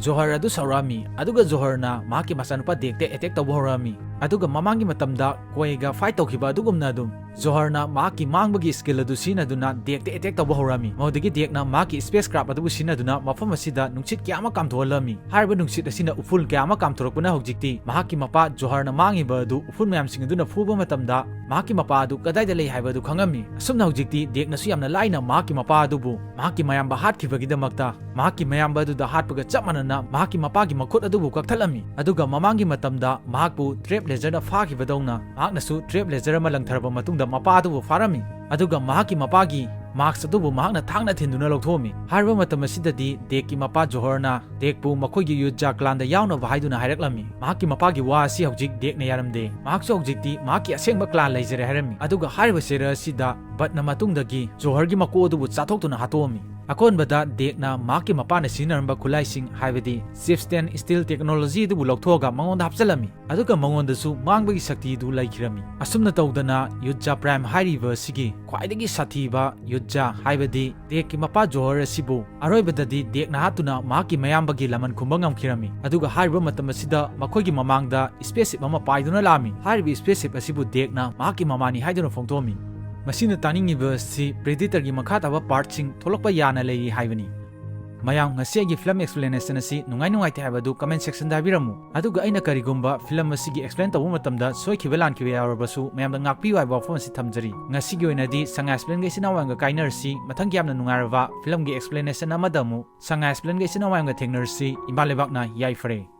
ꯖꯣꯍꯔ ꯑꯗꯨ ꯁꯥꯎꯔꯛꯑꯝꯃꯤ, ꯑꯗꯨꯒ ꯖꯣꯍꯔꯅ ꯃꯍꯥꯛꯀꯤ ꯃꯆꯥꯅꯨꯄꯥ ꯗꯦꯛꯇ ꯑꯦꯇꯦꯛ ꯇꯧꯕ ꯍꯧꯔꯛꯑꯝꯃꯤ꯫ ꯑꯗꯨꯒ ꯃꯃꯥꯡꯒꯤ ꯃꯇꯝꯗ ꯀꯣꯏꯒ ꯐꯥꯏꯠ ꯇꯧꯈꯤꯕ ꯑꯗꯨꯒꯨꯝꯅ ꯑꯗꯨꯝ ꯖꯣꯍꯔꯅ ꯃꯍꯥꯛꯀꯤ ꯃꯥꯡꯕꯒꯤ ꯁ꯭ꯀꯤꯜ ꯑꯗꯨ ꯁꯤꯖꯤꯟꯅꯗꯨꯅ ꯗꯦꯛꯇ ꯑꯦꯇꯦꯛ ꯇꯧꯕ ꯍꯧꯔꯛꯑꯝꯃꯤ꯫ ꯃꯗꯨꯗꯒꯤ ꯗꯦꯛꯅ ꯃꯍꯥꯛꯀꯤ ꯁ꯭ꯄꯦꯁ ꯀ꯭ꯔꯥꯐ ꯑꯗꯨꯕꯨ ꯁꯤꯖꯤꯟꯅꯗꯨꯅ ꯃꯐꯝ ꯑꯁꯤꯗ ꯅꯨꯡꯁꯤꯠ ꯀꯌꯥ ꯑꯃ ꯀꯥꯝꯊꯣꯛꯍꯜꯂꯝꯃꯤ꯫ ꯍꯥꯏꯔꯤꯕ ꯅꯨꯡꯁꯤꯠ ꯑꯁꯤꯅ ꯎꯐꯨꯜ ꯀꯌꯥ ꯑꯃ ꯀꯥꯝꯊꯣꯔꯛꯄꯅ ꯍꯧꯖꯤꯛꯇꯤ ꯃꯍꯥꯛꯀꯤ ꯃꯄꯥ ꯖꯣꯍꯔꯅ ꯃꯥꯡꯉꯤꯕ ꯑꯗꯨ ꯎꯐꯨꯜ ꯃꯌꯥꯝꯁꯤꯡ ꯑꯗꯨꯅ ꯐꯨꯕ ꯃꯇꯝꯗ ꯃꯍꯥꯛꯀꯤ ꯃꯄꯥ ꯑꯗꯨ ꯀꯗꯥꯏꯗ ꯂꯩ ꯍꯥꯏꯕ ꯑꯗꯨ ꯈꯪꯉꯝꯃꯤ꯫ ꯑꯁꯨꯝꯅ ꯍꯧꯖꯤꯛꯇꯤ ꯗꯦꯛꯅꯁꯨ ꯌꯥꯝꯅ ꯂꯥꯏꯅ ꯃꯍꯥꯛꯀꯤ ꯃꯄꯥ ꯑꯗꯨꯕꯨ ꯃꯍꯥꯛꯀꯤ ꯃꯌꯥꯝꯕ ꯍꯥꯠꯈꯤꯕꯒꯤꯗꯃꯛꯇ ꯃꯍꯥꯛꯀꯤ ꯃꯌꯥꯝꯕ ꯑꯗꯨꯗ ꯍꯥꯠꯄꯒ ꯆꯞ ꯃꯥꯟꯅꯅ ꯃꯍꯥꯛꯀꯤ ꯃꯄꯥꯒꯤ ꯃꯈꯨꯠ ꯑꯗꯨꯕꯨ ꯀꯛꯊꯠꯂꯝꯃꯤ꯫ ꯑꯗꯨꯒ ꯃꯃꯥꯡꯒꯤ ꯃꯇꯝꯗ ꯃꯍꯥꯛꯄꯨ ꯇ꯭ꯔꯦꯞ ꯂꯦꯖꯔꯅ ꯐꯥꯈꯤꯕꯗꯧꯅ ꯃꯍꯥꯛꯅꯁꯨ ꯇ꯭ꯔꯦꯞ ꯂꯦꯖꯔ ꯑꯃ ꯂꯪꯊꯔꯕ ꯃꯇꯨꯡꯗ ꯃꯄꯥ ꯑꯗꯨꯕꯨ ꯐꯥꯔꯝꯃꯤ꯫ ꯑꯗꯨꯒ ꯃꯍꯥꯛꯀꯤ ꯃꯄꯥꯒꯤ ꯃꯥꯛꯁ ꯑꯗꯨꯕꯨ ꯃꯍꯥꯛꯅ ꯊꯥꯡꯅ ꯊꯤꯟꯗꯨꯅ ꯂꯧꯊꯣꯛꯑꯝꯃꯤ꯫ ꯍꯥꯏꯔꯤꯕ ꯃꯇꯝ ꯑꯁꯤꯗꯗꯤ ꯗꯦꯛꯀꯤ ꯃꯄꯥ ꯖꯣꯍꯔꯅ ꯗꯦꯛꯄꯨ ꯃꯈꯣꯏꯒꯤ ꯌꯨꯠꯖꯥ ꯀ꯭ꯂꯥꯟꯗ ꯌꯥꯎꯅꯕ ꯍꯥꯏꯗꯨꯅ ꯍꯥꯏꯔꯛꯂꯝꯃꯤ꯫ ꯃꯍꯥꯛꯀꯤ ꯃꯄꯥꯒꯤ ꯋꯥ ꯑꯁꯤ ꯍꯧꯖꯤꯛ ꯗꯦꯛꯅ ꯌꯥꯔꯝꯗꯦ꯫ ꯃꯍꯥꯛꯁꯨ ꯍꯧꯖꯤꯛꯇꯤ ꯃꯍꯥꯛꯀꯤ ꯑꯁꯦꯡꯕ ꯀ꯭ꯂꯥꯟ ꯂꯩꯖꯔꯦ ꯍꯥꯏꯔꯝꯃꯤ꯫ ꯑꯗꯨꯒ ꯍꯥꯏꯔꯤꯕ ꯁꯦꯔ ꯑꯁꯤꯗ ꯕꯠꯅ ꯃꯇꯨꯡꯗꯒꯤ ꯖꯣꯍꯔꯒꯤ ꯃꯀꯣꯛ ꯑꯗꯨꯕꯨ ꯆꯥꯊꯣꯛꯇꯨꯅ ꯍꯥꯠꯇꯣꯛꯑꯝꯃꯤ꯫ ꯑꯀꯣꯟꯕꯗ ꯗꯦꯛꯅ ꯃꯍꯥꯛꯀꯤ ꯃꯄꯥꯅ ꯁꯤꯖꯤꯟꯅꯔꯝꯕ ꯈꯨꯠꯂꯥꯏꯁꯤꯡ, ꯍꯥꯏꯕꯗꯤ ꯆꯤꯞꯁꯇꯦꯟ ꯁ꯭ꯇꯤꯜ ꯇꯦꯛꯅꯣꯂꯣꯖꯤ ꯑꯗꯨꯕꯨ ꯂꯧꯊꯣꯛꯑꯒ ꯃꯉꯣꯟꯗ ꯍꯥꯞꯆꯤꯜꯂꯝꯃꯤ꯫ ꯑꯗꯨꯒ ꯃꯉꯣꯟꯗꯁꯨ ꯃꯥꯡꯕꯒꯤ ꯁꯛꯇꯤ ꯑꯗꯨ ꯂꯩꯈꯤꯔꯝꯃꯤ꯫ ꯑꯁꯨꯝꯅ ꯇꯧꯗꯅ ꯌꯨꯠꯖꯥ ꯄ꯭ꯔꯥꯏꯝ ꯍꯥꯏꯔꯤꯕ ꯑꯁꯤꯒꯤ ꯈ꯭ꯋꯥꯏꯗꯒꯤ ꯁꯥꯊꯤꯕ ꯌꯨꯠꯖꯥ, ꯍꯥꯏꯕꯗꯤ ꯗꯦꯛꯀꯤ ꯃꯄꯥ ꯖꯣꯍꯔ ꯑꯁꯤꯕꯨ ꯑꯔꯣꯏꯕꯗꯗꯤ ꯗꯦꯛꯅ ꯍꯥꯠꯇꯨꯅ ꯃꯍꯥꯛꯀꯤ ꯃꯌꯥꯝꯕꯒꯤ ꯂꯃꯟ ꯈꯨꯝꯕ ꯉꯝꯈꯤꯔꯝꯃꯤ꯫ ꯑꯗꯨꯒ ꯍꯥꯏꯔꯤꯕ ꯃꯇꯝ ꯑꯁꯤꯗ ꯃꯈꯣꯏꯒꯤ ꯃꯃꯥꯡꯗ ꯁ꯭ꯄꯦꯁ ꯁꯤꯞ ꯑꯃ ꯄꯥꯏꯗꯨꯅ ꯂꯥꯛꯑꯝꯃꯤ꯫ ꯍꯥꯏꯔꯤꯕ ꯁ꯭ꯄꯦꯁ ꯁꯤꯞ ꯑꯁꯤꯕꯨ ꯗꯦꯛꯅ ꯃꯍꯥꯛꯀꯤ ꯃꯃꯥꯅꯤ ꯍꯥꯏꯗꯨꯅ ꯐꯣꯡꯗꯣꯛꯑꯝꯃꯤ꯫ ꯃꯁꯤꯅ ꯇꯥꯅꯤꯡꯉꯤꯕ ꯑꯁꯤ ꯄ꯭ꯔꯤꯗꯤꯇꯔꯒꯤ ꯃꯈꯥ ꯇꯥꯕ ꯄꯥꯔꯠꯁꯤꯡ ꯊꯣꯛꯂꯛꯄ ꯌꯥꯅ ꯂꯩꯔꯤ ꯍꯥꯏꯕꯅꯤ꯫ ꯃꯌꯥꯝ, ꯉꯁꯤ ꯑꯩꯒꯤ ꯐꯤꯂꯝ ꯑꯦꯛꯁꯄ꯭ꯂꯦꯅꯦꯁꯟ ꯑꯁꯤ ꯅꯨꯡꯉꯥꯏ ꯅꯨꯡꯉꯥꯏꯇꯦ ꯍꯥꯏꯕꯗꯨ ꯀꯃꯦꯟ ꯁꯦꯛꯁꯟꯗ ꯍꯥꯏꯕꯤꯔꯝꯃꯨ꯫ ꯑꯗꯨꯒ ꯑꯩꯅ ꯀꯔꯤꯒꯨꯝꯕ ꯐꯤꯂꯝ ꯑꯁꯤꯒꯤ ꯑꯦꯛꯁꯄ꯭ꯂꯦꯟ ꯇꯧꯕ ꯃꯇꯝꯗ ꯁꯣꯏꯈꯤꯕ ꯂꯥꯟꯈꯤꯕ ꯌꯥꯎꯔꯕꯁꯨ ꯃꯌꯥꯝꯗ ꯉꯥꯛꯄꯤꯌꯨ ꯍꯥꯏꯕ ꯋꯥꯐꯝ ꯑꯁꯤ ꯊꯝꯖꯔꯤ꯫ ꯉꯁꯤꯒꯤ ꯑꯣꯏꯅꯗꯤ ꯁꯉꯥꯏ ꯑꯦꯛꯁꯄ꯭ꯂꯦꯟꯒ ꯏꯆꯤꯟ ꯏꯅꯥꯎ ꯃꯌꯥꯝꯒ ꯀꯥꯏꯅꯔꯁꯤ꯫ ꯃꯊꯪꯒꯤ ꯌꯥꯝꯅ ꯅꯨꯡꯉꯥꯏꯔꯕ ꯐꯤꯂꯝꯒꯤ ꯑꯦꯛꯁꯄ꯭ꯂꯦꯅꯦꯁꯟ ꯑꯃꯗ ꯑꯃꯨꯛ ꯁꯉꯥꯏ ꯑꯦꯛꯁꯄ꯭ꯂꯦꯟꯒ ꯏꯆꯤꯟ ꯏꯅꯥꯎ ꯃꯌꯥꯝꯒ ꯊꯦꯡꯅꯔꯁꯤ꯫ ꯏꯃꯥ ꯂꯩꯕꯥꯛꯅ ꯌꯥꯏꯐꯔꯦ꯫